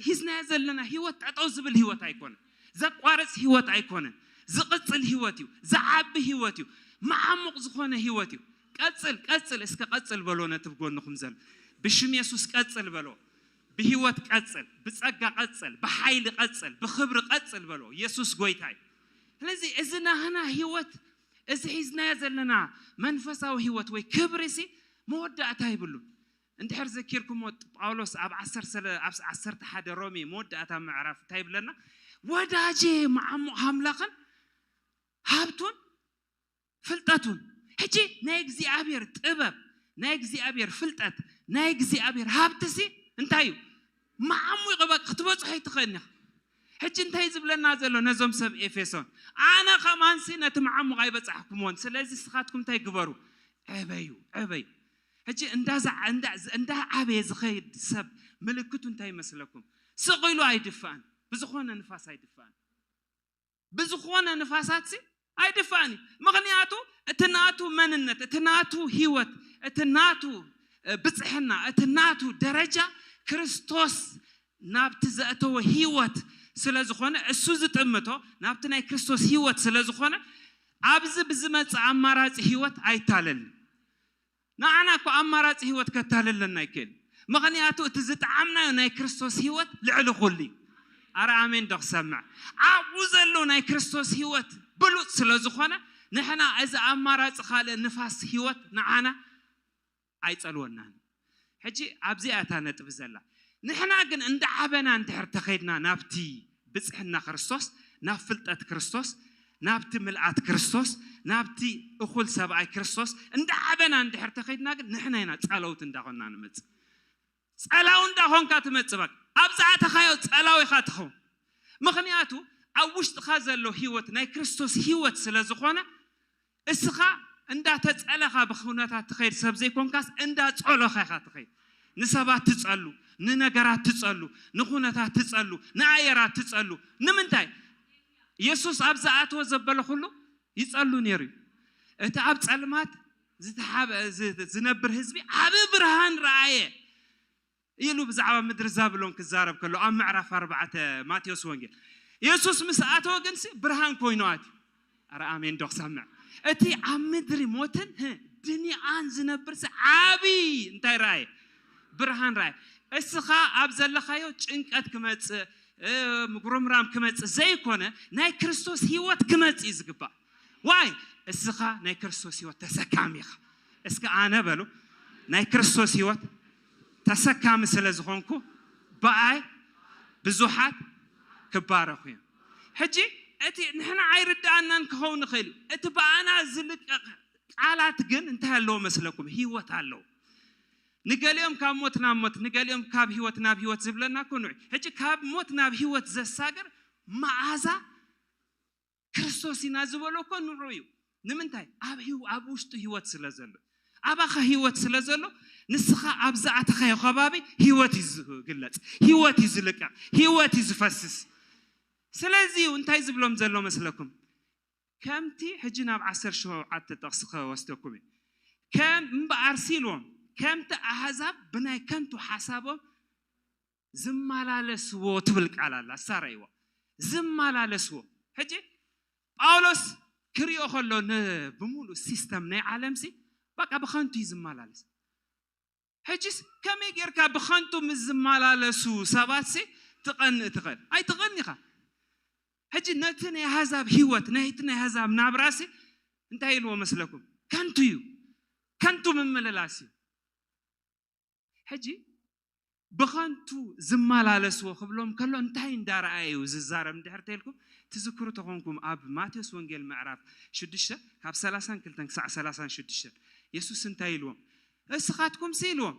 ሂዝናዮ ዘለና ህይወት ጠጠው ዝብል ህይወት ኣይኮነን። ዘቋርጽ ህይወት ኣይኮነን። ዝቕጽል ህይወት እዩ። ዝዓቢ ህይወት እዩ። መዓሙቕ ዝኾነ ህይወት እዩ። ቀጽል፣ ቀጽል፣ እስከ ቀጽል በሎ ነቲ ብጎንኹም ዘሎ። ብሽም የሱስ ቀጽል በሎ። ብህይወት ቀጽል፣ ብጸጋ ቀጽል፣ ብሓይሊ ቀጽል፣ ብኽብሪ ቀጽል በሎ። የሱስ ጎይታ እዩ። ስለዚ እዚ ናህና ህይወት፣ እዚ ሒዝናዮ ዘለና መንፈሳዊ ህይወት ወይ ክብሪ ሲ መወዳእታ ይብሉን። እንድሕር ዘኪርኩሞ ጳውሎስ ኣብ ዓሰርተ፣ ኣብ ዓሰርተ ሓደ ሮሜ መወዳእታ ምዕራፍ እንታይ ይብለና? ወዳጄ መዓሙቕ ኣምላኽን ሃብቱን ፍልጠቱን። ሕጂ ናይ እግዚኣብሔር ጥበብ፣ ናይ እግዚኣብሔር ፍልጠት፣ ናይ እግዚኣብሔር ሃብትሲ እንታይ እዩ? መዓሙቕ በቃ ክትበጽሖ ኣይትኽእልን ኢኻ። ሕጂ እንታይ ዝብለና ዘሎ ነዞም ሰብ ኤፌሶን? ኣነ ኸማንሲ ነቲ መዓሙቕ ኣይበጻሕኩምዎን። ስለዚ ንስኻትኩም እንታይ ግበሩ? ዕበዩ፣ ዕበዩ። ሕጂ እንዳ ዝዓ-፣ እንዳ፣ እንዳ ዓበየ ዝኸይድ ሰብ ምልክቱ እንታይ ይመስለኩም? ስቕ ኢሉ ኣይድፋእን። ብዝኾነ ንፋስ ኣይድፋእን። ብዝኾነ ንፋሳትሲ ኣይድፋእን እዩ። ምኽንያቱ እቲ ናቱ መንነት፣ እቲ ናቱ ህይወት፣ እቲ ናቱ፣ እ፣ ብጽሕና፣ እቲ ናቱ ደረጃ ክርስቶስ ናብቲ ዘእተወ ህይወት ስለ ዝኾነ፣ እሱ ዝጥምቶ ናብቲ ናይ ክርስቶስ ህይወት ስለ ዝኾነ፣ ኣብዚ ብዝመጽእ ኣማራጺ ህይወት ኣይታለልን። ንዓና እኮ ኣማራጺ ህይወት ከታልለና ኣይክእል። ምኽንያቱ እቲ ዝጠዓምናዮ ናይ ክርስቶስ ህይወት ልዕሊ ኩሉ እዩ። ኣረ ኣሜን ዶ ክሰምዕ? ኣብኡ ዘሎ ናይ ክርስቶስ ህይወት ብሉጽ ስለ ዝኾነ፣ ንሕና እዚ ኣማራጺ ካልእ ንፋስ ህይወት ንዓና ኣይጸልወናን። ሕጂ ኣብዚኣ እታ ነጥቢ ዘላ። ንሕና ግን እንዳዓበና እንድሕር ተኸይድና ናብቲ ብጽሕና ክርስቶስ፣ ናብ ፍልጠት ክርስቶስ፣ ናብቲ ምልኣት ክርስቶስ፣ ናብቲ እኹል ሰብኣይ ክርስቶስ እንዳዓበና እንድሕር ተኸይድና ግን ንሕና ኢና ጸለውቲ እንዳኾንና ንመጽእ። ጸላው እንዳኾንካ ትመጽእ በቃ። ኣብ ዝኣተኻዮ ጸላው ኢኻ ትኸውን። ምኽንያቱ ኣብ ውሽጥኻ ዘሎ ህይወት ናይ ክርስቶስ ህይወት ስለ ዝኾነ እስኻ እንዳተጸለኻ ብኹነታት ትኸይድ ሰብ ዘይኮንካስ እንዳጸሎኻ ኢኻ ትኸይድ። ንሰባት ትጸሉ፣ ንነገራት ትጸሉ፣ ንኹነታት ትጸሉ፣ ንኣየራት ትጸሉ። ንምንታይ? የሱስ ኣብ ዝኣተወ ዘበለ ኩሉ ይጸሉ ነይሩ እዩ። እቲ ኣብ ጸልማት ዝተሓበ-፣ ዝ-፣ ዝነብር ህዝቢ ዓቢ ብርሃን ረኣየ ኢሉ ብዛዕባ ምድሪ ዛብሎን ክዛረብ ከሎ ኣብ ምዕራፍ ኣርባዕተ ማቴዎስ ወንጌል። የሱስ ምስ ኣተወ ግንሲ ብርሃን ኮይኑ ኣትዩ። ኣረ ኣሜን ዶ ክሰምዕ? እቲ ኣብ ምድሪ ሞትን፣ ህ፣ ድኒኣን ዝነብርሲ ዓቢ እንታይ ረኣየ? ብርሃን ረኣየ። እስኻ ኣብ ዘለኻዮ ጭንቀት ክመጽእ፣ እ፣ ምጉርምራም ክመጽእ ዘይኮነ ናይ ክርስቶስ ህይወት ክመጽእ እዩ ዝግባእ። ዋይ፣ እስኻ ናይ ክርስቶስ ህይወት ተሰካሚ ኢኻ። እስከ ኣነ በሉ፣ ናይ ክርስቶስ ህይወት ተሰካሚ ስለ ዝኾንኩ ብኣይ ብዙሓት ክባረኹ እዮም። ሕጂ እቲ ንሕና ኣይርድኣናን ክኸውን ይኽእል እዩ። እቲ ብኣና ዝልቀቕ ቃላት ግን እንታይ ኣለዎ መስለኩም? ህይወት ኣለዎ። ንገሊኦም ካብ ሞት ናብ ሞት፣ ንገሊኦም ካብ ህይወት ናብ ህይወት ዝብለና እኮ ንዑ። ሕጂ ካብ ሞት ናብ ህይወት ዘሳግር መዓዛ ክርስቶስ ኢና ዝበሎ እኮ ንዑ እዩ። ንምንታይ? ኣብ ህይወ-፣ ኣብ ውሽጡ ህይወት ስለ ዘሎ። ኣባኻ ህይወት ስለ ዘሎ፣ ንስኻ ኣብ ዝኣተኻዮ ከባቢ ህይወት እዩ ዝግለጽ፣ ህይወት እዩ ዝልቀቕ፣ ህይወት እዩ ዝፈስስ። ስለዚ እዩ እንታይ ዝብሎም ዘሎ መስለኩም? ከምቲ ሕጂ ናብ ዓሰርተ ሸውዓተ ጥቕሲ ከወስደኩም እዩ። ከም እምበኣር ሲልዎም፣ ከምቲ ኣህዛብ ብናይ ከንቱ ሓሳቦም ዝመላለስዎ ትብል ቃል ኣላ፣ ሳራይዎ። ዝመላለስዎ። ሕጂ ጳውሎስ ክሪኦ ከሎ ን-፣ ብምሉእ ሲስተም ናይ ዓለምሲ በቃ ብኸንቱ እዩ ዝመላለስ። ሕጂስ ከመይ ጌርካ ብኸንቱ ምስ ዝመላለሱ ሰባትሲ ትቐንእ ትኽእል? ኣይትቐን ኢኻ። ሕጂ ነቲ ናይ ኣህዛብ ህይወት፣ ናይቲ ናይ ኣህዛብ ናብራሲ እንታይ ኢልዎ መስለኩም? ከንቱ እዩ። ከንቱ ምምልላስ እዩ። ሕጂ ብኸንቱ ዝመላለስዎ ክብሎም ከሎ እንታይ እንዳረኣየ እዩ ዝዛረብ እንድሕር ተይልኩም ትዝክሩ ተኾንኩም፣ ኣብ ማቴዎስ ወንጌል ምዕራፍ ሽዱሽተ ካብ ሰላሳን ክልተን ክሳዕ ሰላሳን ሽዱሽተን የሱስ እንታይ ኢልዎም? እስኻትኩም ሲ ኢልዎም፣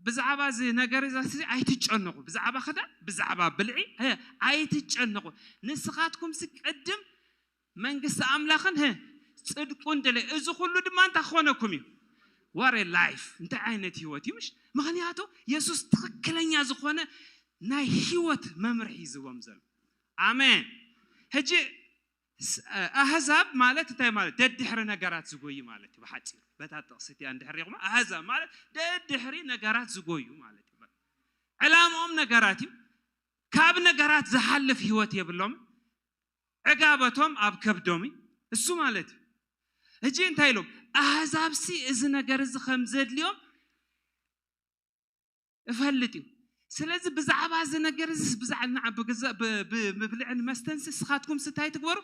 ብዛዕባ እዚ ነገር እዚ ኣይትጨነቑ፣ ብዛዕባ ክዳን፣ ብዛዕባ ብልዒ፣ እ፣ ኣይትጨነቑ። ንስኻትኩም ሲ ቅድም መንግስቲ ኣምላኽን፣ እ፣ ጽድቁን ድለ፣ እዚ ኩሉ ድማ እንታይ ክኾነኩም እዩ? ዋሬ ላይፍ፣ እንታይ ዓይነት ህይወት እዩ? ምሽ ምኽንያቱ የሱስ ትኽክለኛ ዝኾነ ናይ ህይወት መምርሒ እዩ ዝቦም ዘሎ። ኣሜን። ሕጂ ስ-፣ ኣህዛብ ማለት እንታይ ማለት? ደድሕሪ ነገራት ዝጎዩ ማለት እዩ። ብሓፂሩ በታ ጥቕሲ እቲኣ እንድሕር ሪኹም፣ ኣህዛብ ማለት ደድሕሪ ነገራት ዝጎዩ ማለት እዩ። ዕላምኦም ነገራት እዩ። ካብ ነገራት ዝሓልፍ ህይወት የብሎም። ዕጋበቶም ኣብ ከብዶም እዩ። እሱ ማለት እዩ። ሕጂ እንታይ ኢሎም? ኣህዛብሲ እዚ ነገር እዚ ከም ዘድልዮም እፈልጥ እዩ። ስለዚ ብዛዕባ እዚ ነገር እዚ ብዛዕባ ንዓ ብግዛ-፣ ብ-፣ ብ-፣ ብብልዕን መስተንሲ ንስኻትኩም ስታይ ትግበሩ?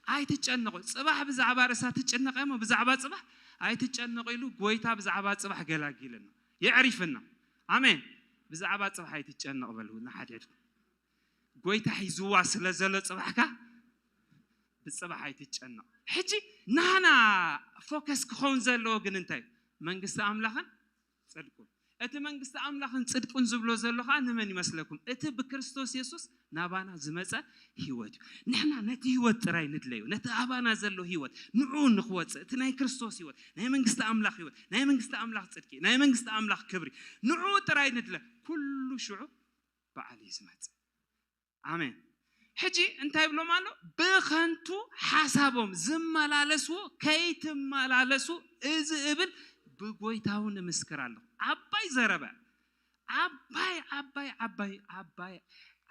ኣይትጨነቑ። ጽባሕ ብዛዕባ ርእሳ ትጨነቕ እሞ ብዛዕባ ጽባሕ ኣይትጨነቑ ኢሉ ጎይታ ብዛዕባ ጽባሕ ገላጊልና የዕሪፍና። ኣሜን። ብዛዕባ ጽባሕ ኣይትጨነቕ በሉ ንሓድሕድኩም። ጎይታ ሒዝዋ ስለ ዘሎ ጽባሕካ ብጽባሕ ኣይትጨነቕ። ሕጂ ናና ፎከስ ክኸውን ዘለዎ ግን እንታይ? መንግስቲ ኣምላኽን ጽድቁን። እቲ መንግስቲ ኣምላኽን ጽድቁን ዝብሎ ዘሎ ኸዓ ንመን ይመስለኩም? እቲ ብክርስቶስ የሱስ ናባና ዝመጸ ህይወት እዩ። ንሕና ነቲ ህይወት ጥራይ ንድለዩ፣ ነቲ ኣባና ዘሎ ህይወት ንዑ ንክወጽእ፣ እቲ ናይ ክርስቶስ ህይወት፣ ናይ መንግስቲ ኣምላኽ ህይወት፣ ናይ መንግስቲ ኣምላኽ ጽድቂ፣ ናይ መንግስቲ ኣምላኽ ክብሪ፣ ንዑ ጥራይ ንድለ። ኩሉ ሽዑ በዓል እዩ ዝመጽእ። ኣሜን። ሕጂ እንታይ ይብሎም ኣሎ? ብኸንቱ ሓሳቦም ዝመላለስዎ ከይትመላለሱ እዚ እብል ብጎይታውን እምስክር ኣለኹ። ዓባይ ዘረባ፣ ዓባይ ዓባይ ዓባይ ዓባይ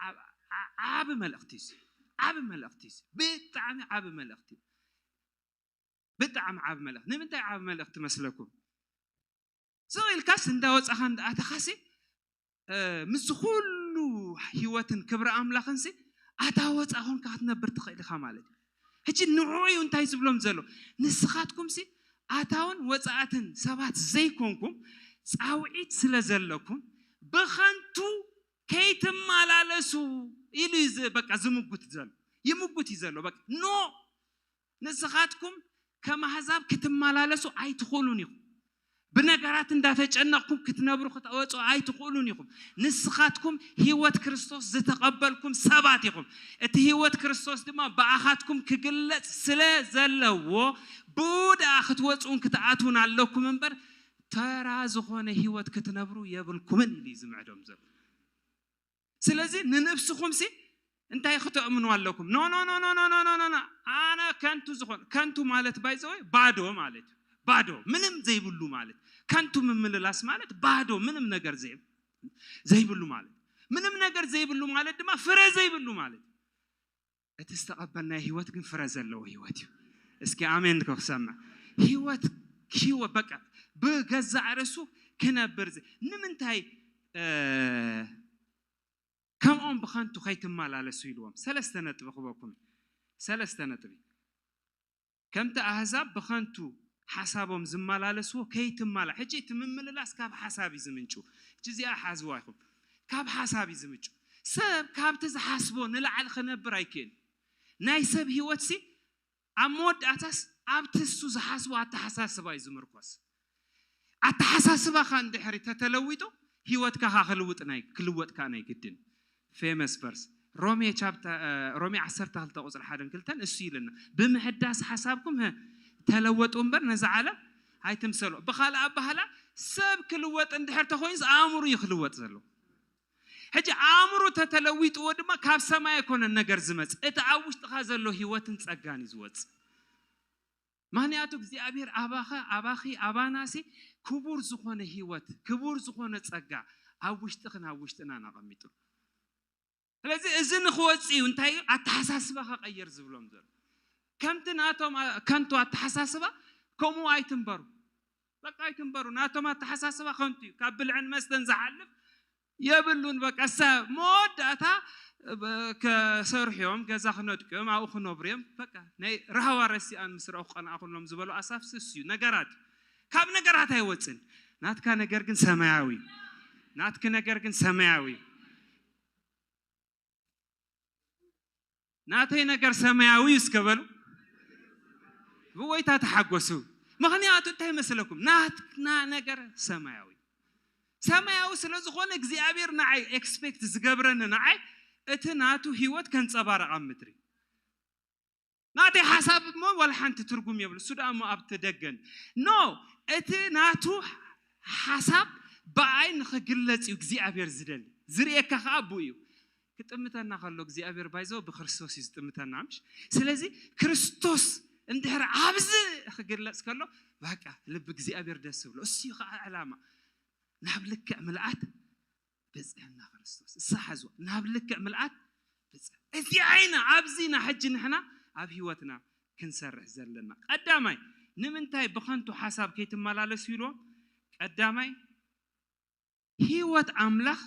ዓብ-፣ ዓ-፣ ዓቢ መልእኽቲ እዩ። ዓቢ መልእኽቲ እዩ። ብጣዕሚ ዓቢ መልእኽቲ እዩ። ብጣዕሚ ዓቢ መልእኽቲ። ንምንታይ ዓቢ መልእኽቲ መስለኩም? ስቕ ኢልካስ እንዳወጻኻ እንዳኣተኻሲ፣ እ፣ ምስዚ ኩሉ ህይወትን ክብሪ ኣምላኽንሲ ኣታ ወጻ ኾንካ ክትነብር ትኽእል ኢኻ ማለት እዩ። ሕጂ ንዕኡ እዩ እንታይ ዝብሎም ዘሎ? ንስኻትኩምሲ ኣታውን ወጻእትን ሰባት ዘይኮንኩም፣ ጻውዒት ስለ ዘለኩም፣ ብኸንቱ ከይትመላለሱ ኢሉ እዩ ዝ-፣ በቃ ዝምጉት ዘሎ። ይምጉት እዩ ዘሎ። በቃ ኖ፣ ንስኻትኩም ከም ኣህዛብ ክትመላለሱ ኣይትኽእሉን ኢኹም። ብነገራት እንዳተጨነቕኩም ክትነብሩ ክትወፁ ኣይትኽእሉን ኢኹም። ንስኻትኩም ህይወት ክርስቶስ ዝተቐበልኩም ሰባት ኢኹም። እቲ ህይወት ክርስቶስ ድማ ብኣኻትኩም ክግለጽ ስለ ዘለዎ ብኡ ደኣ ክትወፁን ክትኣትውን ኣለኩም እምበር ተራ ዝኾነ ህይወት ክትነብሩ የብልኩምን ኢሉ እዩ ዝምዕዶም ዘሎ። ስለዚ ንነብስኹምሲ እንታይ ክተእምኑ ኣለኩም? ኖ፣ ኖ፣ ኖ፣ ኖ፣ ኖ፣ ኖ፣ ኖ፣ ኖ፣ ኖ። ኣነ ከንቱ ዝኾን፣ ከንቱ ማለት ባይዘወይ ባዶ ማለት እዩ። ባዶ፣ ምንም ዘይብሉ ማለት። ከንቱ ምምልላስ ማለት ባዶ፣ ምንም ነገር ዘይ-፣ ዘይብሉ ማለት። ምንም ነገር ዘይብሉ ማለት ድማ ፍረ ዘይብሉ ማለት። እቲ ዝተቐበልናዮ ህይወት ግን ፍረ ዘለዎ ህይወት እዩ። እስኪ ኣሜን ክሰምዕ። ህይወት፣ ህይወት በቃ ብገዛእ ርእሱ ክነብር ዘ-፣ ንምንታይ፣ እ፣ ከምኦም ብኸንቱ ከይትመላለሱ ኢልዎም። ሰለስተ ነጥቢ ክበኩም። ሰለስተ ነጥቢ። ከምቲ ኣህዛብ ብኸንቱ ሓሳቦም ዝመላለስዎ ከይትመላ-፣ ሕጂ እቲ ምምልላስ ካብ ሓሳብ እዩ ዝምንጩ። ሕጂ እዚኣ ሓዝዋ ኢኹም። ካብ ሓሳብ እዩ ዝምንጩ። ሰብ ካብቲ ዝሓስቦ ንላዕሊ ክነብር ኣይክእል። ናይ ሰብ ህይወትሲ ኣብ መወዳእታስ ኣብቲ እሱ ዝሓስቦ ኣተሓሳስባ እዩ ዝምርኮስ። ኣተሓሳስባኻ እንድሕሪ ተተለዊጡ ህይወትካ ኸዓ ክልውጥ ናይ-፣ ክልወጥ ከኣ ናይ ግድን። ፌመስ ቨርስ ሮሜ ቻፕተ-፣ እ፣ ሮሜ ዓሰርተ ክልተ ቁጽሪ ሓደን ክልተን እሱ ኢልና፣ "ብምሕዳስ ሓሳብኩም፣ ህ፣ ተለወጡ እምበር ነዛ ዓለም ኣይትምሰሉ።" ብኻልእ ኣባህላ ሰብ ክልወጥ እንድሕር ተኾይኑስ ኣእምሩ እዩ ክልወጥ ዘሎ። ሕጂ ኣእምሩ ተተለዊጥዎ ድማ ካብ ሰማይ ኣይኮነን ነገር ዝመጽእ፣ እቲ ኣብ ውሽጥኻ ዘሎ ህይወትን ጸጋን እዩ ዝወጽእ። ምኽንያቱ እግዚኣብሔር ኣባኻ፣ ኣባኺ፣ ኣባናሲ ክቡር ዝኾነ ህይወት፣ ክቡር ዝኾነ ጸጋ ኣብ ውሽጥኽን ኣብ ውሽጥናን ኣቐሚጡ። ስለዚ እዚ ንኽወጽእ እዩ እንታይ እዩ? ኣተሓሳስባኻ ቀይር ዝብሎም ዘሎ። ከምቲ ናቶም ኣ- ከንቱ ኣተሓሳስባ ከምኡ ኣይትንበሩ። በቃ ኣይትንበሩ። ናቶም ኣተሓሳስባ ከንቱ እዩ። ካብ ብልዕን መስተን ዝሓልፍ የብሉን። በቃ እሳ መወዳእታ ብ- ከሰርሑ እዮም፣ ገዛ ክነድቁ እዮም፣ ኣብኡ ክነብሩ እዮም። በቃ ናይ ራህዋ ረሲኣን ምስ ረእኹ ቀናእኹሎም ዝበሉ ኣሳፍስስ እዩ ነገራት። ካብ ነገራት ኣይወፅን። ናትካ ነገር ግን ሰማያዊ እዩ። ናትኪ ነገር ግን ሰማያዊ እዩ። ናተይ ነገር ሰማያዊ እዩ እስከ በሉ። ብወይታ ተሓጎሱ። ምኽንያቱ እንታይ መስለኩም? ናትና ነገር ሰማያዊ። ሰማያዊ ስለ ዝኾነ እግዚኣብሔር ንዓይ ኤክስፔክት ዝገብረኒ ንዓይ እቲ ናቱ ህይወት ከንጸባረቕ ኣብ ምድሪ። ናተይ ሓሳብ እሞ ዋላ ሓንቲ ትርጉም የብሉ። እሱ ደኣ እሞ ኣብቲ ደገን። ኖ፣ እቲ ናቱ ሓሳብ ብኣይ ንኽግለጽ እዩ እግዚኣብሔር ዝደሊ። ዝርእየካ ኸዓ ብኡ እዩ። ክጥምተና ከሎ እግዚኣብሔር ባይዘው ብክርስቶስ እዩ ዝጥምተና ምሽ። ስለዚ ክርስቶስ እንድሕር ኣብዚ ክግለጽ ከሎ በቃ ልቢ እግዚኣብሔር ደስ ዝብሎ። እሱ እዩ ኸዓ ዕላማ። ናብ ልክዕ ምልኣት ብጽሕና ክርስቶስ። እሳ ሓዝዋ። ናብ ልክዕ ምልኣት ብጽሕ። እዚ ዓይና ኣብዚ ና ሕጂ ንሕና ኣብ ህይወትና ክንሰርሕ ዘለና። ቀዳማይ ንምንታይ ብኸንቱ ሓሳብ ከይትመላለሱ ኢልዎም? ቀዳማይ ህይወት ኣምላኽ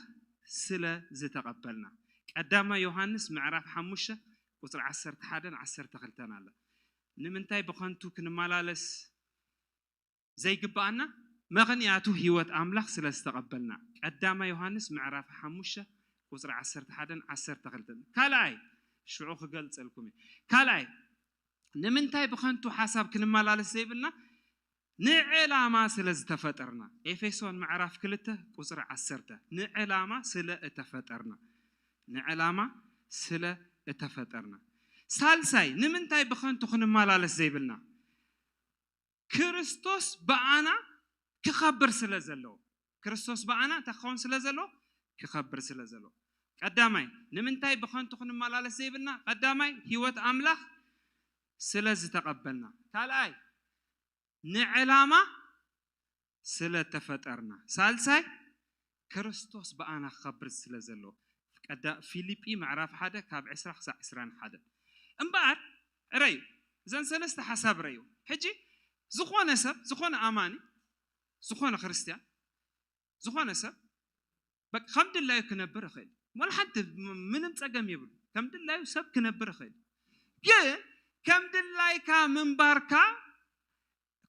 ስለ ዝተቐበልና። ቀዳማይ ዮሃንስ ምዕራፍ ሓሙሽተ ቁጽሪ ዓሰርተ ሓደን ዓሰርተ ክልተን ኣላ። ንምንታይ ብኸንቱ ክንመላለስ ዘይግብኣና? ምኽንያቱ ህይወት ኣምላኽ ስለ ዝተቐበልና። ቀዳማይ ዮሃንስ ምዕራፍ ሓሙሽተ ቁጽሪ ዓሰርተ ሓደን ዓሰርተ ክልተን። ካልኣይ ሽዑ ክገልጸልኩም እየ። ካልኣይ ንምንታይ ብኸንቱ ሓሳብ ክንመላለስ ዘይብልና? ንዕላማ ስለ ዝተፈጠርና። ኤፌሶን ምዕራፍ ክልተ ቁጽሪ ዓሰርተ። ንዕላማ ስለ እተፈጠርና። ንዕላማ ስለ እተፈጠርና። ሳልሳይ ንምንታይ ብኸንቱ ክንመላለስ ዘይብልና? ክርስቶስ ብኣና ክኸብር ስለ ዘለዎ። ክርስቶስ ብኣና እንታይ ክኸውን ስለ ዘለዎ? ክኸብር ስለ ዘለዎ። ቀዳማይ ንምንታይ ብኸንቱ ክንመላለስ ዘይብልና? ቀዳማይ ህይወት ኣምላኽ ስለ ዝተቐበልና። ካልኣይ ንዕላማ ስለ ተፈጠርና። ሳልሳይ ክርስቶስ ብኣና ክኸብር ስለ ዘለዎ። ቀዳ ፊልጲ ምዕራፍ ሓደ ካብ ዕስራ ክሳዕ ዕስራን ሓደ። እምበኣር ረዩ፣ እዘን ሰለስተ ሓሳብ ረዩ። ሕጂ ዝኾነ ሰብ፣ ዝኾነ ኣማኒ፣ ዝኾነ ክርስትያን፣ ዝኾነ ሰብ በቃ ከም ድላዩ ክነብር ይኽእል። ወላ ሓንቲ ም- ምንም ጸገም የብሉ። ከም ድላዩ ሰብ ክነብር ይኽእል። ግን ከም ድላይካ ምንባርካ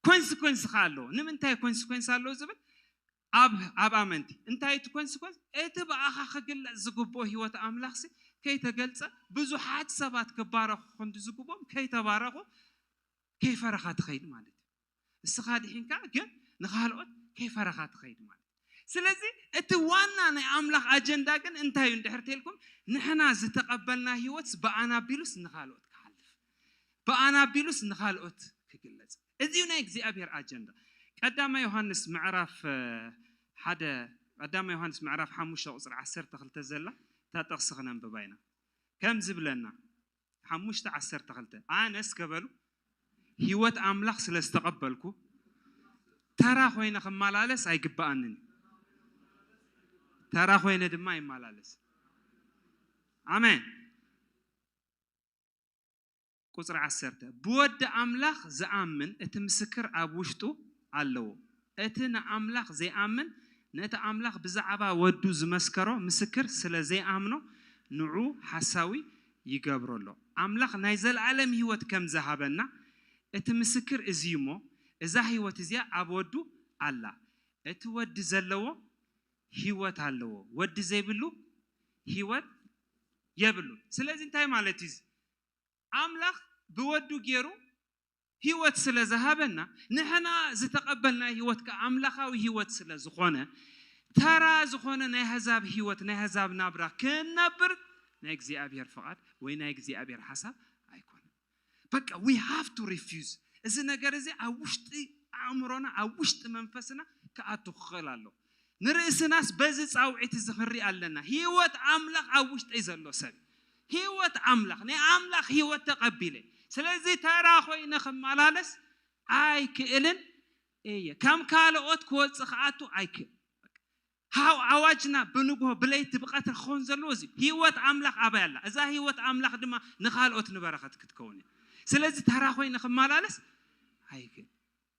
ኮንስኮንስ ከ ኣለዎ። ንምንታይ ኮንስኮንስ ኣለዎ ዝብል ኣብ ኣብ ኣመንቲ እንታይ እቲ ኮንስኮንስ? እቲ ብኣኻ ክግለጽ ዝግብኦ ህይወት ኣምላኽሲ ከይተገልጸ ብዙሓት ሰባት ክባረኹ ክንዲ ዝግብኦም ከይተባረኹ ከይፈረኻ ትኸይድ ማለት እዩ። እስኻ ድሒንካ ግን ንኻልኦት ከይፈረኻ ትኸይድ ማለት እዩ። ስለዚ እቲ ዋና ናይ ኣምላኽ ኣጀንዳ ግን እንታይ እዩ እንድሕር ተልኩም? ንሕና ዝተቐበልና ህይወት ብኣና ኣቢሉስ ንኻልኦት ክሓልፍ፣ ብኣና ኣቢሉስ ንኻልኦት ክግለጽ። እዚ እዩ ናይ እግዚኣብሔር ኣጀንዳ። ቀዳማይ ዮሃንስ ምዕራፍ እ፣ ሓደ ቀዳማይ ዮሃንስ ምዕራፍ ሓሙሽተ ቁጽሪ ዓሰርተ ክልተ ዘላ እታ ጥቕሲ ክነንብባ ኢና። ከም ዝብለና ሓሙሽተ ዓሰርተ ክልተ ኣነስ ከበሉ ህይወት ኣምላኽ ስለ ዝተቐበልኩ ተራ ኮይነ ክመላለስ ኣይግብኣንን። ተራ ኮይነ ድማ ይመላለስ። ኣሜን። ቁጽሪ ዓሰርተ ብወዲ ኣምላኽ ዝኣምን እቲ ምስክር ኣብ ውሽጡ ኣለዎ። እቲ ንኣምላኽ ዘይኣምን ነቲ ኣምላኽ ብዛዕባ ወዱ ዝመስከሮ ምስክር ስለ ዘይኣምኖ ንዑ ሓሳዊ ይገብሮ ኣሎ። ኣምላኽ ናይ ዘለኣለም ህይወት ከም ዝሃበና እቲ ምስክር እዚ እሞ እዛ ህይወት እዚኣ ኣብ ወዱ ኣላ። እቲ ወዲ ዘለዎ ህይወት ኣለዎ። ወዲ ዘይብሉ ህይወት የብሉ። ስለዚ እንታይ ማለት እዩ? ኣምላኽ ብወዱ ገይሩ ህይወት ስለ ዝሃበና ንሕና ዝተቐበልና ህይወት ከ ኣምላኻዊ ህይወት ስለ ዝኾነ ተራ ዝኾነ ናይ ኣህዛብ ህይወት ናይ ኣህዛብ ናብራ ክንነብር ናይ እግዚኣብሔር ፍቓድ ወይ ናይ እግዚኣብሔር ሓሳብ ኣይኮነን። በቃ we have to refuse። እዚ ነገር እዚ ኣብ ውሽጢ ኣእምሮና ኣብ ውሽጢ መንፈስና ክኣቱ ክኽእል ኣሎ። ንርእስናስ በዚ ጻውዒት እዚ ክንርኢ ኣለና። ህይወት ኣምላኽ ኣብ ውሽጠይ ዘሎ ሰብ ህይወት ኣምላኽ ናይ ኣምላኽ ህይወት ተቐቢለ ስለዚ ተራ ኮይነ ክመላለስ ኣይክእልን እየ። ከም ካልኦት ክወጽእ ክኣቱ ኣይክእል። ሃው ኣዋጅና ብንግሆ ብለይቲ ብቐትሪ ክኸውን ዘለዎ እዚ ህይወት ኣምላኽ ኣበይ ኣላ? እዛ ህይወት ኣምላኽ ድማ ንኻልኦት ንበረኸት ክትከውን እያ። ስለዚ ተራ ኮይነ ክመላለስ ኣይክእል።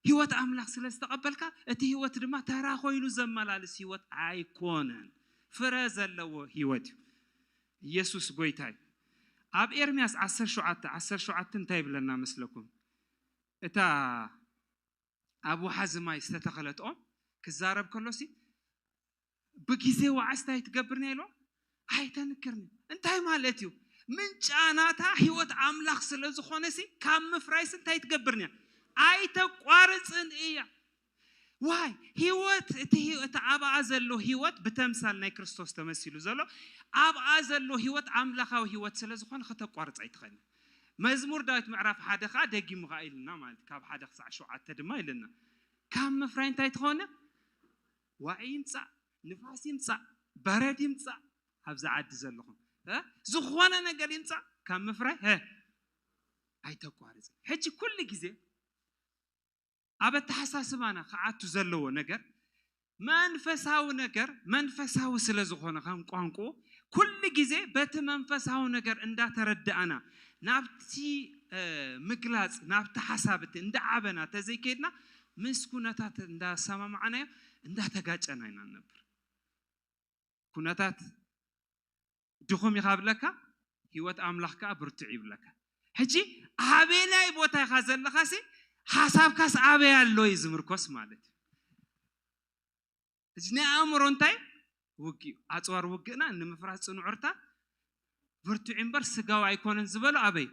ህይወት ኣምላኽ ስለ ዝተቐበልካ፣ እቲ ህይወት ድማ ተራ ኮይኑ ዘመላልስ ህይወት ኣይኮነን። ፍረ ዘለዎ ህይወት እዩ። ኢየሱስ ጎይታ እዩ። ኣብ ኤርምያስ ዓሰርተ ሸውዓተ፣ ዓሰርተ ሸውዓተ እንታይ ይብለና መስለኩም? እታ ኣብ ወሓዚ ማይ ዝተተኸለት ኦም ክዛረብ ከሎሲ፣ ብግዜ ወዓስ እንታይ ትገብርኒ ኢልዎ? ኣይተንክርኒ። እንታይ ማለት እዩ? ምንጫ ናታ ህይወት ኣምላኽ ስለ ዝኾነሲ፣ ካብ ምፍራይሲ እንታይ ትገብርኒ እያ? ኣይተቋርጽን እያ። ዋይ ህይወት፣ እቲ ህይወት፣ እቲ ኣብኣ ዘሎ ህይወት ብተምሳል ናይ ክርስቶስ ተመሲሉ ዘሎ፣ ኣብኣ ዘሎ ህይወት ኣምላኻዊ ህይወት ስለ ዝኾነ ከተቋርጽ ኣይትኽእልን። መዝሙር ዳዊት ምዕራፍ ሓደ ኸዓ ደጊሙ ኸዓ ኢልና ማለት፣ ካብ ሓደ ክሳዕ ሸውዓተ ድማ ኢልና፣ ካብ ምፍራይ እንታይ ትኾነ? ዋዒ ይምጻእ፣ ንፋስ ይምጻእ፣ በረድ ይምጻእ፣ ኣብዚ ዓዲ ዘለኹም እ? ዝኾነ ነገር ይምጻእ፣ ካብ ምፍራይ እ? ኣይተቋርጽ። ሕጂ ኩሉ ግዜ ኣብ ኣተሓሳስባና ክኣቱ ዘለዎ ነገር መንፈሳዊ ነገር መንፈሳዊ ስለ ዝኾነ፣ ከም ቋንቋ ኩሉ ግዜ በቲ መንፈሳዊ ነገር እንዳተረዳእና ናብቲ እ፣ ምግላጽ ናብቲ ሓሳብ እቲ እንዳዓበና ተዘይከድና ምስ ኩነታት እንዳሰማማዕናዮ እንዳተጋጨና ኢና ንነብር። ኩነታት ድኹም ኢኻ ብለካ፣ ህይወት ኣምላኽ ከኣ ብርቱዕ ይብለካ። ሕጂ ኣበየናይ ቦታ ኢኻ ዘለኻሲ ሓሳብካስ ኣበይ ኣሎ እዩ ዝምርኮስ ማለት እዩ። እዚ ናይ ኣእምሮ እንታይ ውግእ እዩ። ኣጽዋር ውግእና ንምፍራስ ጽንዑርታ ብርቱዕ እምበር ስጋዊ ኣይኮነን ዝበሎ ኣበይ?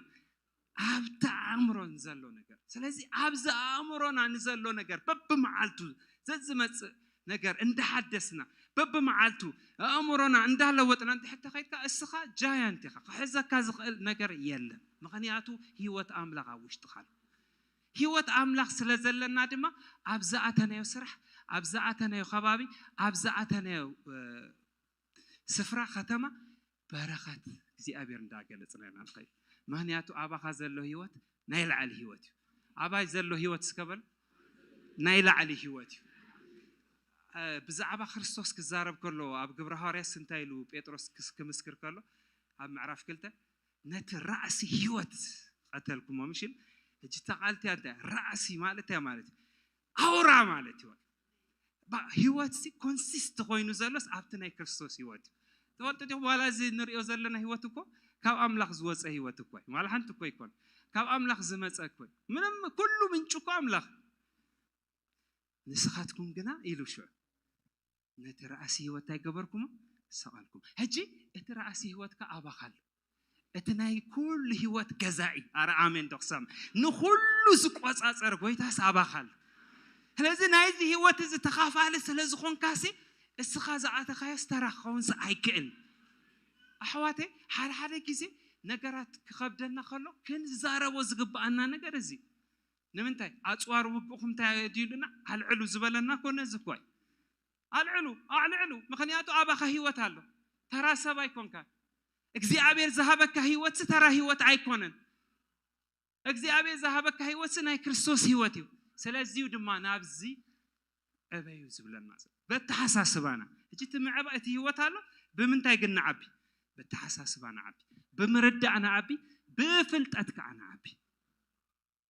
ኣብቲ ኣእምሮ ንዘሎ ነገር። ስለዚ ኣብዚ ኣእምሮና ንዘሎ ነገር በብመዓልቱ ዘዝመጽእ ነገር እንዳሓደስና በብመዓልቱ ኣእምሮና እንዳለወጥና እንድሕር ተኸይድካ እስኻ ጃያንት ኢኻ። ክሕዘካ ዝኽእል ነገር የለን። ምኽንያቱ ህይወት ኣምላኽ ኣብ ውሽጥኻ ኣሎ። ህይወት ኣምላኽ ስለ ዘለና ድማ ኣብ ዝኣተናዮ ስራሕ፣ ኣብ ዝኣተናዮ ከባቢ፣ ኣብ ዝኣተናዮ እ፣ ስፍራ ከተማ በረኸት እግዚኣብሔር እንዳገለጽና ኢና ንኸይድ። ምኽንያቱ ኣባኻ ዘሎ ህይወት ናይ ላዕሊ ህይወት እዩ። ኣባይ ዘሎ ህይወት እስከ በል ናይ ላዕሊ ህይወት እዩ። እ፣ ብዛዕባ ክርስቶስ ክዛረብ ከሎ ኣብ ግብረ ሃዋርያት እንታይ ኢሉ ጴጥሮስ ክስ-፣ ክምስክር ከሎ ኣብ ምዕራፍ ክልተ ነቲ ራእሲ ህይወት ቀተልኩሞ ምሽ ኢሉ። ሕጂ እታ ቃል እቲኣ እንታይ ራእሲ ማለት እንታይ ማለት እዩ? ኣውራ ማለት እዩ። ባ-፣ ህይወት ሲ ኮንሲስት ኮይኑ ዘሎስ ኣብቲ ናይ ክርስቶስ ህይወት እዩ። ትፈልጡ ዲኹም ዋላ እዚ ንሪኦ ዘለና ህይወት እኮ ካብ ኣምላኽ ዝወፀ ህይወት እኮ እዩ። ዋላ ሓንቲ እኮ ይኮን ካብ ኣምላኽ ዝመፀ እኮ እዩ። ምንም ኩሉ ምንጩ እኮ ኣምላኽ። ንስኻትኩም ግና ኢሉ ሽዑ ነቲ ራእሲ ህይወት እንታይ ገበርኩሞ? ሰቐልኩም። ሕጂ እቲ ራእሲ ህይወትካ ኣባኻ ኣሎ። እቲ ናይ ኩሉ ህይወት ገዛኢ፣ ኣረ ኣሜን ዶ ክሰምዕ? ንኹሉ ዝቆጻጸር ጎይታስ ኣባኻ ኣሎ። ስለዚ ናይዚ ህይወት እዚ ተኻፋሊ ስለ ዝኾንካሲ እስኻ ዝኣተኻዮስ ተራ ክኸውንሲ ኣይክእል። ኣሕዋተይ ሓደ ሓደ ግዜ ነገራት ክኸብደና ከሎ ክንዛረቦ ዝግብኣና ነገር እዚ። ንምንታይ? ኣጽዋር ውግእኹም እንታይ ድዩ ኢሉና? ኣልዕሉ ዝበለና እኮ ነዚ እኮ እዩ። ኣልዕሉ፣ ኣልዕሉ። ምኽንያቱ ኣባኻ ህይወት ኣሎ። ተራ ሰብ ኣይኮንካን። እግዚኣብሔር ዝሃበካ ህይወትሲ ተራ ህይወት ኣይኮነን። እግዚኣብሔር ዝሃበካ ህይወትሲ ናይ ክርስቶስ ህይወት እዩ። ስለዚዩ ድማ ናብዚ ዕበዩ ዝብለና ዘሎ። በተሓሳስባና። ሕጂ እቲ ምዕባይ እቲ ህይወት ኣሎ፣ ብምንታይ ግን ንዓቢ? በተሓሳስባ ንዓቢ፣ ብምርዳእ ንዓቢ፣ ብፍልጠት ከዓ ንዓቢ።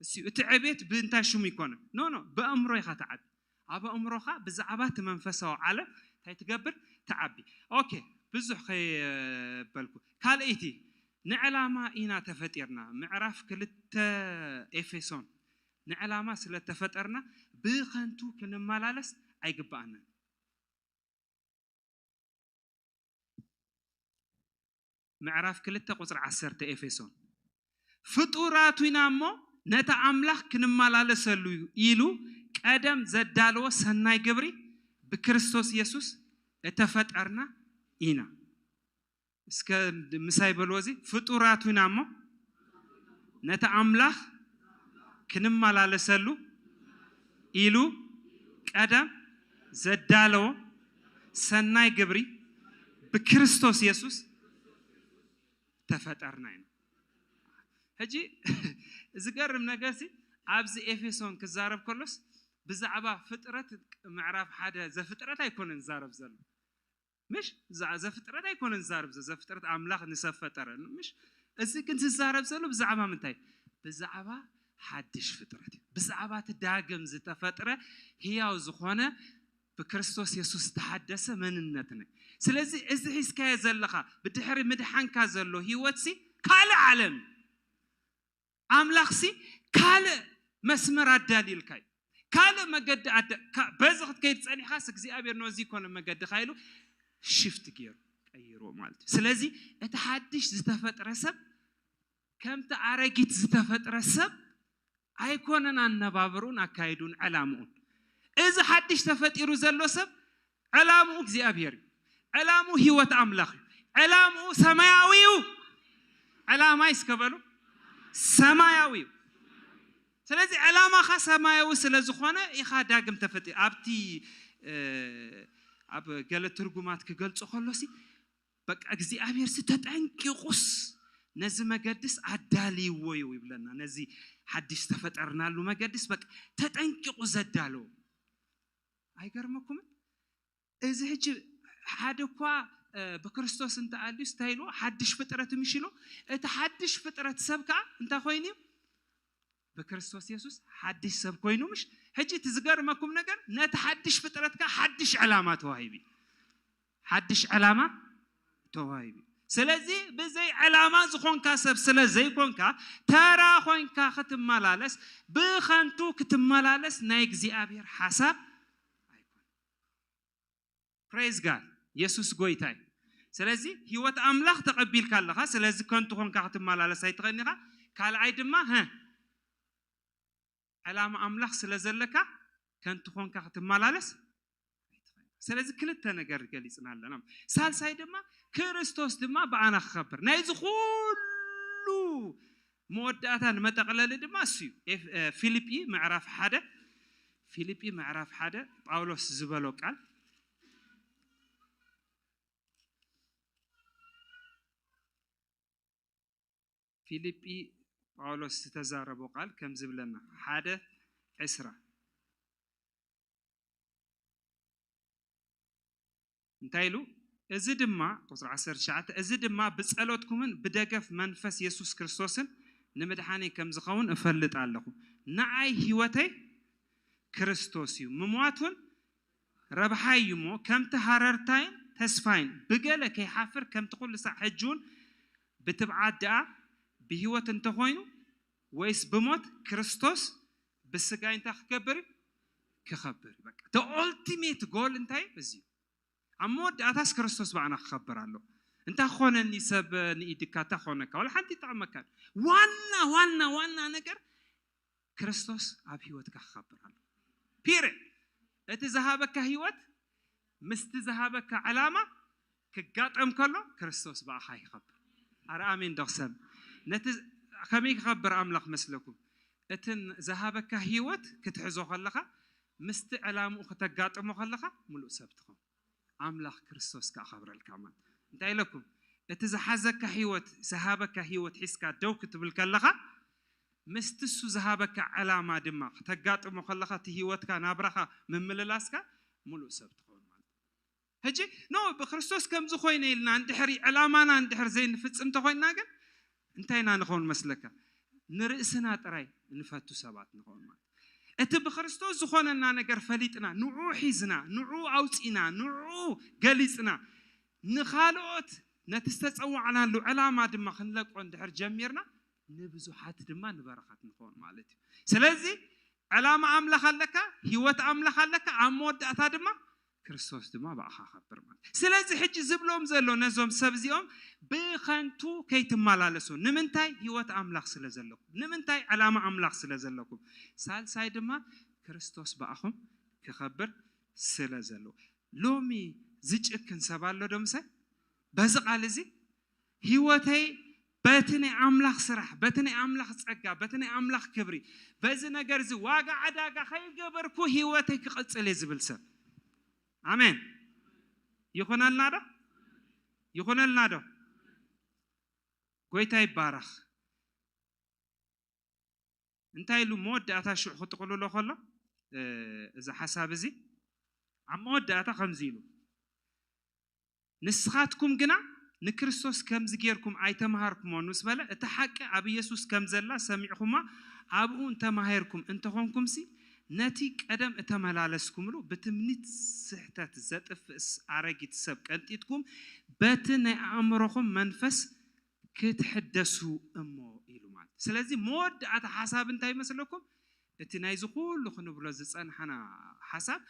እሲ እቲ ዕቤት ብእንታይ ሽሙ ይኮነ? ኖ፣ ኖ፣ ብኣእምሮ ኢኻ ትዓቢ። ኣብ ኣእምሮኻ ብዛዕባ እቲ መንፈሳዊ ዓለም እንታይ ትገብር? ትዓቢ። ኦኬ፣ ብዙሕ ከይበልኩ። ካልኣይቲ፣ ንዕላማ ኢና ተፈጢርና። ምዕራፍ ክልተ ኤፌሶን፣ ንዕላማ ስለ ተፈጠርና ብኸንቱ ክንመላለስ ኣይግብኣናን። ምዕራፍ ክልተ ቁጽሪ ዓሰርተ ኤፌሶን። ፍጡራቱ ኢና እሞ ነቲ ኣምላኽ ክንመላለሰሉ ኢሉ ቀደም ዘዳለዎ ሰናይ ግብሪ ብክርስቶስ የሱስ እተፈጠርና ኢና። እስከ ምሳይ በልዎ እዚ፣ ፍጡራቱ ኢና እሞ ነቲ ኣምላኽ ክንመላለሰሉ ኢሉ ቀደም ዘዳለዎ ሰናይ ግብሪ ብክርስቶስ የሱስ ተፈጠርና ኢና። ሕጂ ዝገርም ነገርሲ ኣብዚ ኤፌሶን ክዛረብ ከሎስ ብዛዕባ ፍጥረት ምዕራፍ ሓደ ዘፍጥረት ኣይኮነን ዝዛረብ ዘሎ። ምሽ? እዛ ዘፍጥረት ኣይኮነን ዝዛረብ ዘሎ። ዘፍጥረት ኣምላኽ ንሰብ ፈጠረ። ምሽ? እዚ ግን ዝዛረብ ዘሎ ብዛዕባ ምንታይ? ብዛዕባ ሓድሽ ፍጥረት እዩ። ብዛዕባ እቲ ዳግም ዝተፈጥረ ህያው ዝኾነ ብክርስቶስ የሱስ ዝተሓደሰ መንነትና እዩ። ስለዚ እዚ ሒዝካዮ ዘለኻ ብድሕሪ ምድሓንካ ዘሎ ህይወትሲ ካልእ ዓለም እዩ። ኣምላኽሲ ካልእ መስመር ኣዳልዩልካ እዩ። ካልእ መገዲ ኣዳ- ካ- በዚ ክትከይድ ጸኒሕካስ እግዚኣብሔር ነዚ ይኮነ መገድኻ ኢሉ ሽፍት ገይሩ ቀይርዎ ማለት እዩ። ስለዚ እቲ ሓድሽ ዝተፈጥረ ሰብ ከምቲ ኣረጊት ዝተፈጥረ ሰብ ኣይኮነን ኣነባብሩን ኣካይዱን ዕላምኡን። እዚ ሓድሽ ተፈጢሩ ዘሎ ሰብ ዕላምኡ እግዚኣብሔር እዩ። ዕላምኡ ህይወት ኣምላኽ እዩ። ዕላምኡ ሰማያዊ እዩ። ዕላማ ይስከበሉ ሰማያዊ እዩ። ስለዚ ዕላማኻ ሰማያዊ ስለ ዝኾነ ኢኻ ዳግም ተፈጢ ኣብቲ እ፣ ኣብ ገለ ትርጉማት ክገልጾ ከሎሲ በቃ እግዚኣብሔር ሲ ተጠንቂቑስ ነዚ መገድስ ኣዳልይዎ እዩ ይብለና። ነዚ ሓድሽ ዝተፈጠርናሉ መገድስ በቃ ተጠንቂቑ ዘዳለዎ። ኣይገርመኩምን? እዚ ሕጂ ሓደ እኳ እ፣ ብክርስቶስ እንተኣልዩስ እንታይ ኢልዎ? ሓድሽ ፍጥረት ምሽ ኢልዎ። እቲ ሓድሽ ፍጥረት ሰብ ከዓ እንታይ ኮይኑ እዩ? ብክርስቶስ የሱስ ሓድሽ ሰብ ኮይኑ ምሽ? ሕጂ እቲ ዝገርመኩም ነገር ነቲ ሓድሽ ፍጥረት ከዓ ሓድሽ ዕላማ ተዋሂቡ እዩ። ሓድሽ ዕላማ ተዋሂቡ እዩ። ስለዚ ብዘይ ዕላማ ዝኾንካ ሰብ ስለ ዘይኮንካ ተራ ኮይንካ ክትመላለስ ብኸንቱ ክትመላለስ ናይ እግዚኣብሔር ሓሳብ ኣይኮን። ፕሬዝ ጋድ የሱስ ጎይታ እዩ። ስለዚ ህይወት ኣምላኽ ተቐቢልካ ኣለኻ። ስለዚ ከንቱ ኮንካ ክትመላለስ ኣይትኽእልን ኢኻ። ካልኣይ ድማ ሀ ዕላማ ኣምላኽ ስለ ዘለካ ከንቱ ኮንካ ክትመላለስ ኣይትኽእልን። ስለዚ ክልተ ነገር ገሊጽና ኣለና። ሳልሳይ ድማ ክርስቶስ ድማ ብኣና ክኸብር ናይዚ ኩሉ መወዳእታ ንመጠቕለሊ ድማ እሱ እዩ። ኤፍ- እ፣ ፊልጲ ምዕራፍ ሓደ ፊልጲ ምዕራፍ ሓደ ጳውሎስ ዝበሎ ቃል ፊልጲ ጳውሎስ ዝተዛረቦ ቃል ከም ዝብለና ሓደ ዕስራ እንታይ ኢሉ? እዚ ድማ ቁፅሪ ዓሰርተ ትሽዓተ እዚ ድማ ብፀሎትኩምን ብደገፍ መንፈስ የሱስ ክርስቶስን ንምድሓነይ ከም ዝኸውን እፈልጥ ኣለኹ። ንዓይ ህይወተይ ክርስቶስ እዩ፣ ምሟት እውን ረብሓይ እዩ እሞ ከምቲ ሃረርታይን ተስፋይን ብገለ ከይሓፍር ከምቲ ኩሉ ሳዕ ሕጂ እውን ብትብዓት ደኣ ብህይወት እንተኾይኑ ወይስ ብሞት ክርስቶስ ብስጋይ እንታይ ክገብር እዩ? ክኸብር እዩ። በቃ the ultimate goal እንታይ እዩ? እዚ እዩ። ኣብ መወዳእታስ ክርስቶስ ብኣና ክኸብር ኣሎ። እንታይ ክኾነኒ ሰብ ንኢድካ እንታይ ክኾነካ ዋላ ሓንቲ ይጠቕመካ። ዋና ዋና ዋና ነገር ክርስቶስ ኣብ ህይወትካ ክኸብር ኣሎ። ፒር እቲ ዝሃበካ ህይወት ምስቲ ዝሃበካ ዕላማ ክጋጠም ከሎ ክርስቶስ ብኣኻ ይኸብር። ኣረ ኣሜን ዶ ክሰም ነቲ ከመይ ክኸብር ኣምላኽ መስለኩም? እቲ ዝሃበካ ህይወት ክትሕዞ ከለኻ ምስቲ ዕላምኡ ከተጋጥሞ ከለኻ ምሉእ ሰብ ትኸውን። ኣምላኽ ክርስቶስ ከኣኸብረልካ ማለት እንታይ ኢለኩም? እቲ ዝሓዘካ ህይወት ዝሃበካ ህይወት ሒዝካ ደው ክትብል ከለኻ ምስቲ እሱ ዝሃበካ ዕላማ ድማ ከተጋጥሞ ከለኻ እቲ ህይወትካ ናብራኻ ምምልላስካ ምሉእ ሰብ ትኸውን ማለት እዩ። ሕጂ ኖ ብክርስቶስ ከምዚ ኮይነ ኢልና እንድሕሪ ዕላማና እንድሕር ዘይንፍፅም እንተኮይንና ግን እንታይ ኢና ንኸውን መስለካ? ንርእስና ጥራይ ንፈቱ ሰባት ንኸውን ማለት እቲ ብክርስቶስ ዝኾነና ነገር ፈሊጥና ንዑ ሒዝና ንዑ ኣውፂና ንዑ ገሊፅና ንኻልኦት ነቲ ዝተፀዋዕናሉ ዕላማ ድማ ክንለቆ እንድሕር ጀሚርና ንብዙሓት ድማ ንበረኸት ንኸውን ማለት እዩ። ስለዚ ዕላማ ኣምላኽ ኣለካ፣ ህይወት ኣምላኽ ኣለካ፣ ኣብ መወዳእታ ድማ ክርስቶስ ድማ ብኣኻ ከብር ማለት እዩ። ስለዚ ሕጂ ዝብሎም ዘሎ ነዞም ሰብ እዚኦም ብኸንቱ ከይትመላለሱ። ንምንታይ? ህይወት ኣምላኽ ስለ ዘለኩም። ንምንታይ? ዕላማ ኣምላኽ ስለ ዘለኩም። ሳልሳይ ድማ ክርስቶስ ብኣኹም ክኸብር ስለ ዘለዎ። ሎሚ ዝጭክን ሰብ ኣሎ ዶ ምሳይ? በዚ ቃል እዚ ህይወተይ በቲ ናይ ኣምላኽ ስራሕ፣ በቲ ናይ ኣምላኽ ጸጋ፣ በቲ ናይ ኣምላኽ ክብሪ፣ በዚ ነገር እዚ ዋጋ ዕዳጋ ከይገበርኩ ህይወተይ ክቕጽል እየ ዝብል ሰብ። ኣሜን። ይኹነልና ዶ? ይኹነልና ዶ? ጎይታ ይባረኽ። እንታይ ኢሉ መወዳእታ ሽዑ ክጥቕልሎ ከሎ፣ እ፣ እዚ ሓሳብ እዚ ኣብ መወዳእታ ከምዚ ኢሉ፣ "ንስኻትኩም ግና ንክርስቶስ ከምዚ ጌርኩም ኣይተምሃርኩሞን ምስ በለ፣ እቲ ሓቂ ኣብ ኢየሱስ ከም ዘላ ሰሚዕኹማ ኣብኡ እንተማሂርኩም እንተኾንኩምሲ፣ ነቲ ቀደም እተመላለስኩምሉ ብትምኒት ስሕተት ዘጥፍእስ ኣረጊት ሰብ ቀንጢጥኩም በቲ ናይ ኣእምሮኹም መንፈስ ክትሕደሱ እሞ ኢሉ ማለት እዩ። ስለዚ መወዳእታ ሓሳብ እንታይ ይመስለኩም? እቲ ናይዚ ኩሉ ክንብሎ ዝጸንሓና ሓሳብ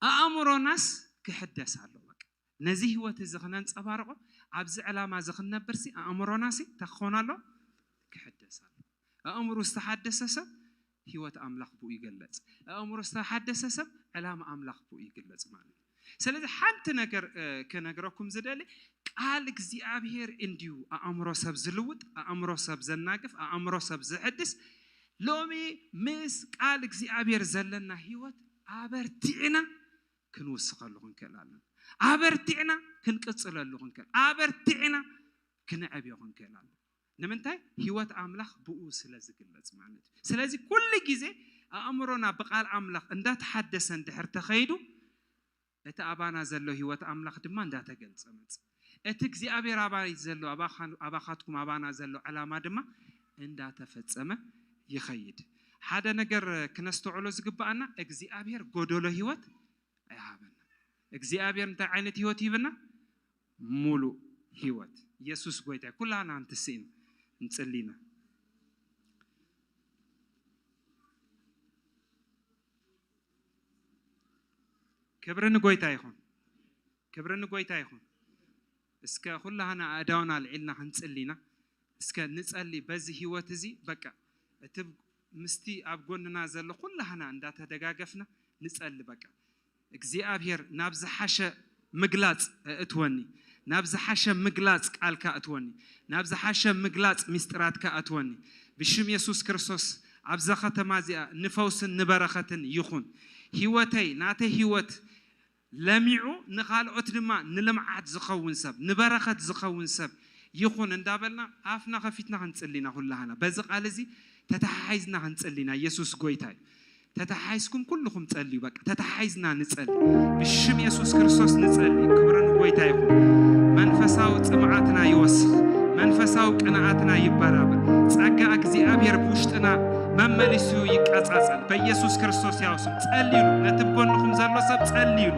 ኣእምሮናስ ክሕደስ ኣሎ። በቃ ነዚ ህይወት እዚ ክነንጸባርቆ ኣብዚ ዕላማ እዚ ክንነብርሲ ኣእምሮናሲ እንታይ ክኾን ኣሎ? ክሕደስ ኣሎ። ኣእምሮ ዝተሓደሰ ሰብ ህይወት ኣምላኽ ብኡ ይገለጽ። ኣእምሮ ዝተሓደሰ ሰብ ዕላማ ኣምላኽ ብኡ ይግለጽ ማለት እዩ። ስለዚ ሓንቲ ነገር እ፣ ክነግረኩም ዝደሊ ቃል እግዚኣብሔር እንድዩ ኣእምሮ ሰብ ዝልውጥ፣ ኣእምሮ ሰብ ዘናግፍ፣ ኣእምሮ ሰብ ዝሕድስ። ሎሚ ምስ ቃል እግዚኣብሔር ዘለና ህይወት ኣበርቲዕና ክንውስኸሉ ክንክእል ኣለና። ኣበርቲዕና ክንቅጽለሉ ክንክእል፣ ኣበርቲዕና ክንዕብዮ ክንክእል ኣለና። ንምንታይ? ህይወት ኣምላኽ ብኡ ስለ ዝግለጽ ማለት እዩ። ስለዚ ኩሉ ግዜ ኣእምሮና ብቃል ኣምላኽ እንዳተሓደሰ እንድሕር ተኸይዱ፣ እቲ ኣባና ዘሎ ህይወት ኣምላኽ ድማ እንዳተገልጸ መጽእ። እቲ እግዚኣብሔር ኣባይ ዘሎ ኣባኻን-፣ ኣባኻትኩም ኣባና ዘሎ ዕላማ ድማ እንዳተፈጸመ ይኸይድ። ሓደ ነገር ክነስተውዕሎ ዝግባኣና እግዚኣብሔር ጎደሎ ህይወት ኣይሃበና። እግዚኣብሔር እንታይ ዓይነት ህይወት ይህብና? ሙሉእ ህይወት። ኢየሱስ ጎይታ። ኩላና እንትስኢን እንጽሊና። ክብሪ ንጎይታ ይኹን። ክብሪ ንጎይታ ይኹን። እስከ ኩላህና ኣእዳውና ኣልዒልና ክንጽሊና። እስከ ንጸሊ በዚ ህይወት እዚ በቃ እቲ ምስቲ ኣብ ጎንና ዘሎ ኩላህና እንዳተደጋገፍና ንጸሊ በቃ እግዚኣብሔር ናብ ዝሓሸ ምግላጽ እእትወኒ፣ ናብ ዝሓሸ ምግላጽ ቃልካ እትወኒ፣ ናብ ዝሓሸ ምግላጽ ሚስጥራትካ እትወኒ። ብሽም የሱስ ክርስቶስ ኣብዛ ከተማ እዚኣ ንፈውስን ንበረኸትን ይኹን። ህይወተይ፣ ናተይ ህይወት ለሚዑ ንኻልኦት ድማ ንልምዓት ዝኸውን ሰብ፣ ንበረኸት ዝኸውን ሰብ ይኹን እንዳበልና ኣፍና ከፊትና ክንጽሊ ኢና። ኩላህና በዚ ቃል እዚ ተተሓሒዝና ክንጽሊ ኢና። የሱስ ጎይታ እዩ። ተተሓሒዝኩም ኩልኹም ጸልዩ። በቃ ተተሓሒዝና ንጸሊ። ብሽም የሱስ ክርስቶስ ንጸሊ። ክብሪ ንጎይታ ይኹን። መንፈሳዊ ጽምዓትና ይወስኽ። መንፈሳዊ ቅንኣትና ይበራበር። ጸጋ እግዚኣብሔር ብውሽጥና መመሊሱ ይቀጻጸል። በኢየሱስ ክርስቶስ ያው ስም ጸልዩ። ነቲ ብጎንኹም ዘሎ ሰብ ጸልዩ።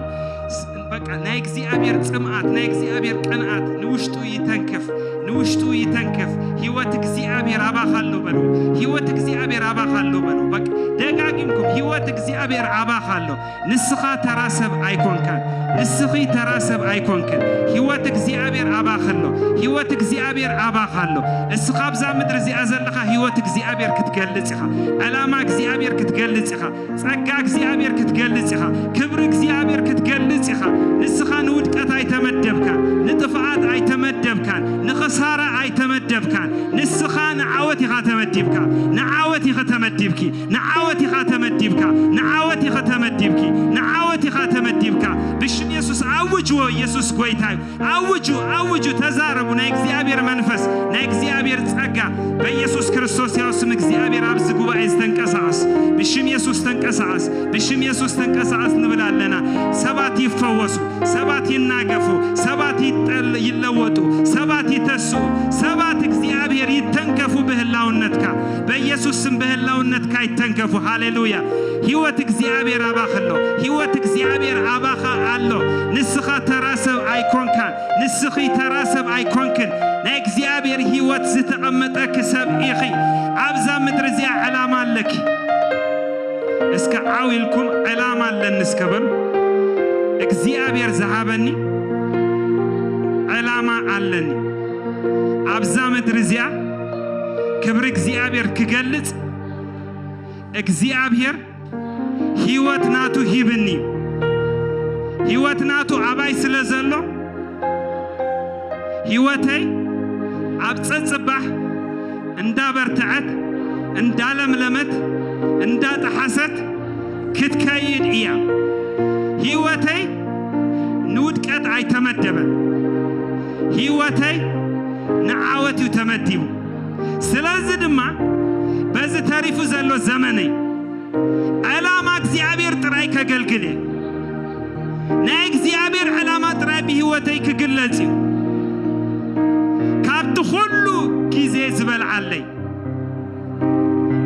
ስ-፣ በቃ ናይ እግዚኣብሔር ጽምኣት፣ ናይ እግዚኣብሔር ቅንኣት ንውሽጡ ይተንክፍ፣ ንውሽጡ ይተንክፍ። ህይወት እግዚኣብሔር ኣባኻ ኣሎ በሉ። ህይወት እግዚኣብሔር ኣባኻ ኣሎ በሉ። በቃ ደጋጊምኩም ህይወት እግዚኣብሔር ኣባኻ ኣሎ። ንስኻ ተራ ሰብ ኣይኮንካን። ንስኺ ተራ ሰብ ኣይኮንክን። ህይወት እግዚኣብሔር ኣባኻ ኣሎ። ህይወት እግዚኣብሔር ኣባኻ ኣሎ። እስኻ ኣብዛ ምድሪ እዚኣ ዘለኻ ህይወት እግዚኣብሔር ክትገልጽ ኢኻ። ዕላማ እግዚኣብሔር ክትገልጽ ኢኻ። ጸጋ እግዚኣብሔር ክትገልጽ ኢኻ። ክብሪ እግዚኣብሔር ክትገልጽ ኢኻ። ንስኻ ንውድቀት ኣይተመደብካን። ንጥፍኣት ኣይተመደብካን። ንኽሳራ ኣይተመደብካን። ንስኻ ንዓወት ኢኻ ተመዲብካ። ንዓወት ኢኻ ተመዲብኪ። ንዓወት ኢኻ ተመዲብካ። ንዓወት ኢኻ ተመዲብኪ። ንዓወት ኢኻ ተመዲብካ። ብሽም የሱስ ኣውጅዎ። ኢየሱስ ጎይታ እዩ። ኣውጁ፣ ኣውጁ፣ ተዛረቡ። ናይ እግዚኣብሔር መንፈስ፣ ናይ እግዚኣብሔር ጸጋ በኢየሱስ ክርስቶስ ያው ስም እግዚኣብሔር ኣብዚ ጉባኤ ዝተንቀሳቐስ፣ ብሽም የሱስ ተንቀሳቐስ፣ ብሽም የሱስ ተንቀሳቐስ ንብል ኣለና። ሰባት ይፈወሱ፣ ሰባት ይናገፉ፣ ሰባት ይጠል-፣ ይለወጡ፣ ሰባት ይተስኡ፣ ሰባት እግዚኣብሔር ይተንከፉ ብህላውነትካ። በኢየሱስ ስም ብህላውነትካ ይተንከፉ። ሃሌሉያ። ህይወት እግዚኣብሔር ኣባኻ ኣሎ። ህይወት እግዚኣብሔር ኣባኻ ኣሎ። ንስኻ ተራ ሰብ ኣይኮንካን። ንስኺ ተራ ሰብ ኣይኮንክን። ናይ እግዚኣብሔር ህይወት ዝተቐመጠኪ ሰብ ኢኺ። ኣብዛ ምድሪ እዚኣ ዕላማ ኣለኪ። እስከ ዓው ኢልኩም ዕላማ ኣለኒ እስከ በሉ። እግዚኣብሔር ዝሃበኒ ዕላማ ኣለኒ። ኣብዛ ምድሪ እዚኣ ክብሪ እግዚኣብሔር ክገልጽ እግዚኣብሔር ህይወት ናቱ ሂብኒ። ህይወት ናቱ ኣባይ ስለ ዘሎ ህይወተይ ኣብ ጸጽባሕ እንዳበርትዐት፣ እንዳለምለመት፣ እንዳጠሓሰት ክትከይድ እያ። ህይወተይ ንውድቀት ኣይተመደበን። ህይወተይ ንዓወት እዩ ተመዲቡ። ስለዚ ድማ በዚ ተሪፉ ዘሎ ዘመነይ ዕላማ እግዚኣብሔር ጥራይ ከገልግል እየ። ናይ እግዚኣብሔር ዕላማ ጥራይ ብህይወተይ ክግለጽ እዩ። ኩሉ ግዜ ዝበልዓለይ፣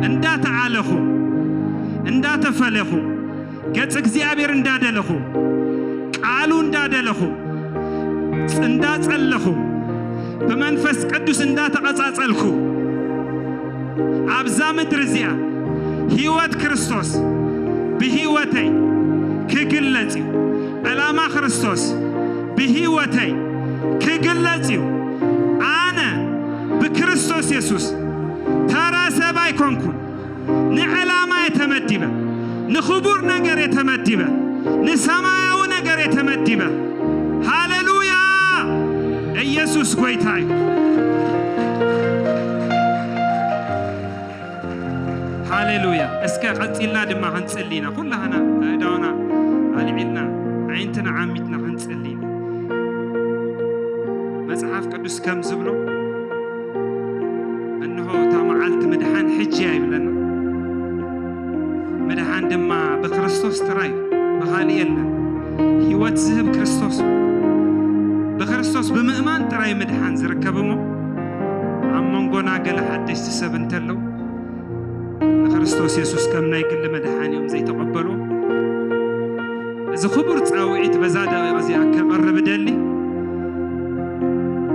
እንዳተዓለኹ፣ እንዳተፈለኹ፣ ገጽ እግዚኣብሔር እንዳደለኹ፣ ቃሉ እንዳደለኹ፣ እንዳጸለኹ፣ ብመንፈስ ቅዱስ እንዳተቐጻጸልኩ፣ ኣብዛ ምድሪ እዚኣ ህይወት ክርስቶስ ብህይወተይ ክግለጽ እዩ። ዕላማ ክርስቶስ ብህይወተይ ክግለጽ እዩ። ኣነ ብክርስቶስ የሱስ ተራ ሰብ ኣይኮንኩን። ንዕላማ የተመዲበ፣ ንኽቡር ነገር የተመዲበ፣ ንሰማያዊ ነገር የተመዲበ። ሃሌሉያ! ኢየሱስ ጎይታ እዩ። ሃሌሉያ! እስከ ቀጺልና ድማ ክንጽሊ ኢና። ኩላህና ኣእዳውና ኣልዒልና፣ ኣዒንትና ዓሚትና ክንጽሊ ኢና። መጽሓፍ ቅዱስ ከም ዝብሎ፣ እንሆ እታ መዓልቲ ምድሓን ሕጂ እያ ይብለና። ምድሓን ድማ ብክርስቶስ ጥራይ፣ ብኻልእ የለን። ህይወት ዝህብ ክርስቶስ እዩ። ብክርስቶስ ብምእማን ጥራይ ምድሓን ዝርከብ እሞ፣ ኣብ መንጎና ገለ ሓደሽቲ ሰብ እንተለዉ፣ ንክርስቶስ የሱስ ከም ናይ ግሊ መድሓኒኦም ዘይተቐበሉ፣ እዚ ክቡር ጻውዒት በዛ ደቂቕ እዚኣ ከቕርብ እደሊ።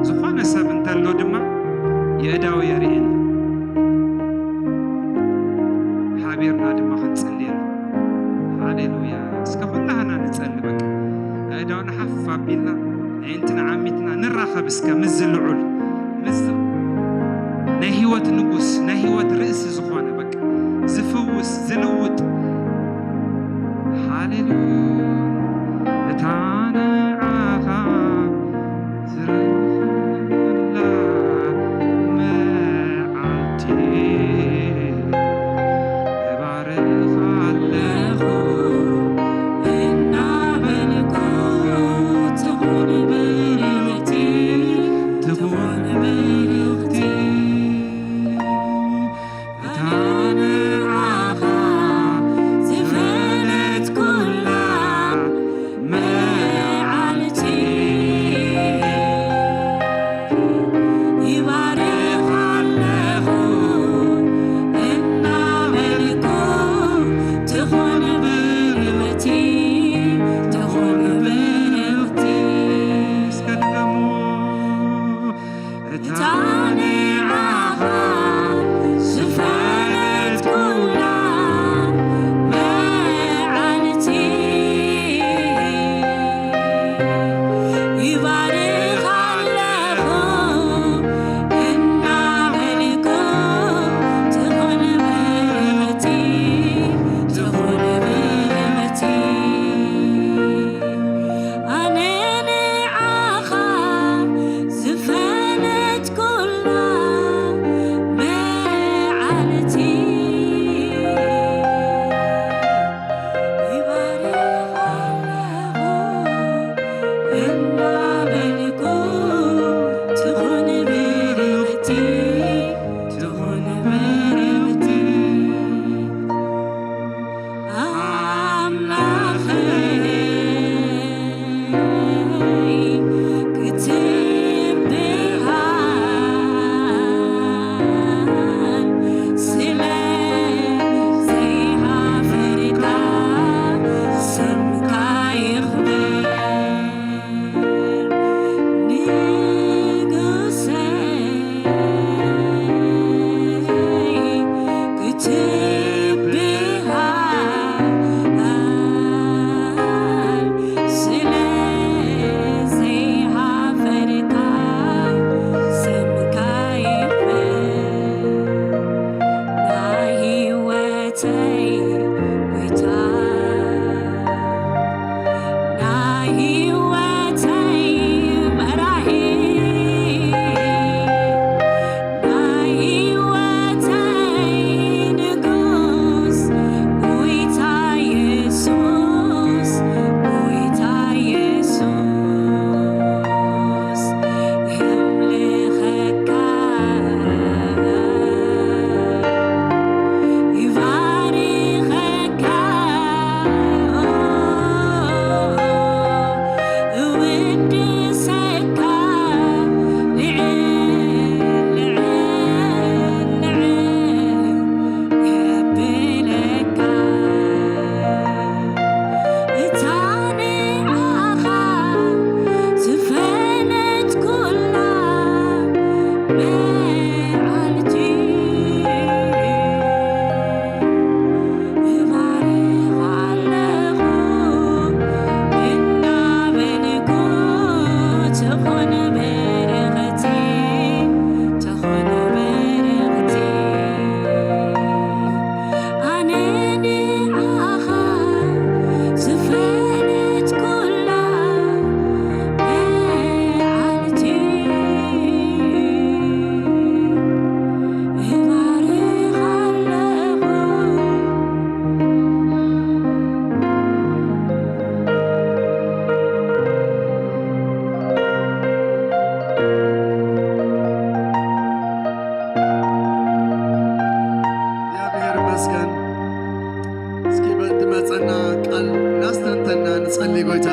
ዝኾነ ሰብ እንተሎ ድማ የእዳው የርእየኒ። ሓቢርና ድማ ክንጽልየሉ። ሃሌሉያ። እስከ ኩላህና ንጸሊ በቃ። ኣእዳውና ሓፍ ኣቢልና፣ ኣዒንትና ዓሚትና ንራኸብ እስከ ምስዚ ልዑል፣ ምስዚ ናይ ህይወት ንጉስ፣ ናይ ህይወት ርእሲ ዝኾነ በቃ ዝፍውስ፣ ዝልውጥ። ሃሌሉያ። እታ ንዓኻ ዝረኸብላ መዓልቲ እባርኻ ኣለኹ እናበልኩ፣ ትኹን ብርህቲ፣ ትኹን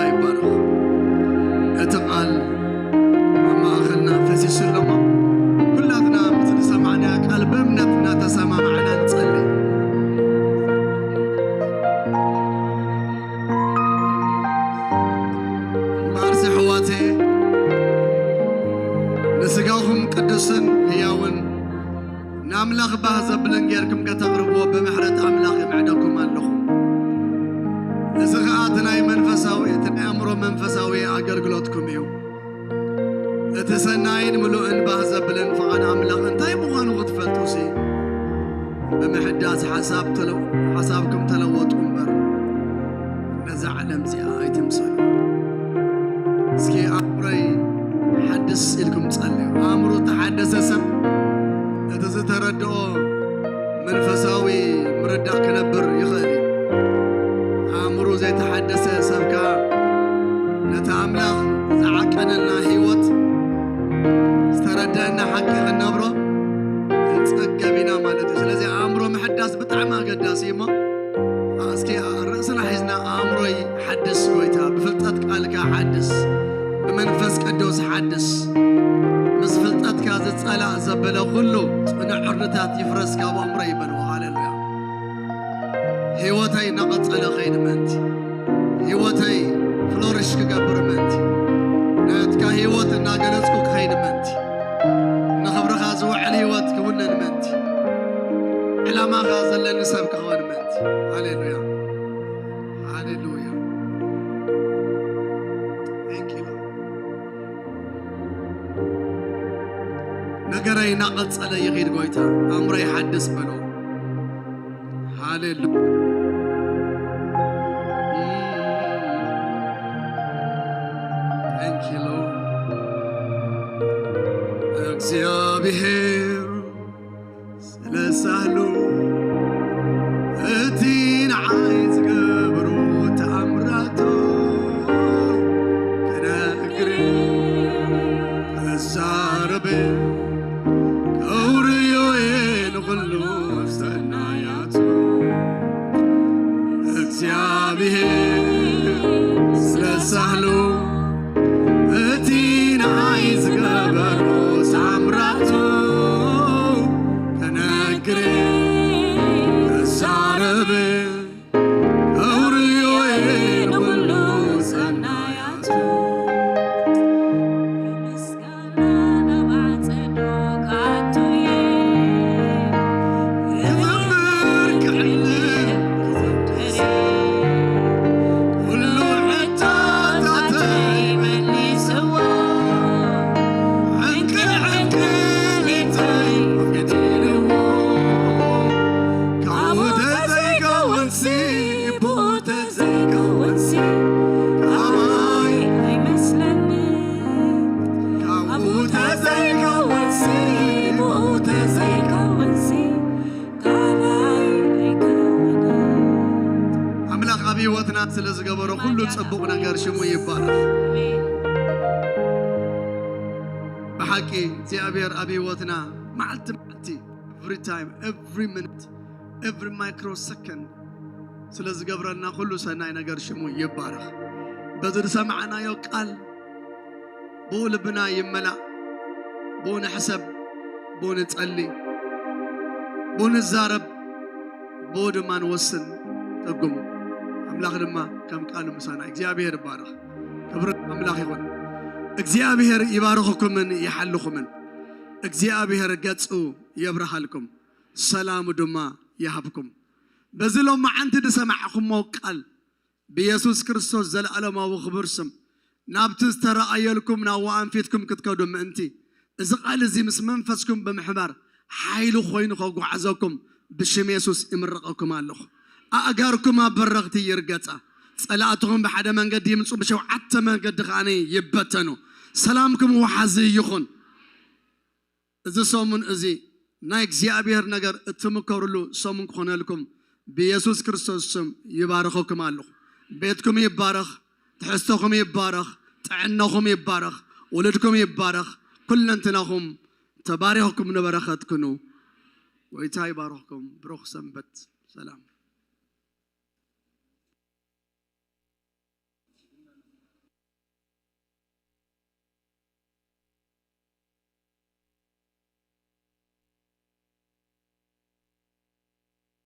ይባረኽ። እቲ ቃል ኣብ ማእኸልና ፈሲሱ ኣሎ እሞ፣ ኩላትና ምስቲ ዝሰማዕናዮ ቃል ብእምነት እናተሰማማዕና ንጸሊ። እምበኣርሲ ኣሕዋተየ፣ ንስጋኹም ቅዱስን ህያውን ንኣምላኽ ባህ ዘብልን ጌርኩም ከተቕርብዎ ብምሕረት ኣምላኽ ይምዕደኩም ኣለኹ። እዚ ኸኣ እቲ ናይ መንፈሳዊ፣ እቲ ናይ ኣእምሮ መንፈሳዊ ኣገልግሎትኩም እዩ። እቲ ሰናይን ምሉእን ባህ ዘብልን ፍቓድ ኣምላኽ እንታይ ምዃኑ ክትፈልጡሲ፣ ብምሕዳስ ሓሳብ ተለው-፣ ሓሳብኩም ተለወጡ እምበር፣ ነዛ ዓለም እዚኣ ኣይትምሰሉ። እስኪ ኣእምሮይ ሓድስ ኢልኩም ጸልዩ። ኣእምሮ ተሓደሰ ሰብ እቲ ዝተረድኦ መንፈሳዊ ምርዳእ ክነብር ይኽእል እዩ። ኣእምሮ ዘይተሓደሰ ሰብ ከኣ ነቲ ኣምላኽ ዝዓቀነልና ህይወት ዝተረደአና ሓቂ ክንነብሮ ክንጸገብ ኢና ማለት እዩ። ስለዚ ኣእምሮ ምሕዳስ ብጣዕሚ ኣገዳሲ እዩ እሞ፣ እስኪ ርእስና ሒዝና ኣእምሮይ ሓድስ፣ ጎይታ፣ ብፍልጠት ቃልካ ሓድስ፣ ብመንፈስ ቅዱስ ሓድስ። ምስ ፍልጠትካ ዝጸላእ ዘበለ ኩሉ ጽኑዕ ዕርድታት ይፍረስ ካብ ኣእምሮይ ይበልዎ። ሃሌሉያ። ህይወተይ እናቐጸለ ኸይድ ምእንቲ፣ ህይወተይ ፍሎሪሽ ክገብር ምእንቲ፣ ናትካ ህይወት እናገለጽኩ ክኸይድ ምእንቲ፣ ንኽብርኻ ዝውዕል ህይወት ክውንን ምእንቲ፣ ዕላማኻ ዘለኒ ሰብ ክኸውን ምእንቲ። ሃሌሉያ፣ ሃሌሉያ። Thank you, Lord። ነገረይ እናቐጸለ ይኺድ ጎይታ፣ ኣእምሮይ ሓድስ በሎ። ሃሌሉያ። Thank you, Lord። እግዚኣብሔር ስለ ሳህሉ እቲ ንዓይ ዝገብሮ ተኣምራቱ ክነግር ክዛረብ ከውርዮ እየ ንኹሉ ሰናያቱ። እግዚኣብሔር ስለ ሳህሉ እቲ ንዓይ ዝገበሮ ተኣምራቱ ክነግር ክዛረብ ኣውርዮ እየ ንኹሉ ሰናያቱ። ምስጋና ናብ ዓጸዶ ክኣቱ እየ። ክዘምር ክዕልል ክዘምር እየ። ኩሉ ሕቶታተይ መሊስዎ። ዕንክል ዕንክሊተይ ፈቲንዎ። ካብኡ ተዘይከውንሲ፣ ብኡ ተዘይከውንሲ፣ ካባይ ኣይመስለኒ። ካብኡ ተዘይከውንሲ፣ ብኡ ተዘይከውንሲ፣ ካባይ ኣይከውንን። ኣምላኽ ኣብ ህይወትና ስለ ዝገበሮ ኩሉ ጽቡቕ ነገር ሽሙ ይባረኽ። ኣሜን። ብሓቂ እግዚኣብሔር ኣብ ህይወትና መዓልቲ መዓልቲ፣ every time, every minute, every microsecond ስለ ዝገብረልና ኩሉ ሰናይ ነገር ሽሙ ይባረኽ። በዚ ዝሰማዕናዮ ቃል ብኡ ልብና ይመላእ፣ ብኡ ንሕሰብ፣ ብኡ ንጸሊ፣ ብኡ ንዛረብ፣ ብኡ ድማ ንወስን። ትርጉሙ ኣምላኽ ድማ ከም ቃሉ ምሳና። እግዚኣብሔር ይባረኽ። ክብሪ ኣምላኽ ይኹን። እግዚኣብሔር ይባርኽኩምን ይሓልኹምን። እግዚኣብሔር ገጹ የብርሃልኩም፣ ሰላሙ ድማ ይሃብኩም። በዚ ሎማዓንቲ ዝሰማዕኹሞ ቃል ብየሱስ ክርስቶስ ዘለኣለማዊ ክቡር ስም ናብቲ ዝተረኣየልኩም ናብኡ ኣንፊትኩም ክትከዱ ምእንቲ፣ እዚ ቃል እዚ ምስ መንፈስኩም ብምሕባር ሓይሊ ኮይኑ ከጓዕዘኩም ብሽም የሱስ ይምርቐኩም ኣለኹ። ኣእጋርኩም ኣብ በረኽቲ ይርገጻ። ጸላእትኹም ብሓደ መንገዲ ይምጹ፣ ብሸውዓተ መንገዲ ከኣ ይበተኑ። ሰላምኩም ወሓዚ ይኹን። እዚ ሰሙን እዚ ናይ እግዚኣብሔር ነገር እትምከሩሉ ሰሙን ክኾነልኩም ብየሱስ ክርስቶስ ስም ይባርኸኩም ኣለኹ። ቤትኩም ይባረኽ፣ ትሕዝቶኹም ይባረኽ፣ ጥዕናኹም ይባረኽ፣ ውሉድኩም ይባረኽ፣ ኩለንትናኹም ተባሪኽኩም ንበረኸት ኩኑ። ጎይታ ይባርኽኩም። ብሩኽ ሰንበት። ሰላም።